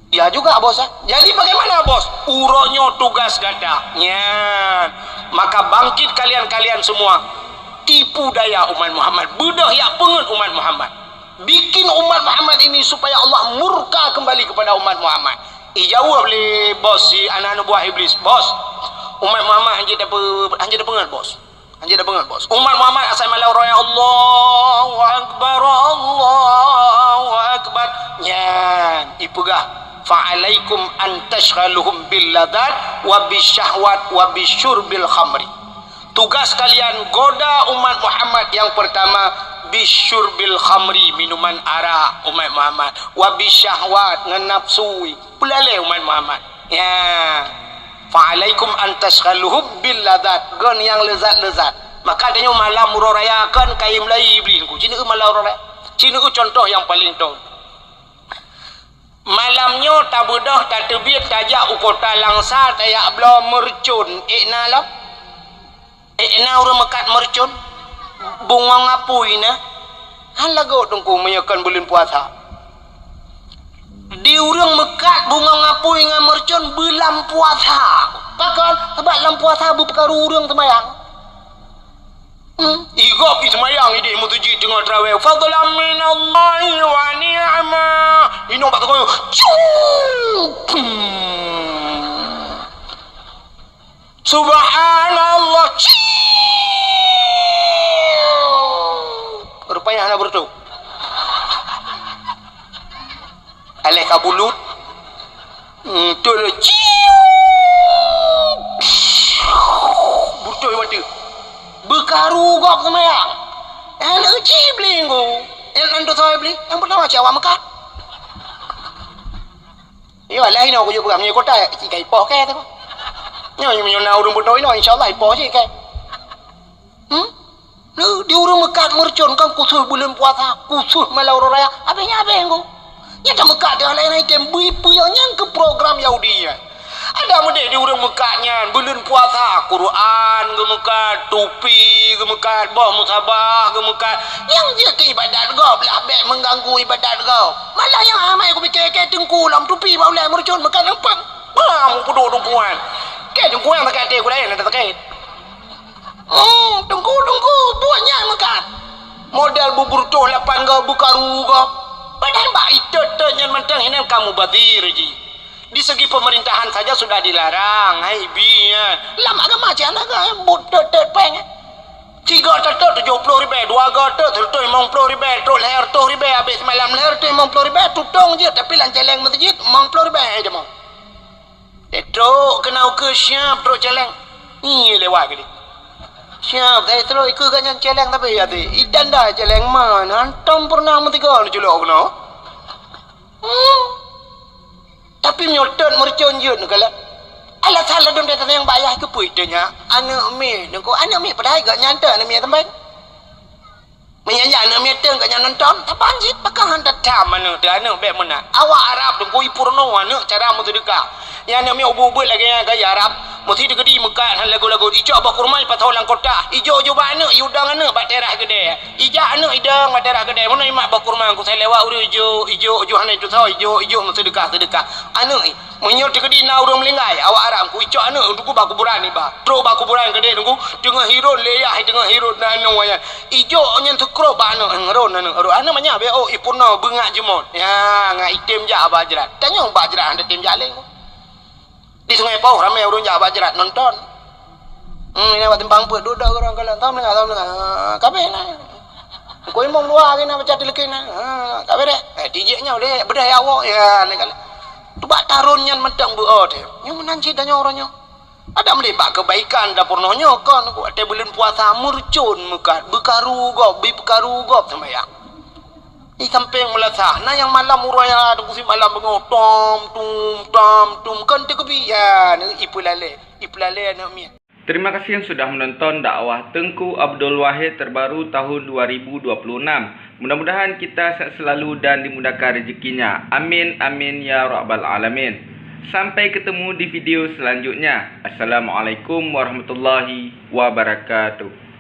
Ya juga bos, ah. Jadi bagaimana bos? Uroe nyoe tugas gata. Nyan. Maka bangkit kalian-kalian semua. Tipu daya umat Muhammad. Beudôh yak peungeuet umat Muhammad. Bikin umat Muhammad ini supaya Allah murka kembali kepada umat Muhammad. Ijaweueb lé bos si aneuk buah Iblis, "Bos, umat Muhammad hanjeuet tape-, hanjeuet tapeungeut, bos. Hanjeuet tapeungeut, bos. Umat Muhammad asai malam raya, Allahu Akbar, Allahu Akbar." Nyan, ipeugah, "Fa'alaikum an tasyghaluhum bil ladzat wa bisyahwat wa bisyurbil khamri." Tugas kalian goda umat Muhammad yang pertama bisyurbil khamri, minuman arak umat Muhammad, wa bisyahwat, ngon nafsu. Peulalé umat Muhammad. Ya. Fa'alaikum an tasyghaluhum bil ladzat. Gon nyang leuzat-leuzat. Maka tanyoe malam uroe raya kan kayém lai Iblis ku. Cina malam uroe raya. Cina contoh nyang paling tong. Malam nyoe tabeudôh tateubiet tajak u kota Langsa tajak bloe meureucon, ék na lom? Ék na ureuëng meukat meureucon? Bungong apui na? Han lagoe teungku meunyoe kon buleuen puasa. Di ureuëng meukat bungong apui ngon meureucon beulam puasa. Pakon? Sabab lam puasa beupeukaru ureuëng seumayang. Hmm, igop i seumayang idéh meuseujid teungoh trawéh, "Fadlan minallahi wa ni'ma." Inong bak teungoh, cung! Hmm. Subhanallah, cung! Rupanya hana beureutoh. Aléh ka bulut. Hmm, tu lé, ciu. Beutôi mata. Beukaru gob seumayang. Eh, aneuk cibling ku. Nan tu soe beli? Nyang pertama cit awak meukat. Yo, lah ino kujak peugah meunyoe kota cit kai poh kèe tu. Nyoe meunyoe na ureueng beutôi ino, insya Allah ipoh cit kèe. Hmm? Di ureueng meukat meureucon kan khusus buleuen puasa, khusus malam uroe raya. Abéh nyan abéh ngku. Nyan dah meukat dah laén item bui peue nyan keu program Yahudi nyan. Ada meudeh di ureueng meukat nyan, buleuen puasa, Quran geumeukat, tupi geumeukat, boh musabah geumeukat. Nyang jeuet keu ibadat gob lah bèk mengganggu ibadat gob. Malah nyang amai kupike kèe teungku lom tupi bak ulèe meureucon meukat leumpang. Bah, mupeuduek teungku nyan. Kèe teungku nyan sakét até ku laén ata sakét. Oh, teungku, teungku, buet nyan meukat. Modal bubur toh lapan go beukaru go. Padahai bak itot-tot nyan mantong hinan kamu bazir jih. Di segi pemerintahan saja sudah dilarang, hai bi nyan. Lam agama cit hana ga, buet tot-tot péng. Sigo tot-tot tujoh ploh ribèe, dua go tot seratus limong ploh ribèe, trok lhèe reutôh ribèe, abéh seumalam lhèe reutôh limong ploh ribèe, tutong jeuet, tapi lam cèlèng meuseujid limong ploh ribèe hai deungoe. Trok keunoe keu siap trok cèlèng. Nyi lewat keudéh. Siap, saya trok ikut kat nyan cèlèng tapi ya ti. Idan dah cèlèng man, hantom pernah meusigoe neuculok keunoe. Hmm. Tapi meunyoe tot meureucon jeuet neukalon. Alasan ladôm teuh nyang bayah keupeue teuh nyan? Aneuk miet, nyan keuh aneuk miet padahai gobnyan teuh aneuk miet sampéng. Meunyan jak aneuk miet teuh gobnyan nonton, taban cit pakon han tatam aneuk teuh aneuk bèk meunan. Awak Arab teungku ipeurunoe aneuk cara meuseudeukah. Nyan aneuk miet ubit-ubit lagèe nyan ka i Arab, meusi teukeudi meukat han lagot-lagot. Icok boh kurma ipasoe lam kotak, ijok-jok bak aneuk, iudong aneuk bak teras keudè. Ijak aneuk idong bak teras keudè, meunan imat boh kurma, kusai lewat ureueng ijok, ijok, ijok hana itusoe, ijok, ijok meuseudeukah-seudeukah. Aneuk i, meunyoe teukeudi na ureueng meuninggai, awak Arab ku icok aneuk teungku bak kuburan iba. Trok bak kuburan keudè teungku, teungoh hireuen lé yah, teungoh hireuen na aneuk nyan. Ijok nyan teukrôp bak aneuk, ngeurôn aneuk, rôn aneuk manyak bèk ôk ipeurunoe beungat jeumot. Ya, ngat item jak bak jrat. Tanyong bak jrat han tatem jak lé. Di Sungai Pauh ramè ureueng jak bak jrat nonton. Hmm, ina bak timpang peuet dudoe ureueng kalon tom leuka tom leuka. Ha, kabeh na. Koi mong luwa kena baca tileukin na. Ha, kabeh deh. Eh, tijek nyoe deh, beudeh ya awak. Ya, ni kali. Tu bak taron nyan mantong beuo deh. Nyoe meunan cit tanyoe uroe nyoe. Ada meulibak kebaikan dapur nyoe kon ku watèe buleuen puasa meureucon meukat beukaru gob, beukaru gob seumayang. Di sampéng meulasah, na nyang malam uroe raya teungku simalam beungoh tom tum tom tum kon teukeubit ya, ipeulalè, ipeulalè aneuk miet. Terima kasih yang sudah menonton dakwah Teungku Abdul Wahid terbaru tahun dua ribu dua puluh enam. Mudah-mudahan kita sehat selalu dan dimudahkan rezekinya. Amin, amin, ya rabbal alamin. Sampai ketemu di video selanjutnya. Assalamualaikum warahmatullahi wabarakatuh.